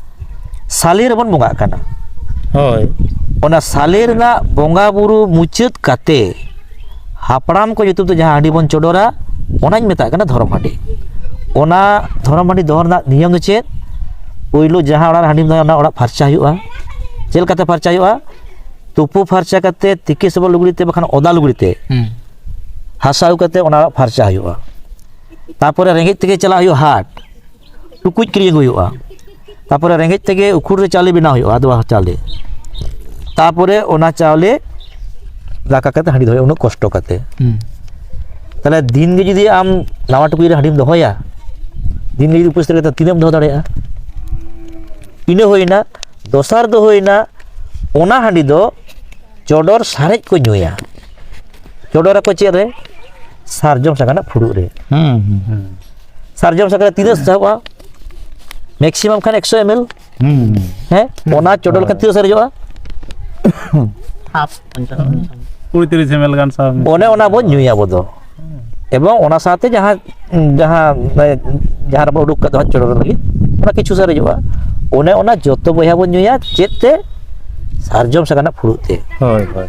ᱥᱟᱞᱮ ᱨᱮᱵᱚᱱ ᱵᱚᱸᱜᱟᱜ ᱠᱟᱱᱟ᱾ ᱦᱳᱭ᱾ ᱚᱱᱟ ᱥᱟᱞᱮ ᱨᱮᱱᱟᱜ ᱵᱚᱸᱜᱟ ᱵᱩᱨᱩ ᱢᱩᱪᱟᱹᱫ ᱠᱟᱛᱮ ᱦᱟᱯᱲᱟᱢ ᱠᱚ ᱧᱩᱛᱩᱢ ᱛᱮ ᱡᱟᱦᱟᱸ ᱦᱟᱺᱰᱤ ᱵᱚᱱ ᱪᱚᱰᱚᱨᱟ, ᱚᱱᱟᱧ ᱢᱮᱛᱟᱜ ᱠᱟᱱᱟ ᱫᱷᱚᱨᱚᱢ ᱦᱟᱺᱰᱤ᱾ ᱚᱱᱟ ᱫᱷᱚᱨᱚᱢ ᱦᱟᱺᱰᱤ ᱫᱚᱦᱚ ᱨᱮᱱᱟᱜ ᱱᱤᱭᱚᱢ ᱫᱚ ᱪᱮᱫ? ᱯᱳᱭᱞᱳ ᱡᱟᱦᱟᱸ ᱚᱲᱟᱜ ᱨᱮ ᱦᱟᱺᱰᱤᱢ ᱫᱚᱦᱚᱭᱟ, ᱚᱱᱟ ᱚᱲᱟᱜ ᱯᱷᱟᱨᱪᱟ ᱦᱩᱭᱩᱜᱼᱟ᱾ ᱪᱮᱫ ᱞᱮᱠᱟᱛᱮ ᱯᱷᱟᱨᱪᱟ ᱦᱩᱭᱩᱜᱼᱟ? ᱛᱩᱯᱩ ᱯᱷᱟᱨᱪᱟ ᱠᱟᱛᱮ ᱛᱤᱠᱤ ᱥᱚᱵᱚᱫ ᱞᱩᱜᱽᱲᱤ ᱛᱮ ᱵᱟᱠᱷᱟᱱ ᱚᱫᱟ ᱞᱩᱜᱽᱲᱤ ᱛᱮ ᱦᱩᱸ᱾ ᱦᱟᱥᱟ ᱟᱹᱜᱩ ᱠᱟᱛᱮ ᱚᱱᱟ ᱚᱲᱟᱜ ᱯᱷᱟᱨᱪᱟ ᱦᱩᱭᱩᱜᱼᱟ᱾ ᱛᱟᱨᱯᱚᱨᱮ ᱨᱮᱸᱜᱮᱡ ᱛᱮᱜᱮ ᱪᱟᱞᱟᱜ ᱦᱩᱭᱩᱜᱼᱟ ᱦᱟᱴ, ᱴᱩᱠᱩᱡ ᱠᱤᱨᱤᱧ ᱟᱹᱜᱩᱭ ᱦᱩᱭᱩᱜᱼᱟ᱾ ᱛᱟᱯᱚᱨᱮ ᱨᱮᱸᱜᱮᱡ ᱛᱮᱜᱮ ᱩᱠᱷᱩᱲ ᱨᱮ ᱪᱟᱣᱞᱮ ᱵᱮᱱᱟᱣ ᱦᱩᱭᱩᱜᱼᱟ, ᱟᱫᱽᱣᱟ ᱪᱟᱣᱞᱮ᱾ ᱛᱟᱯᱚᱨᱮ ᱚᱱᱟ ᱪᱟᱣᱞᱮ ᱫᱟᱠᱟ ᱠᱟᱛᱮ ᱦᱟᱺᱰᱤ ᱫᱚᱦᱚᱭ ᱦᱩᱭᱩᱜᱼᱟ, ᱩᱱᱟᱹᱜ ᱠᱚᱥᱴᱚ ᱠᱟᱛᱮ᱾ ᱦᱩᱸ᱾ ᱛᱟᱦᱞᱮ ᱫᱤᱱ ᱜᱮ ᱡᱩᱫᱤ ᱟᱢ ᱱᱟᱣᱟ ᱴᱩᱠᱩᱡ ᱨᱮ ᱦᱟᱺᱰᱤᱢ ᱫᱚᱦᱚᱭᱟ, ᱫᱤᱱ ᱜᱮ ᱡᱩᱫᱤ ᱩᱯᱟᱹᱥ ᱨᱮ ᱛᱤᱱᱟᱹᱜ ᱮᱢ ᱫᱚᱦᱚ ᱫᱟᱲᱮᱭᱟᱜᱼᱟ? ᱤᱱᱟᱹ ᱦᱩᱭᱱᱟ᱾ ᱫᱚᱥᱟᱨ ᱫᱚ ᱦᱩᱭᱱᱟ, ᱚᱱᱟ ᱦᱟᱺᱰᱤ ᱫᱚ ᱪᱚᱰᱚᱨ ᱥᱟᱨᱮᱡ ᱠᱚ ᱧᱩᱭᱟ᱾ ᱪᱚᱰᱚᱨᱟᱠᱚ ᱪᱮᱫ ᱨᱮ? ᱥᱟᱨᱡᱚᱢ ᱥᱟᱠᱟᱢ ᱨᱮᱱᱟᱜ ᱯᱷᱩᱲᱩᱜ ᱨᱮ᱾ ᱦᱩᱸ, ᱦᱩᱸ᱾ ᱥᱟᱨᱡᱚᱢ ᱥᱟᱠᱟᱢ ᱨᱮ ᱛᱤᱱᱟᱹᱜ ᱥᱟᱦᱚᱵᱼᱟ? ᱢᱮᱠᱥᱤᱢᱟᱢ ᱠᱷᱟᱱ ᱮᱠᱥᱚ ᱮᱢ ᱮᱞ᱾ ᱦᱩᱸ, ᱦᱩᱸ᱾ ᱦᱮᱸ, ᱚᱱᱟ ᱪᱚᱰᱚᱨ ᱞᱮᱠᱷᱟᱱ ᱛᱤᱱᱟᱹᱜ ᱥᱟᱨᱮᱡᱚᱜᱼᱟ? ᱦᱟᱯ᱾ ᱠᱩᱲᱤ ᱛᱤᱨᱤᱥ ᱮᱢ ᱮᱞ ᱜᱟᱱ ᱥᱟᱦᱚᱵ᱾ ᱚᱱᱮ ᱚᱱᱟ ᱵᱚᱱ ᱧᱩᱭᱟ ᱟᱵᱚ ᱫᱚ᱾ ᱮᱵᱚᱝ ᱚᱱᱟ ᱥᱟᱶᱛᱮ ᱡᱟᱦᱟᱸ, ᱡᱟᱦᱟᱸ, ᱡᱟᱦᱟᱸ ᱨᱮᱵᱚᱱ ᱩᱰᱩᱠ ᱠᱟᱫᱟ ᱪᱚᱰᱚᱨ ᱞᱟᱹᱜᱤᱫ, ᱚᱱᱟ ᱠᱤᱪᱷᱩ ᱥᱟᱨᱮᱡᱚᱜᱼᱟ᱾ ᱚᱱᱮ ᱚᱱᱟ ᱡᱚᱛᱚ ᱵᱚᱭᱦᱟ ᱵᱚᱱ ᱧᱩᱭᱟ᱾ ᱪᱮᱫ ᱛᱮ? ᱥᱟᱨᱡᱚᱢ ᱥᱟᱠᱟᱢ ᱨᱮᱱᱟᱜ ᱯᱷᱩᱲᱩᱜ ᱛᱮ᱾ ᱦᱳᱭ, ᱦᱳᱭ᱾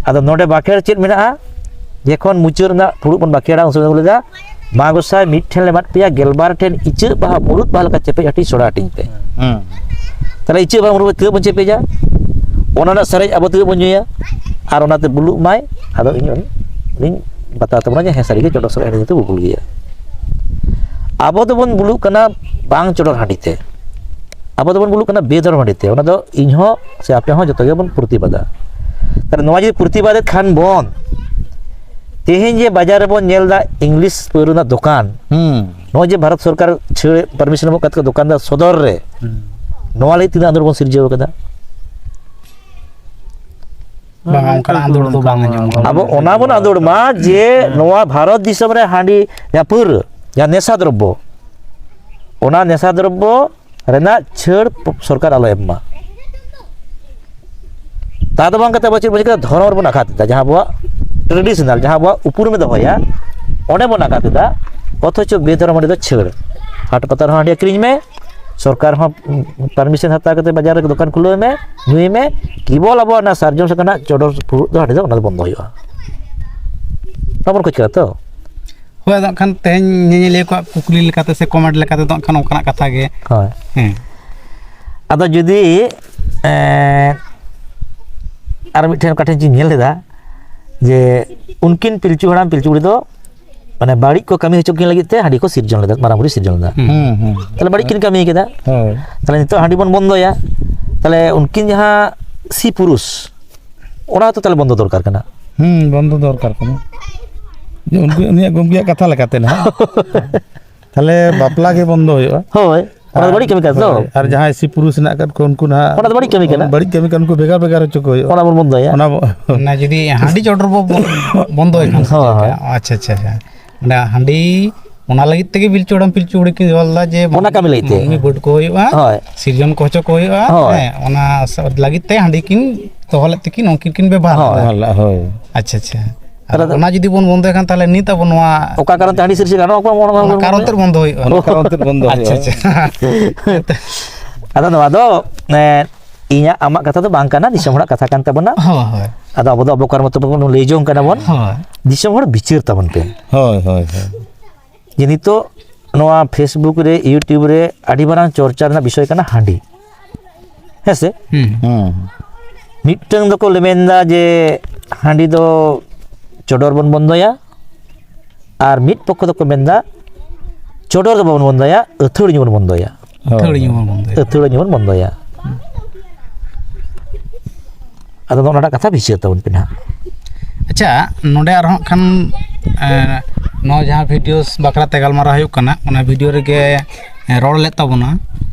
ᱟᱫᱚ ᱱᱚᱰᱮ ᱵᱟᱸᱠᱷᱮᱲ ᱪᱮᱫ ᱢᱮᱱᱟᱜᱼᱟ? ᱡᱚᱠᱷᱚᱱ ᱢᱩᱪᱟᱹᱫ ᱨᱮᱱᱟᱜ ᱯᱷᱩᱲᱩᱜ ᱵᱚᱱ ᱵᱟᱸᱠᱷᱮᱲᱟ, ᱩᱱ ᱥᱚᱢᱚᱭ ᱵᱚᱱ ᱞᱟᱹᱭᱫᱟ, "ᱢᱟ ᱜᱚᱸᱥᱟᱭ ᱢᱤᱫ ᱴᱷᱮᱱ ᱞᱮ ᱮᱢᱟᱫ ᱯᱮᱭᱟ ᱜᱮᱞᱵᱟᱨ ᱴᱷᱮᱱ ᱤᱪᱟᱹᱜ ᱵᱟᱦᱟ ᱢᱩᱨᱩᱫ ᱵᱟᱦᱟ ᱞᱮᱠᱟ ᱪᱮᱯᱮᱡ ᱦᱟᱹᱴᱤᱧ ᱥᱚᱲᱟ ᱦᱟᱹᱴᱤᱧ ᱯᱮ᱾" ᱦᱩᱸ᱾ ᱛᱟᱦᱞᱮ ᱤᱪᱟᱹᱜ ᱵᱟᱦᱟ ᱢᱩᱨᱩᱫ ᱛᱤᱱᱟᱹᱜ ᱵᱚᱱ ᱪᱮᱯᱮᱡᱟ, ᱚᱱᱟ ᱨᱮᱱᱟᱜ ᱥᱟᱨᱮᱡ ᱟᱵᱚ ᱛᱤᱱᱟᱹᱜ ᱵᱚᱱ ᱧᱩᱭᱟ, ᱟᱨ ᱚᱱᱟᱛᱮ ᱵᱩᱞᱩᱜ ᱢᱟᱭ, ᱟᱫᱚ ᱤᱧ ᱩᱱᱤ, ᱩᱱᱤᱧ ᱵᱟᱛᱟᱣ ᱛᱟᱵᱚᱱᱟ ᱡᱮ ᱦᱮᱸ, ᱥᱟᱹᱨᱤᱜᱮ ᱪᱚᱰᱚᱨ ᱥᱟᱨᱮᱡ ᱦᱟᱺᱰᱤ ᱫᱚ ᱵᱩᱵᱩᱞ ᱜᱮᱭᱟ᱾ ᱟᱵᱚ ᱫᱚᱵᱚᱱ ᱵᱩᱞᱩᱜ ᱠᱟᱱᱟ ᱵᱟᱝ ᱪᱚᱰᱚᱨ ᱦᱟᱺᱰᱤ ᱛᱮ, ᱟᱵᱚ ᱫᱚᱵᱚᱱ ᱵᱩᱞᱩᱜ ᱠᱟᱱᱟ ᱵᱮᱫᱷᱚᱨᱚᱢ ᱦᱟᱺᱰᱤ ᱛᱮ᱾ ᱚᱱᱟ ᱫᱚ ᱤᱧ ᱦᱚᱸ ᱥᱮ ᱟᱯᱮ ᱦᱚᱸ ᱡᱚᱛᱚ ᱜᱮᱵᱚᱱ ᱯᱨᱚᱛᱤᱵᱟᱫᱟ᱾ ᱛᱟᱦᱞᱮ ᱱᱚᱣᱟ ᱡᱩᱫᱤ ᱯᱨᱚᱛᱤᱵᱟᱫᱮᱫ ᱠᱷᱟᱱ ᱵᱚᱱ, ᱛᱮᱦᱮᱧ ᱡᱮ ᱵᱟᱡᱟᱨ ᱨᱮᱵᱚᱱ ᱧᱮᱞ ᱮᱫᱟ ᱤᱝᱞᱤᱥ ᱯᱟᱹᱣᱨᱟᱹ ᱨᱮᱱᱟᱜ ᱫᱚᱠᱟᱱ, ᱦᱩᱸ᱾ ᱱᱚᱜᱼᱚᱭ ᱡᱮ ᱵᱷᱟᱨᱚᱛ ᱥᱚᱨᱠᱟᱨ ᱪᱷᱟᱹᱲ, ᱯᱟᱨᱢᱤᱥᱚᱱ ᱮᱢᱚᱜ ᱠᱟᱛᱮ ᱠᱚ ᱫᱚᱠᱟᱱ ᱮᱫᱟ ᱥᱚᱫᱚᱨ ᱨᱮ, ᱦᱩᱸ᱾ ᱱᱚᱣᱟ ᱞᱟᱹᱜᱤᱫ ᱛᱤᱱᱟᱹᱜ ᱟᱸᱫᱳᱲ ᱵᱚᱱ ᱥᱤᱨᱡᱟᱹᱣ ᱠᱟᱫᱟ? ᱵᱟᱝ, ᱚᱱᱠᱟᱱᱟᱜ ᱟᱸᱫᱳᱲ ᱫᱚ ᱵᱟᱝ ᱟᱸᱡᱚᱢ ᱠᱟᱱᱟ᱾ ᱟᱵᱚ ᱚᱱᱟ ᱵᱚᱱ ᱟᱸᱫᱳᱲ ᱢᱟ ᱡᱮ ᱦᱮᱸ᱾ ᱱᱚᱣᱟ ᱵᱷᱟᱨᱚᱛ ᱫᱤᱥᱚᱢ ᱨᱮ ᱦᱟᱺᱰᱤ, ᱡᱟᱦᱟᱸ ᱯᱟᱹᱣᱨᱟᱹ, ᱡᱟᱦᱟᱸ ᱱᱮᱥᱟ ᱫᱨᱚᱵᱽᱵᱚ, ᱚᱱᱟ ᱱᱮᱥᱟ ᱫᱨᱚᱵᱽᱵᱚ ᱨᱮᱱᱟᱜ ᱪᱷᱟᱹᱲ ᱯᱚ-, ᱥᱚᱨᱠᱟᱨ ᱟᱞᱚᱭ ᱮᱢ ᱢᱟ᱾ ᱛᱟ ᱫᱚ ᱵᱟᱝ ᱠᱟᱛᱮ ᱟᱵᱚ ᱪᱮᱫ ᱵᱚᱱ ᱪᱤᱠᱟᱹᱭᱟ? ᱫᱷᱚᱨᱚᱢ ᱨᱮᱵᱚᱱ ᱟᱜᱷᱟᱛ ᱮᱫᱟ, ᱡᱟᱦᱟᱸ ᱟᱵᱚᱣᱟᱜ traditional, ᱡᱟᱦᱟᱸ ᱟᱵᱚᱣᱟᱜ ᱩᱯᱨᱩᱢᱮ ᱫᱚᱦᱚᱭᱟ, ᱚᱸᱰᱮ ᱵᱚᱱ ᱟᱜᱷᱟᱛ ᱮᱫᱟ᱾ ᱚᱛᱷᱚᱪᱚ ᱵᱮᱫᱷᱚᱨᱚᱢ ᱦᱟᱺᱰᱤ ᱫᱚ ᱪᱷᱟᱹᱲ, ᱦᱟᱴ ᱯᱟᱛᱟ ᱨᱮᱦᱚᱸ ᱦᱟᱺᱰᱤ ᱟᱹᱠᱷᱨᱤᱧ ᱢᱮ, ᱥᱚᱨᱠᱟᱨ ᱦᱚᱸ ᱯᱟᱨᱢᱤᱥᱚᱱ ᱦᱟᱛᱟᱣ ᱠᱟᱛᱮ ᱵᱟᱡᱟᱨ ᱨᱮ ᱫᱚᱠᱟᱱ ᱠᱷᱩᱞᱟᱹᱣ ᱢᱮ, ᱧᱩᱭ ᱢᱮ, ᱠᱮᱵᱚᱞ ᱟᱵᱚᱣᱟᱜ ᱚᱱᱟ ᱥᱟᱨᱡᱚᱢ ᱥᱟᱠᱟᱢ ᱨᱮᱱᱟᱜ ᱪᱚᱰᱚᱨ ᱯᱷᱩᱲᱩᱜ ᱫᱚ ᱦᱟᱺᱰᱤ ᱫᱚ ᱚᱱᱟ ᱫᱚ ᱵᱚᱱᱫᱚ ᱦᱩᱭᱩᱜᱼᱟ᱾ ᱵᱟᱵᱚᱱ ᱠᱷᱚᱡᱽ ᱠᱟᱱᱟ ᱛᱚ? ᱦᱳᱭ, ᱟᱫᱚ ᱦᱟᱸᱜ ᱠᱷᱟᱱ ᱛᱮᱦᱮᱧ ᱧᱮᱧᱮᱞᱤᱭᱟᱹ ᱠᱚᱣᱟᱜ ᱠᱩᱠᱞᱤ ᱞᱮᱠᱟᱛᱮ ᱥᱮ comment ᱞᱮᱠᱟᱛᱮ ᱫᱚ ᱦᱟᱸᱜ ᱠᱷᱟᱱ ᱚᱱᱠᱟᱱᱟᱜ ᱠᱟᱛᱷᱟ ᱜᱮ᱾ ᱦᱳᱭ᱾ ᱦᱮᱸ᱾ ᱟᱫᱚ ᱡᱩᱫᱤ, ᱮᱸ, ᱟᱨ ᱢᱤᱫᱴᱷᱮᱱ ᱚᱠᱟ ᱴᱷᱮᱱ ᱪᱚᱧ ᱧᱮᱞ ᱞᱮᱫᱟ ᱡᱮ ᱩᱱᱠᱤᱱ ᱯᱤᱞᱪᱩ ᱦᱟᱲᱟᱢ ᱯᱤᱞᱪᱩ ᱵᱩᱲᱦᱤ ᱫᱚ ᱢᱟᱱᱮ ᱵᱟᱹᱲᱤᱡ ᱠᱚ ᱠᱟᱹᱢᱤ ᱦᱚᱪᱚ ᱠᱤᱱ ᱞᱟᱹᱜᱤᱫ ᱛᱮ ᱦᱟᱺᱰᱤ ᱠᱚ ᱥᱤᱨᱡᱚᱱ ᱞᱮᱫᱟ, ᱢᱟᱨᱟᱝ ᱵᱩᱨᱩ ᱥᱤᱨᱡᱚᱱ ᱞᱮᱫᱟ᱾ ᱦᱩᱸ᱾ ᱦᱩᱸ, ᱦᱩᱸ᱾ ᱛᱟᱦᱞᱮ ᱵᱟᱹᱲᱤᱡ ᱠᱤᱱ ᱠᱟᱹᱢᱤ ᱠᱮᱫᱟ᱾ ᱦᱳᱭ᱾ ᱛᱟᱦᱞᱮ ᱱᱤᱛᱚᱜ ᱦᱟᱺᱰᱤ ᱵᱚᱱ ᱵᱚᱱᱫᱚᱭᱟ, ᱛᱟᱦᱞᱮ ᱩᱱᱠᱤᱱ ᱡᱟᱦᱟᱸ ᱥᱤ ᱯᱩᱨᱩᱥ, ᱚᱱᱟ ᱦᱚᱸᱛᱚ ᱛᱟᱦᱞᱮ ᱵᱚᱱᱫᱚ ᱫᱚᱨᱠᱟᱨ ᱠᱟᱱᱟ᱾ ᱦᱩᱸ, ᱵᱚᱱᱫᱚ ᱫᱚᱨᱠᱟᱨ ᱠᱟᱱᱟ᱾ ᱡᱮ ᱩᱱᱠᱩ, ᱩᱱᱤᱭᱟᱜ ᱜᱚᱢᱠᱮᱭᱟᱜ ᱠᱟᱛᱷᱟ ᱞᱮᱠᱟᱛᱮ ᱱᱟᱦᱟᱜ᱾ ᱛᱟᱦᱞᱮ ᱵᱟᱯᱞᱟ ᱜᱮ ᱵᱚᱱᱫᱚ ᱦᱩᱭᱩᱜᱼᱟ᱾ ᱦᱳᱭ, ᱚᱱᱟ ᱫᱚ ᱵᱟᱹᱲᱤᱡ ᱠᱟᱹᱢᱤ ᱠᱟᱱᱟ ᱛᱚ᱾ ᱦᱳᱭ, ᱟᱨ ᱡᱟᱦᱟᱸᱭ ᱥᱤ ᱯᱩᱨᱩᱥ ᱦᱮᱱᱟᱜ ᱟᱠᱟᱫ ᱠᱚ, ᱩᱱᱠᱩ ᱱᱟᱦᱟᱜ ᱚᱱᱟ ᱫᱚ ᱵᱟᱹᱲᱤᱡ ᱠᱟᱹᱢᱤ ᱠᱟᱱᱟ᱾ ᱵᱟᱹᱲᱤᱡ ᱠᱟᱹᱢᱤ ᱠᱟᱱᱟ, ᱩᱱᱠᱩ ᱵᱷᱮᱜᱟᱨ ᱵᱷᱮᱜᱟᱨ ᱦᱚᱪᱚ ᱠᱚ ᱦᱩᱭᱩᱜᱼᱟ᱾ ᱚᱱᱟ ᱵᱚᱱ ᱵᱚᱱᱫᱚᱭᱟ᱾ ᱚᱱᱟ ᱵᱚ-, ᱚᱱᱟ ᱡᱩᱫᱤ ᱦᱟᱺᱰᱤ ᱪᱚᱰᱚᱨ ᱵᱚ ᱵᱚᱱ-, ᱵᱚᱱᱫᱚᱭ ᱠᱷᱟᱱ ᱪᱮᱫ ᱦᱳᱭ, ᱞᱮᱠᱟ? ᱦᱳᱭ᱾ ᱟᱪᱪᱷᱟ, ᱟᱪᱪᱷᱟ, ᱟᱪᱪᱷᱟ᱾ ᱚᱱᱟ ᱦᱟᱺᱰᱤ, ᱚᱱᱟ ᱞᱟᱹᱜᱤᱫ ᱛᱮᱜᱮ ᱯᱤᱞᱪᱩ ᱦᱟᱲᱟᱢ ᱯᱤᱞᱪᱩ ᱵᱩᱲᱦᱤ ᱠᱤᱱ ᱫᱚᱦᱚ ᱞᱮᱫᱟ ᱡᱮ ᱚᱱᱟ ᱠᱟᱹᱢᱤ ᱞᱟᱹᱜᱤᱫ ᱛᱮ᱾ ᱢᱟᱹᱱᱢᱤ ᱵᱟᱹᱰ ᱠᱚ ᱦᱩᱭᱩᱜᱼᱟ, ᱦᱳᱭ᱾ ᱥᱤᱨᱡᱚᱱ ᱠᱚ ᱦᱚᱪᱚ ᱠᱚ ᱦᱩᱭᱩᱜᱼᱟ, ᱦᱳᱭ᱾ ᱦᱮᱸ, ᱚᱱᱟ ᱥᱟ-, ᱞᱟᱹᱜᱤᱫ ᱛᱮ ᱦᱟᱺᱰᱤ ᱠᱤᱱ ᱫᱚᱦᱚ ᱞᱮᱫ ᱛᱮᱠᱤᱱ ᱩᱱᱠᱤᱱ ᱠᱤᱱ ᱵᱮᱵᱷᱟᱨ ᱦᱳᱭ᱾ ᱞᱮᱫᱟ᱾ ᱦᱳᱭ᱾ ᱟᱪᱪᱷᱟ, ᱟᱪᱪᱷᱟ᱾ ᱟᱨ ᱛᱟᱦᱞᱮ ᱫᱚ ᱚᱱᱟ ᱡᱩᱫᱤ ᱵᱚᱱ ᱵᱚᱱᱫᱚᱭ ᱠᱷᱟᱱ, ᱛᱟᱦᱞᱮ ᱱᱤᱛ ᱟᱵᱚ ᱱᱚᱣᱟ ᱚᱠᱟ ᱠᱟᱨᱚᱱ ᱛᱮ ᱦᱟᱺᱰᱤ ᱥᱤᱨᱡᱟᱹᱜ ᱠᱟᱱᱟ, ᱚᱱᱟ ᱠᱚ ᱚᱱᱟ ᱠᱟᱨᱚᱱ ᱛᱮ ᱵᱚᱱᱫᱚ ᱦᱩᱭᱩᱜᱼᱟ᱾ ᱚᱱᱟ ᱠᱟᱨᱚᱱ ᱛᱮ ᱵᱚᱱᱫᱚ ᱟᱪᱪᱷᱟ, ᱦᱩᱭᱩᱜᱼᱟ᱾ ᱟᱪᱪᱷᱟ᱾ ᱟᱫᱚ ᱱᱚᱣᱟ ᱫᱚ, ᱮ, ᱤᱧᱟᱹᱜ ᱟᱢᱟᱜ ᱠᱟᱛᱷᱟ ᱫᱚ ᱵᱟᱝ ᱠᱟᱱᱟ, ᱫᱤᱥᱚᱢ ᱦᱚᱲᱟᱜ ᱠᱟᱛᱷᱟ ᱠᱟᱱ ᱛᱟᱵᱚᱱᱟ᱾ ᱦᱳᱭ, ᱦᱳᱭ᱾ ᱟᱫᱚ ᱟᱵᱚ ᱫᱚ ᱟᱵᱚ ᱠᱟᱨ ᱢᱚᱛᱚ ᱵᱚᱱ ᱞᱟᱹᱭ ᱡᱚᱝ ᱠᱟᱱᱟ ᱵᱚᱱ᱾ ᱦᱳᱭ᱾ ᱫᱤᱥᱚᱢ ᱦᱚᱲ ᱵᱤᱪᱟᱹᱨ ᱛᱟᱵᱚᱱ ᱯᱮ᱾ ᱦᱳᱭ, ᱦᱳᱭ, ᱦᱳᱭ᱾ ᱡᱮ ᱱᱤᱛᱚᱜ ᱱᱚᱣᱟ Facebook ᱨᱮ, YouTube ᱨᱮ ᱟᱹᱰᱤ ᱢᱟᱨᱟᱝ ᱪᱚᱨᱪᱟ ᱨᱮᱱᱟᱜ ᱵᱤᱥᱚᱭ ᱠᱟᱱᱟ ᱦᱟᱺᱰᱤ᱾ ᱦᱮᱸ ᱥᱮ? ᱦᱩᱸ᱾ ᱦᱩᱸ᱾ ᱢᱤᱫᱴᱟᱝ ᱫᱚᱠᱚ ᱢᱮᱱᱫᱟ ᱡᱮ ᱦᱟᱺᱰᱤ ᱫᱚ ᱪᱚᱰᱚᱨ ᱵᱚᱱ ᱵᱚᱱᱫᱚᱭᱟ, ᱟᱨ ᱢᱤᱫ ᱯᱚᱠᱠᱷᱚ ᱫᱚᱠᱚ ᱢᱮᱱᱫᱟ ᱪᱚᱰᱚᱨ ᱫᱚ ᱵᱟᱵᱚᱱ ᱵᱚᱱᱫᱚᱭᱟ, ᱟᱹᱛᱷᱟᱹᱲᱤ ᱧᱩ ᱵᱚᱱ ᱵᱚᱱᱫᱚᱭᱟ᱾ ᱦᱳᱭ᱾ ᱟᱹᱛᱷᱟᱹᱲᱤ ᱧᱩ ᱵᱚᱱ ᱵᱚᱱᱫᱚᱭᱟ᱾ ᱟᱹᱛᱷᱟᱹᱲᱤ ᱧᱩ ᱵᱚᱱ ᱵᱚᱱᱫᱚᱭᱟ᱾ ᱟᱫᱚ ᱱᱚᱜᱼᱚ ᱱᱚᱣᱟᱴᱟᱜ ᱠᱟᱛᱷᱟ ᱵᱤᱪᱟᱹᱨ ᱛᱟᱵᱚᱱ ᱯᱮ ᱱᱟᱦᱟᱜ᱾ ᱟᱪᱪᱷᱟ, ᱱᱚᱰᱮ ᱟᱨᱦᱚᱸ ᱠᱷᱟᱱ, ᱮᱸ, ᱱᱚᱣᱟ ᱡᱟᱦᱟᱸ ᱵᱷᱤᱰᱤᱭᱳ ᱵᱟᱠᱷᱨᱟ ᱛᱮ ᱜᱟᱞᱢᱟᱨᱟᱣ ᱦᱩᱭᱩᱜ ᱠᱟᱱᱟ, ᱚᱱᱟ ᱵᱷᱤᱰᱤᱭᱳ ᱨᱮᱜᱮ, ᱮᱸ, ᱨᱚᱲ ᱞᱮᱫ ᱛᱟᱵᱚᱱᱟ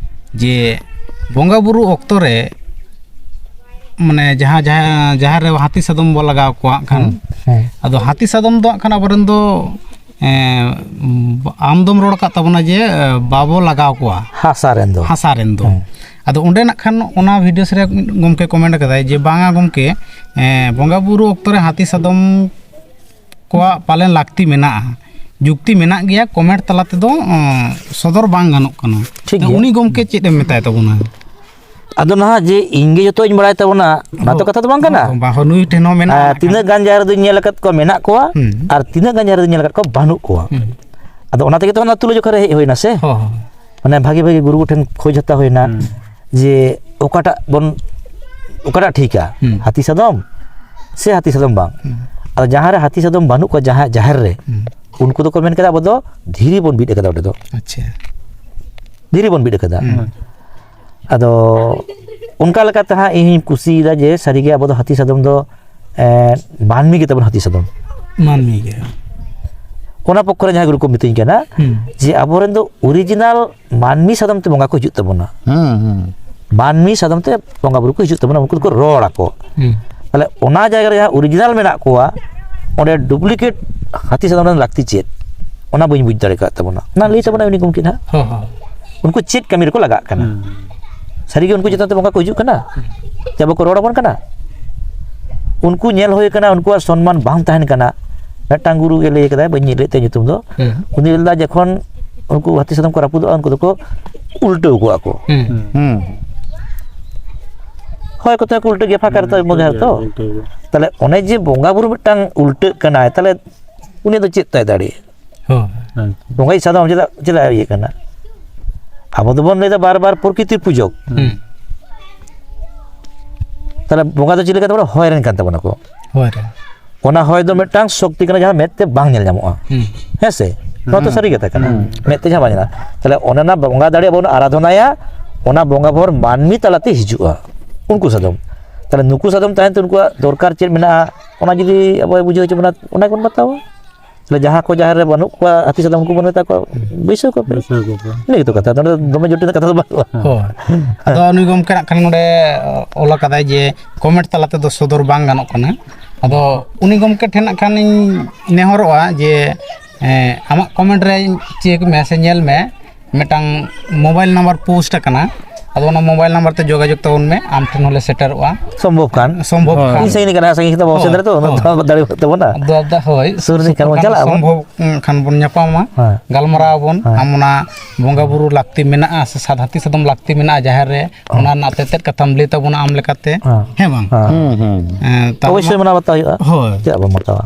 ᱡᱮ ᱵᱚᱸᱜᱟ ᱵᱩᱨᱩ ᱚᱠᱛᱚ ᱨᱮ, ᱢᱟᱱᱮ, ᱡᱟᱦᱟᱸ, ᱡᱟᱦᱟᱸ, ᱡᱟᱦᱮᱨ ᱨᱮ ᱦᱟᱹᱛᱤ ᱥᱟᱫᱚᱢ ᱵᱚ ᱞᱟᱜᱟᱣ ᱠᱚᱣᱟ ᱦᱟᱸᱜ ᱠᱷᱟᱱ, ᱦᱮᱸ, ᱦᱮᱸ᱾ ᱟᱫᱚ ᱦᱟᱹᱛᱤ ᱥᱟᱫᱚᱢ ᱫᱚ ᱦᱟᱸᱜ ᱠᱷᱟᱱ ᱟᱵᱚᱨᱮᱱ ᱫᱚ, ᱮᱸ, ᱟᱢ ᱫᱚᱢ ᱨᱚᱲ ᱟᱠᱟᱫ ᱛᱟᱵᱚᱱᱟ ᱡᱮ, ᱮᱸ, ᱵᱟᱵᱚ ᱞᱟᱜᱟᱣ ᱠᱚᱣᱟ᱾ ᱦᱟᱥᱟ ᱨᱮᱱ ᱫᱚ᱾ ᱦᱟᱥᱟ ᱨᱮᱱ ᱫᱚ᱾ ᱦᱮᱸ᱾ ᱟᱫᱚ ᱚᱸᱰᱮ ᱱᱟᱜ ᱠᱷᱟᱱ ᱚᱱᱟ ᱵᱷᱤᱰᱤᱭᱳ ᱥᱮ ᱨᱮ ᱢᱤᱫ ᱜᱚᱢᱠᱮ ᱠᱚᱢᱮᱱᱴ ᱟᱠᱟᱫᱟᱭ ᱡᱮ, "ᱵᱟᱝᱟ ᱜᱚᱢᱠᱮ, ᱮᱸ, ᱵᱚᱸᱜᱟ ᱵᱩᱨᱩ ᱚᱠᱛᱚ ᱨᱮ ᱦᱟᱹᱛᱤ ᱥᱟᱫᱚᱢ ᱠᱚᱣᱟᱜ ᱯᱟᱞᱮᱱ ᱞᱟᱹᱠᱛᱤ ᱢᱮᱱᱟᱜᱼᱟ, ᱡᱩᱠᱛᱤ ᱢᱮᱱᱟᱜ ᱜᱮᱭᱟ, ᱠᱚᱢᱮᱱᱴ ᱛᱟᱞᱟ ᱛᱮᱫᱚ, ᱚᱸ, ᱥᱚᱫᱚᱨ ᱵᱟᱝ ᱜᱟᱱᱚᱜ ᱠᱟᱱᱟ᱾" ᱴᱷᱤᱠ ᱛᱚ ᱜᱮᱭᱟ᱾ ᱩᱱᱤ ᱜᱚᱢᱠᱮ ᱪᱮᱫ ᱮᱢ ᱢᱮᱛᱟᱭ ᱛᱟᱵᱚᱱᱟ? ᱟᱫᱚ ᱱᱟᱦᱟᱜ ᱡᱮ ᱤᱧ ᱜᱮ ᱡᱚᱛᱚᱧ ᱵᱟᱲᱟᱭ ᱛᱟᱵᱚᱱᱟ, ᱚᱱᱟ ᱛᱚ ᱦᱳᱭ᱾ ᱠᱟᱛᱷᱟ ᱫᱚ ᱵᱟᱝ ᱠᱟᱱᱟ᱾ ᱦᱳᱭ, ᱵᱟᱝ, ᱦᱳᱭ, ᱱᱩᱭ ᱴᱷᱮᱱ ᱦᱚᱸ ᱢᱮᱱᱟᱜᱼᱟ᱾ ᱟᱨ ᱛᱤᱱᱟᱹᱜ ᱜᱟᱱ ᱡᱟᱦᱮᱨ ᱨᱮᱫᱚᱧ ᱧᱮᱞ ᱟᱠᱟᱫ ᱠᱚᱣᱟ, ᱢᱮᱱᱟᱜ ᱠᱚᱣᱟ, ᱦᱩᱸ᱾ ᱟᱨ ᱛᱤᱱᱟᱹᱜ ᱜᱟᱱ ᱡᱟᱦᱮᱨ ᱨᱮᱫᱚᱧ ᱧᱮᱞ ᱟᱠᱟᱫ ᱠᱚᱣᱟ, ᱵᱟᱹᱱᱩᱜ ᱠᱚᱣᱟ᱾ ᱦᱩᱸ᱾ ᱟᱫᱚ ᱚᱱᱟ ᱛᱮᱜᱮ ᱛᱚ ᱚᱱᱟ ᱛᱩᱞᱟᱹᱡᱚᱠᱷᱟ ᱨᱮ ᱦᱮᱡ ᱦᱩᱭᱱᱟ ᱥᱮ? ᱦᱳᱭ, ᱦᱳᱭ᱾ ᱢᱟᱱᱮ ᱵᱷᱟᱜᱤ ᱵᱷᱟᱜᱤ ᱜᱩᱨᱩ ᱠᱚᱴᱷᱮᱱ ᱠᱷᱚᱡᱽ ᱦᱟᱛᱟᱣ ᱦᱩᱭᱱᱟ ᱦᱩᱸ᱾ ᱡᱮ ᱚᱠᱟᱴᱟᱜ ᱵᱚᱱ, ᱚᱠᱟᱴᱟᱜ ᱴᱷᱤᱠᱟ? ᱦᱩᱸ᱾ ᱦᱟᱹᱛᱤ ᱥᱟᱫᱚᱢ ᱥᱮ ᱦᱟᱹᱛᱤ ᱥᱟᱫᱚᱢ ᱵᱟᱝ? ᱦᱩᱸ᱾ ᱟᱫᱚ ᱡᱟᱦᱟᱸ ᱨᱮ ᱦᱟᱹᱛᱤ ᱥᱟᱫᱚᱢ ᱵᱟᱹᱱᱩᱜ ᱠᱚᱣᱟ, ᱡᱟᱦᱟᱸ ᱡᱟᱦᱮᱨ ᱨᱮ, ᱦᱩᱸ᱾ ᱩᱱᱠᱩ ᱫᱚᱠᱚ ᱢᱮᱱ ᱠᱮᱫᱟ, ᱟᱵᱚ ᱫᱚ ᱫᱷᱤᱨᱤ ᱵᱚᱱ ᱵᱤᱫ ᱟᱠᱟᱫᱟ, ᱚᱸᱰᱮ ᱫᱚ ᱟᱪᱪᱷᱟ᱾ ᱫᱷᱤᱨᱤ ᱵᱚᱱ ᱵᱤᱫ ᱟᱠᱟᱫᱟ᱾ ᱦᱩᱸ᱾ ᱟᱫᱚ ᱚᱱᱠᱟ ᱞᱮᱠᱟᱛᱮ ᱦᱟᱸᱜ ᱤᱧ ᱠᱩᱥᱤᱭᱮᱫᱟ ᱡᱮ ᱥᱟᱹᱨᱤᱜᱮ ᱟᱵᱚ ᱫᱚ ᱦᱟᱹᱛᱤ ᱥᱟᱫᱚᱢ ᱫᱚ ᱮᱸ, ᱢᱟᱹᱱᱢᱤ ᱜᱮ ᱛᱟᱵᱚᱱ ᱦᱟᱹᱛᱤ ᱥᱟᱫᱚᱢ᱾ ᱢᱟᱹᱱᱢᱤ ᱜᱮ᱾ ᱚᱱᱟ ᱯᱚᱠᱠᱷᱚ ᱨᱮ ᱡᱟᱦᱟᱸᱭ ᱜᱩᱨᱩ ᱠᱚ ᱢᱤᱛᱟᱹᱧ ᱠᱟᱱᱟ ᱦᱩᱸ᱾ ᱡᱮ ᱟᱵᱚᱨᱮᱱ ᱫᱚ ᱚᱨᱤᱡᱤᱱᱟᱞ ᱢᱟᱹᱱᱢᱤ ᱥᱟᱫᱚᱢ ᱛᱮ ᱵᱚᱸᱜᱟ ᱠᱚ ᱦᱤᱡᱩᱜ ᱛᱟᱵᱚᱱᱟ᱾ ᱦᱩᱸ ᱦᱩᱸ ᱢᱟᱹᱱᱢᱤ ᱥᱟᱫᱚᱢ ᱛᱮ ᱵᱚᱸᱜᱟ ᱵᱩᱨᱩ ᱠᱚ ᱦᱤᱡᱩᱜ ᱛᱟᱵᱚᱱᱟ, ᱩᱱᱠᱩ ᱫᱚᱠᱚ ᱨᱚᱲ ᱟᱠᱚ᱾ ᱦᱩᱸ᱾ ᱛᱟᱦᱞᱮ ᱚᱱᱟ ᱡᱟᱭᱜᱟ ᱨᱮ ᱡᱟᱦᱟᱸ ᱚᱨᱤᱡᱤᱱᱟᱞ ᱢᱮᱱᱟᱜ ᱠᱚᱣᱟ, ᱚᱸᱰᱮ ᱰᱩᱯᱞᱤᱠᱮᱴ ᱦᱟᱹᱛᱤ ᱥᱟᱫᱚᱢ ᱨᱮᱱᱟᱜ ᱞᱟᱹᱠᱛᱤ ᱪᱮᱫ, ᱚᱱᱟ ᱵᱟᱹᱧ ᱵᱩᱡᱽ ᱫᱟᱲᱮ ᱠᱟᱜ ᱛᱟᱵᱚᱱᱟ᱾ ᱚᱱᱟ ᱞᱟᱹᱭ ᱛᱟᱵᱚᱱᱟ ᱩᱱᱤ ᱜᱚᱢᱠᱮ ᱱᱟᱦᱟᱜ᱾ ᱦᱚᱸ ᱦᱚᱸ᱾ ᱩᱱᱠᱩ ᱪᱮᱫ ᱠᱟᱹᱢᱤ ᱨᱮᱠᱚ ᱞᱟᱜᱟᱜ ᱠᱟᱱᱟ? ᱥᱟᱹᱨᱤᱜᱮ ᱩᱱᱠᱩ ᱪᱮᱛᱟᱱ ᱛᱮ ᱵᱚᱸᱜᱟ ᱠᱚ ᱦᱤᱡᱩᱜ ᱠᱟᱱᱟ? ᱡᱮ ᱟᱵᱚ ᱠᱚ ᱨᱚᱲ ᱟᱵᱚᱱ ᱠᱟᱱᱟ? ᱩᱱᱠᱩ ᱧᱮᱞ ᱦᱩᱭ ᱠᱟᱱᱟ, ᱩᱱᱠᱩᱣᱟᱜ ᱥᱚᱱᱢᱟᱱ ᱵᱟᱝ ᱛᱟᱦᱮᱱ ᱠᱟᱱᱟ᱾ ᱢᱤᱫᱴᱟᱝ ᱜᱩᱨᱩ ᱜᱮ ᱞᱟᱹᱭ ᱠᱟᱫᱟᱭ, ᱵᱟᱹᱧ ᱞᱟᱹᱭᱮᱫ ᱛᱟᱭᱟ ᱧᱩᱛᱩᱢ ᱫᱚ, ᱦᱩᱸ᱾ ᱩᱱᱤ ᱞᱟᱹᱭ ᱞᱮᱫᱟ, ᱡᱚᱠᱷᱚᱱ ᱩᱱᱠᱩ ᱦᱟᱹᱛᱤ ᱥᱟᱫᱚᱢ ᱠᱚ ᱨᱟᱹᱯᱩᱫᱚᱜᱼᱟ, ᱩᱱᱠᱩ ᱫᱚᱠᱚ ᱩᱞᱴᱟᱹᱣ ᱠᱚᱣᱟ ᱠᱚ᱾ ᱦᱩᱸ᱾ ᱦᱩᱸ ᱦᱚᱭ ᱠᱚᱛᱮ ᱠᱚ ᱩᱞᱴᱟᱹ ᱜᱮᱭᱟ, ᱯᱷᱟᱸᱠᱟ ᱨᱮᱛᱚ ᱢᱚᱡᱽ ᱦᱟᱨ ᱛᱚ᱾ ᱛᱟᱦᱞᱮ ᱚᱱᱮ ᱡᱮ ᱵᱚᱸᱜᱟ ᱵᱩᱨᱩ ᱢᱤᱫᱴᱟᱝ ᱩᱞᱴᱟᱹᱜ ᱠᱟᱱᱟᱭ, ᱛᱟᱦᱞᱮ ᱩᱱᱤ ᱫᱚ ᱪᱮᱫ ᱛᱟᱭ ᱫᱟᱲᱮ? ᱦᱳᱭ᱾ ᱵᱚᱸᱜᱟᱭᱤᱡ ᱥᱟᱫᱚᱢ ᱪᱮᱫᱟᱜ, ᱪᱮᱫᱟᱜ ᱤᱭᱟᱹᱜ ᱠᱟᱱᱟ? ᱟᱵᱚ ᱫᱚᱵᱚᱱ ᱞᱟᱹᱭᱫᱟ ᱵᱟᱨ ᱵᱟᱨ ᱯᱨᱚᱠᱨᱤᱛᱤ ᱯᱩᱡᱚᱠ᱾ ᱦᱩᱸ᱾ ᱛᱟᱦᱞᱮ ᱵᱚᱸᱜᱟ ᱫᱚ ᱪᱮᱫ ᱞᱮᱠᱟ ᱛᱟᱵᱚᱱᱟ? ᱦᱚᱭ ᱨᱮᱱ ᱠᱟᱱ ᱛᱟᱵᱚᱱᱟ ᱠᱚ᱾ ᱦᱳᱭ ᱨᱮ᱾ ᱚᱱᱟ ᱦᱚᱭ ᱫᱚ ᱢᱤᱫᱴᱟᱝ ᱥᱚᱠᱛᱤ ᱠᱟᱱᱟ, ᱡᱟᱦᱟᱸ ᱢᱮᱫ ᱛᱮ ᱵᱟᱝ ᱧᱮᱞ ᱧᱟᱢᱚᱜᱼᱟ᱾ ᱦᱩᱸ᱾ ᱦᱮᱸ ᱥᱮ? ᱱᱚᱣᱟ ᱛᱚ ᱥᱟᱹᱨᱤ ᱠᱟᱛᱷᱟ ᱠᱟᱱᱟ᱾ ᱢᱮᱫ ᱛᱮ ᱡᱟᱦᱟᱸ ᱵᱟᱝ ᱧᱮᱞᱟ᱾ ᱛᱟᱦᱞᱮ ᱚᱱᱮ ᱚᱱᱟ ᱵᱚᱸᱜᱟ ᱫᱟᱲᱮ ᱟᱵᱚ ᱵᱚᱱ ᱟᱨᱟᱫᱷᱚᱱᱟᱭᱟ, ᱚᱱᱟ ᱵᱚᱸᱜᱟ ᱵᱷᱚᱨ ᱢᱟᱹᱱᱢᱤ ᱛᱟᱞᱟᱛᱮ ᱦᱤᱡᱩᱜᱼᱟ᱾ ᱩᱱᱠᱩ ᱥᱟᱫᱚᱢ᱾ ᱛᱟᱦᱞᱮ ᱱᱩᱠᱩ ᱥᱟᱫᱚᱢ ᱛᱟᱦᱮᱱ ᱛᱮ ᱩᱱᱠᱩᱣᱟᱜ ᱫᱚᱨᱠᱟᱨ ᱪᱮᱫ ᱢᱮᱱᱟᱜᱼᱟ, ᱚᱱᱟ ᱡᱩᱫᱤ ᱟᱵᱚᱭ ᱵᱩᱡᱷᱟᱹᱣ ᱦᱚᱪᱚ ᱵᱚᱱᱟ, ᱚᱱᱟ ᱜᱮᱵᱚᱱ ᱵᱟᱛᱟᱣᱟ᱾ ᱛᱟᱦᱞᱮ ᱡᱟᱦᱟᱸ ᱠᱚ ᱡᱟᱦᱮᱨ ᱨᱮ ᱵᱟᱹᱱᱩᱜ ᱠᱚᱣᱟ, ᱦᱟᱹᱛᱤ ᱥᱟᱫᱚᱢ, ᱩᱱᱠᱩ ᱵᱚᱱ ᱢᱮᱛᱟ ᱠᱚᱣᱟ, ᱵᱟᱹᱭᱥᱟᱹᱣ ᱠᱚᱯᱮ᱾ ᱵᱟᱹᱭᱥᱟᱹᱣ ᱠᱚᱯᱮ᱾ ᱤᱱᱟᱹ ᱜᱮᱛᱚ ᱠᱟᱛᱷᱟ, ᱱᱚᱰᱮ ᱫᱚᱢᱮ ᱡᱚᱴᱤᱞ ᱠᱟᱛᱷᱟ ᱫᱚ ᱵᱟᱹᱱᱩᱜᱼᱟ᱾ ᱦᱳᱭ᱾ ᱟᱫᱚ ᱱᱩᱭ ᱜᱚᱢᱠᱮ ᱱᱟᱜ ᱠᱷᱟᱱ ᱱᱚᱰᱮ ᱚᱞ ᱟᱠᱟᱫᱟᱭ ᱡᱮ ᱠᱚᱢᱮᱱᱴ ᱛᱟᱞᱟ ᱛᱮᱫᱚ ᱥᱚᱫᱚᱨ ᱵᱟᱝ ᱜᱟᱱᱚᱜ ᱠᱟᱱᱟ᱾ ᱟᱫᱚ ᱩᱱᱤ ᱜᱚᱢᱠᱮ ᱴᱷᱮᱱ ᱱᱟᱜ ᱠᱷᱟᱱ ᱤᱧ ᱱᱮᱦᱚᱨᱚᱜᱼᱟ ᱡᱮ, ᱮᱸ, ᱟᱢᱟᱜ ᱠᱚᱢᱮᱱᱴ ᱨᱮ ᱪᱮᱠ ᱢᱮ ᱥᱮ ᱧᱮᱞ ᱢᱮ, ᱢᱤᱫᱴᱟᱝ ᱢᱳᱵᱟᱭᱤᱞ ᱱᱟᱢᱵᱟᱨ ᱯᱳᱥᱴ ᱟᱠᱟᱱᱟ᱾ ᱟᱫᱚ ᱚᱱᱟ ᱢᱳᱵᱟᱭᱤᱞ ᱱᱟᱢᱵᱟᱨ ᱛᱮ ᱡᱳᱜᱟᱡᱳᱜᱽ ᱛᱟᱵᱚᱱ ᱢᱮ, ᱟᱢ ᱴᱷᱮᱱ ᱦᱚᱸᱞᱮ ᱥᱮᱴᱮᱨᱚᱜᱼᱟ᱾ ᱥᱚᱢᱵᱷᱚᱵ ᱠᱷᱟᱱ᱾ ᱥᱚᱢᱵᱷᱚᱵ ᱦᱳᱭ᱾ ᱠᱷᱟᱱ᱾ ᱤᱧ ᱥᱟᱺᱜᱤᱧ ᱠᱟᱱᱟ, ᱥᱟᱺᱜᱤᱧ ᱠᱷᱚᱱ ᱫᱚ ᱵᱟᱵᱚ ᱦᱳᱭ, ᱥᱮᱱ ᱫᱟᱲᱮ ᱛᱚ, ᱩᱱᱟᱹᱜ ᱦᱳᱭ᱾ ᱫᱚ ᱫᱟᱲᱮ ᱵᱟᱹᱱᱩᱜ ᱛᱟᱵᱚᱱᱟ᱾ ᱟᱫᱚ, ᱟᱫᱚ, ᱦᱳᱭ, ᱥᱩᱨ ᱨᱤᱱᱤᱡ ᱠᱟᱱ ᱵᱚᱱ ᱠᱷᱟᱱ ᱪᱟᱞᱟᱜ ᱟᱵᱚᱱ᱾ ᱥᱚᱢᱵᱷᱚᱵ ᱠᱷᱟᱱ ᱵᱚᱱ ᱧᱟᱯᱟᱢᱟ, ᱦᱮᱸ᱾ ᱜᱟᱞᱢᱟᱨᱟᱣ ᱟᱵᱚᱱ, ᱦᱮᱸ᱾ ᱟᱢ ᱚᱱᱟ ᱵᱚᱸᱜᱟ ᱵᱩᱨᱩ ᱞᱟᱹᱠᱛᱤ ᱢᱮᱱᱟᱜᱼᱟ ᱥᱮ ᱥᱟᱫ ᱦᱟᱹᱛᱤ ᱥᱟᱫᱚᱢ ᱞᱟᱹᱠᱛᱤ ᱢᱮᱱᱟᱜᱼᱟ ᱡᱟᱦᱮᱨ ᱨᱮ, ᱚᱱᱟ ᱨᱮᱱᱟᱜ ᱛᱮᱛᱮᱫ ᱠᱟᱛᱷᱟᱢ ᱞᱟᱹᱭ ᱛᱟᱵᱚᱱᱟ ᱟᱢ ᱞᱮᱠᱟᱛᱮ, ᱦᱮᱸ᱾ ᱦᱮᱸ ᱵᱟᱝ? ᱦᱮᱸ᱾ ᱦᱩᱸ ᱦᱩᱸ ᱮᱸ, ᱛᱟᱦᱚᱞᱮ ᱚᱵᱚᱥᱥᱳᱭ ᱢᱟ-, ᱢᱟᱱᱟᱣ ᱵᱟᱛᱟᱣ ᱦᱩᱭᱩᱜᱼᱟ᱾ ᱦᱳᱭ᱾ ᱪᱮᱫᱟᱜ ᱵᱟᱵᱚᱱ ᱢᱟᱱᱟᱣᱟ?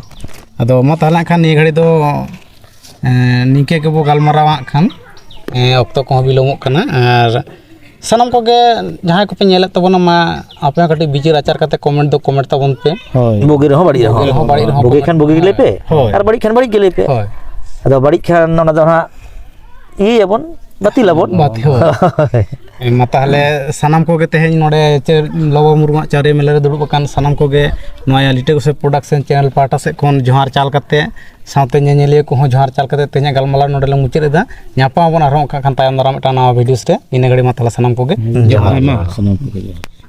ᱟᱫᱚ ᱢᱟ ᱛᱟᱦᱚᱞᱮ ᱠᱷᱟᱱ ᱱᱤᱭᱟᱹ ᱜᱷᱟᱹᱲᱤ ᱫᱚ, ᱮᱸ, ᱱᱤᱝᱠᱟᱹ ᱜᱮᱵᱚ ᱜᱟᱞᱢᱟᱨᱟᱣᱟ ᱦᱟᱸᱜ ᱠᱷᱟᱱ, ᱮᱸ, ᱚᱠᱛᱚ ᱠᱚᱦᱚᱸ ᱵᱤᱞᱚᱢᱚᱜ ᱠᱟᱱᱟ, ᱟᱨ ᱥᱟᱱᱟᱢ ᱠᱚᱜᱮ ᱡᱟᱦᱟᱸᱭ ᱠᱚᱯᱮ ᱧᱮᱞᱮᱫ ᱛᱟᱵᱚᱱᱟ, ᱢᱟ ᱟᱯᱮ ᱦᱚᱸ ᱠᱟᱹᱴᱤᱡ ᱵᱤᱪᱟᱹᱨ ᱟᱪᱟᱨ ᱠᱟᱛᱮ ᱠᱚᱢᱮᱱᱴ ᱫᱚ ᱠᱚᱢᱮᱱᱴ ᱛᱟᱵᱚᱱ ᱯᱮ᱾ ᱦᱳᱭ᱾ ᱵᱩᱜᱤ ᱨᱮᱦᱚᱸ ᱵᱟᱹᱲᱤᱡ ᱵᱩᱜᱤ ᱨᱮᱦᱚᱸ᱾ ᱨᱮᱦᱚᱸ ᱵᱟᱹᱲᱤᱡ ᱨᱮᱦᱚᱸ ᱵᱩᱜᱤ ᱠᱚᱢᱮᱱᱴ ᱠᱷᱟᱱ ᱵᱩᱜᱤ ᱜᱮ ᱞᱟᱹᱭ ᱯᱮ, ᱦᱳᱭ᱾ ᱟᱨ ᱵᱟᱹᱲᱤᱡ ᱠᱷᱟᱱ ᱵᱟᱹᱲᱤᱡ ᱜᱮ ᱞᱟᱹᱭ ᱯᱮ᱾ ᱦᱳᱭ᱾ ᱟᱫᱚ ᱵᱟᱹᱲᱤᱡ ᱠᱷᱟᱱ ᱚᱱᱟ ᱫᱚ ᱦᱟᱸᱜ ᱤᱭᱟᱹᱭᱟᱵᱚᱱ, ᱵᱟᱹᱛᱤᱞᱟᱵᱚᱱ᱾ ᱵᱟᱹᱛᱤᱞ, ᱦᱳᱭ᱾ ᱢᱟ ᱛᱟᱦᱚᱞᱮ ᱥᱟᱱᱟᱢ ᱠᱚᱜᱮ ᱛᱮᱦᱮᱧ ᱱᱚᱰᱮ ᱪᱮ-, ᱞᱚᱵᱚ ᱢᱩᱨᱢᱩᱣᱟᱜ ᱪᱟᱣᱨᱤᱭᱟᱹ ᱢᱮᱞᱟ ᱨᱮ ᱫᱩᱲᱩᱵ ᱟᱠᱟᱱ ᱥᱟᱱᱟᱢ ᱠᱚᱜᱮ ᱱᱚᱣᱟ ᱞᱤᱴᱟᱹ ᱜᱚᱥᱟᱭ ᱯᱨᱚᱰᱟᱠᱥᱚᱱ ᱪᱮᱱᱮᱞ ᱯᱟᱦᱴᱟ ᱥᱮᱫ ᱠᱷᱚᱱ ᱡᱚᱦᱟᱨ ᱪᱟᱞ ᱠᱟᱛᱮ, ᱥᱟᱶᱛᱮ ᱧᱮᱧᱮᱞᱤᱭᱟᱹ ᱠᱚᱦᱚᱸ ᱡᱚᱦᱟᱨ ᱪᱟᱞ ᱠᱟᱛᱮ ᱛᱮᱦᱮᱧᱟᱜ ᱜᱟᱞᱢᱟᱨᱟᱣ ᱱᱚᱰᱮ ᱞᱮ ᱢᱩᱪᱟᱹᱫ ᱮᱫᱟ᱾ ᱧᱟᱯᱟᱢ ᱟᱵᱚᱱ ᱟᱨᱦᱚᱸ ᱚᱱᱠᱟ ᱠᱷᱟᱱ ᱛᱟᱭᱚᱢ ᱫᱟᱨᱟᱢ ᱢᱤᱫᱴᱟᱝ ᱱᱟᱣᱟ ᱵᱷᱤᱰᱤᱭᱳᱥ ᱨᱮ᱾ ᱤᱱᱟᱹ ᱜᱷᱟᱹᱲᱤᱡ ᱢᱟ ᱛᱟᱦᱚᱞᱮ ᱥᱟᱱᱟᱢ ᱠᱚᱜᱮ ᱡᱚᱦᱟᱨ᱾ ᱟᱭᱢᱟ ᱥᱟᱱᱟᱢ ᱠᱚᱜᱮ ᱡᱚᱦᱟᱨ᱾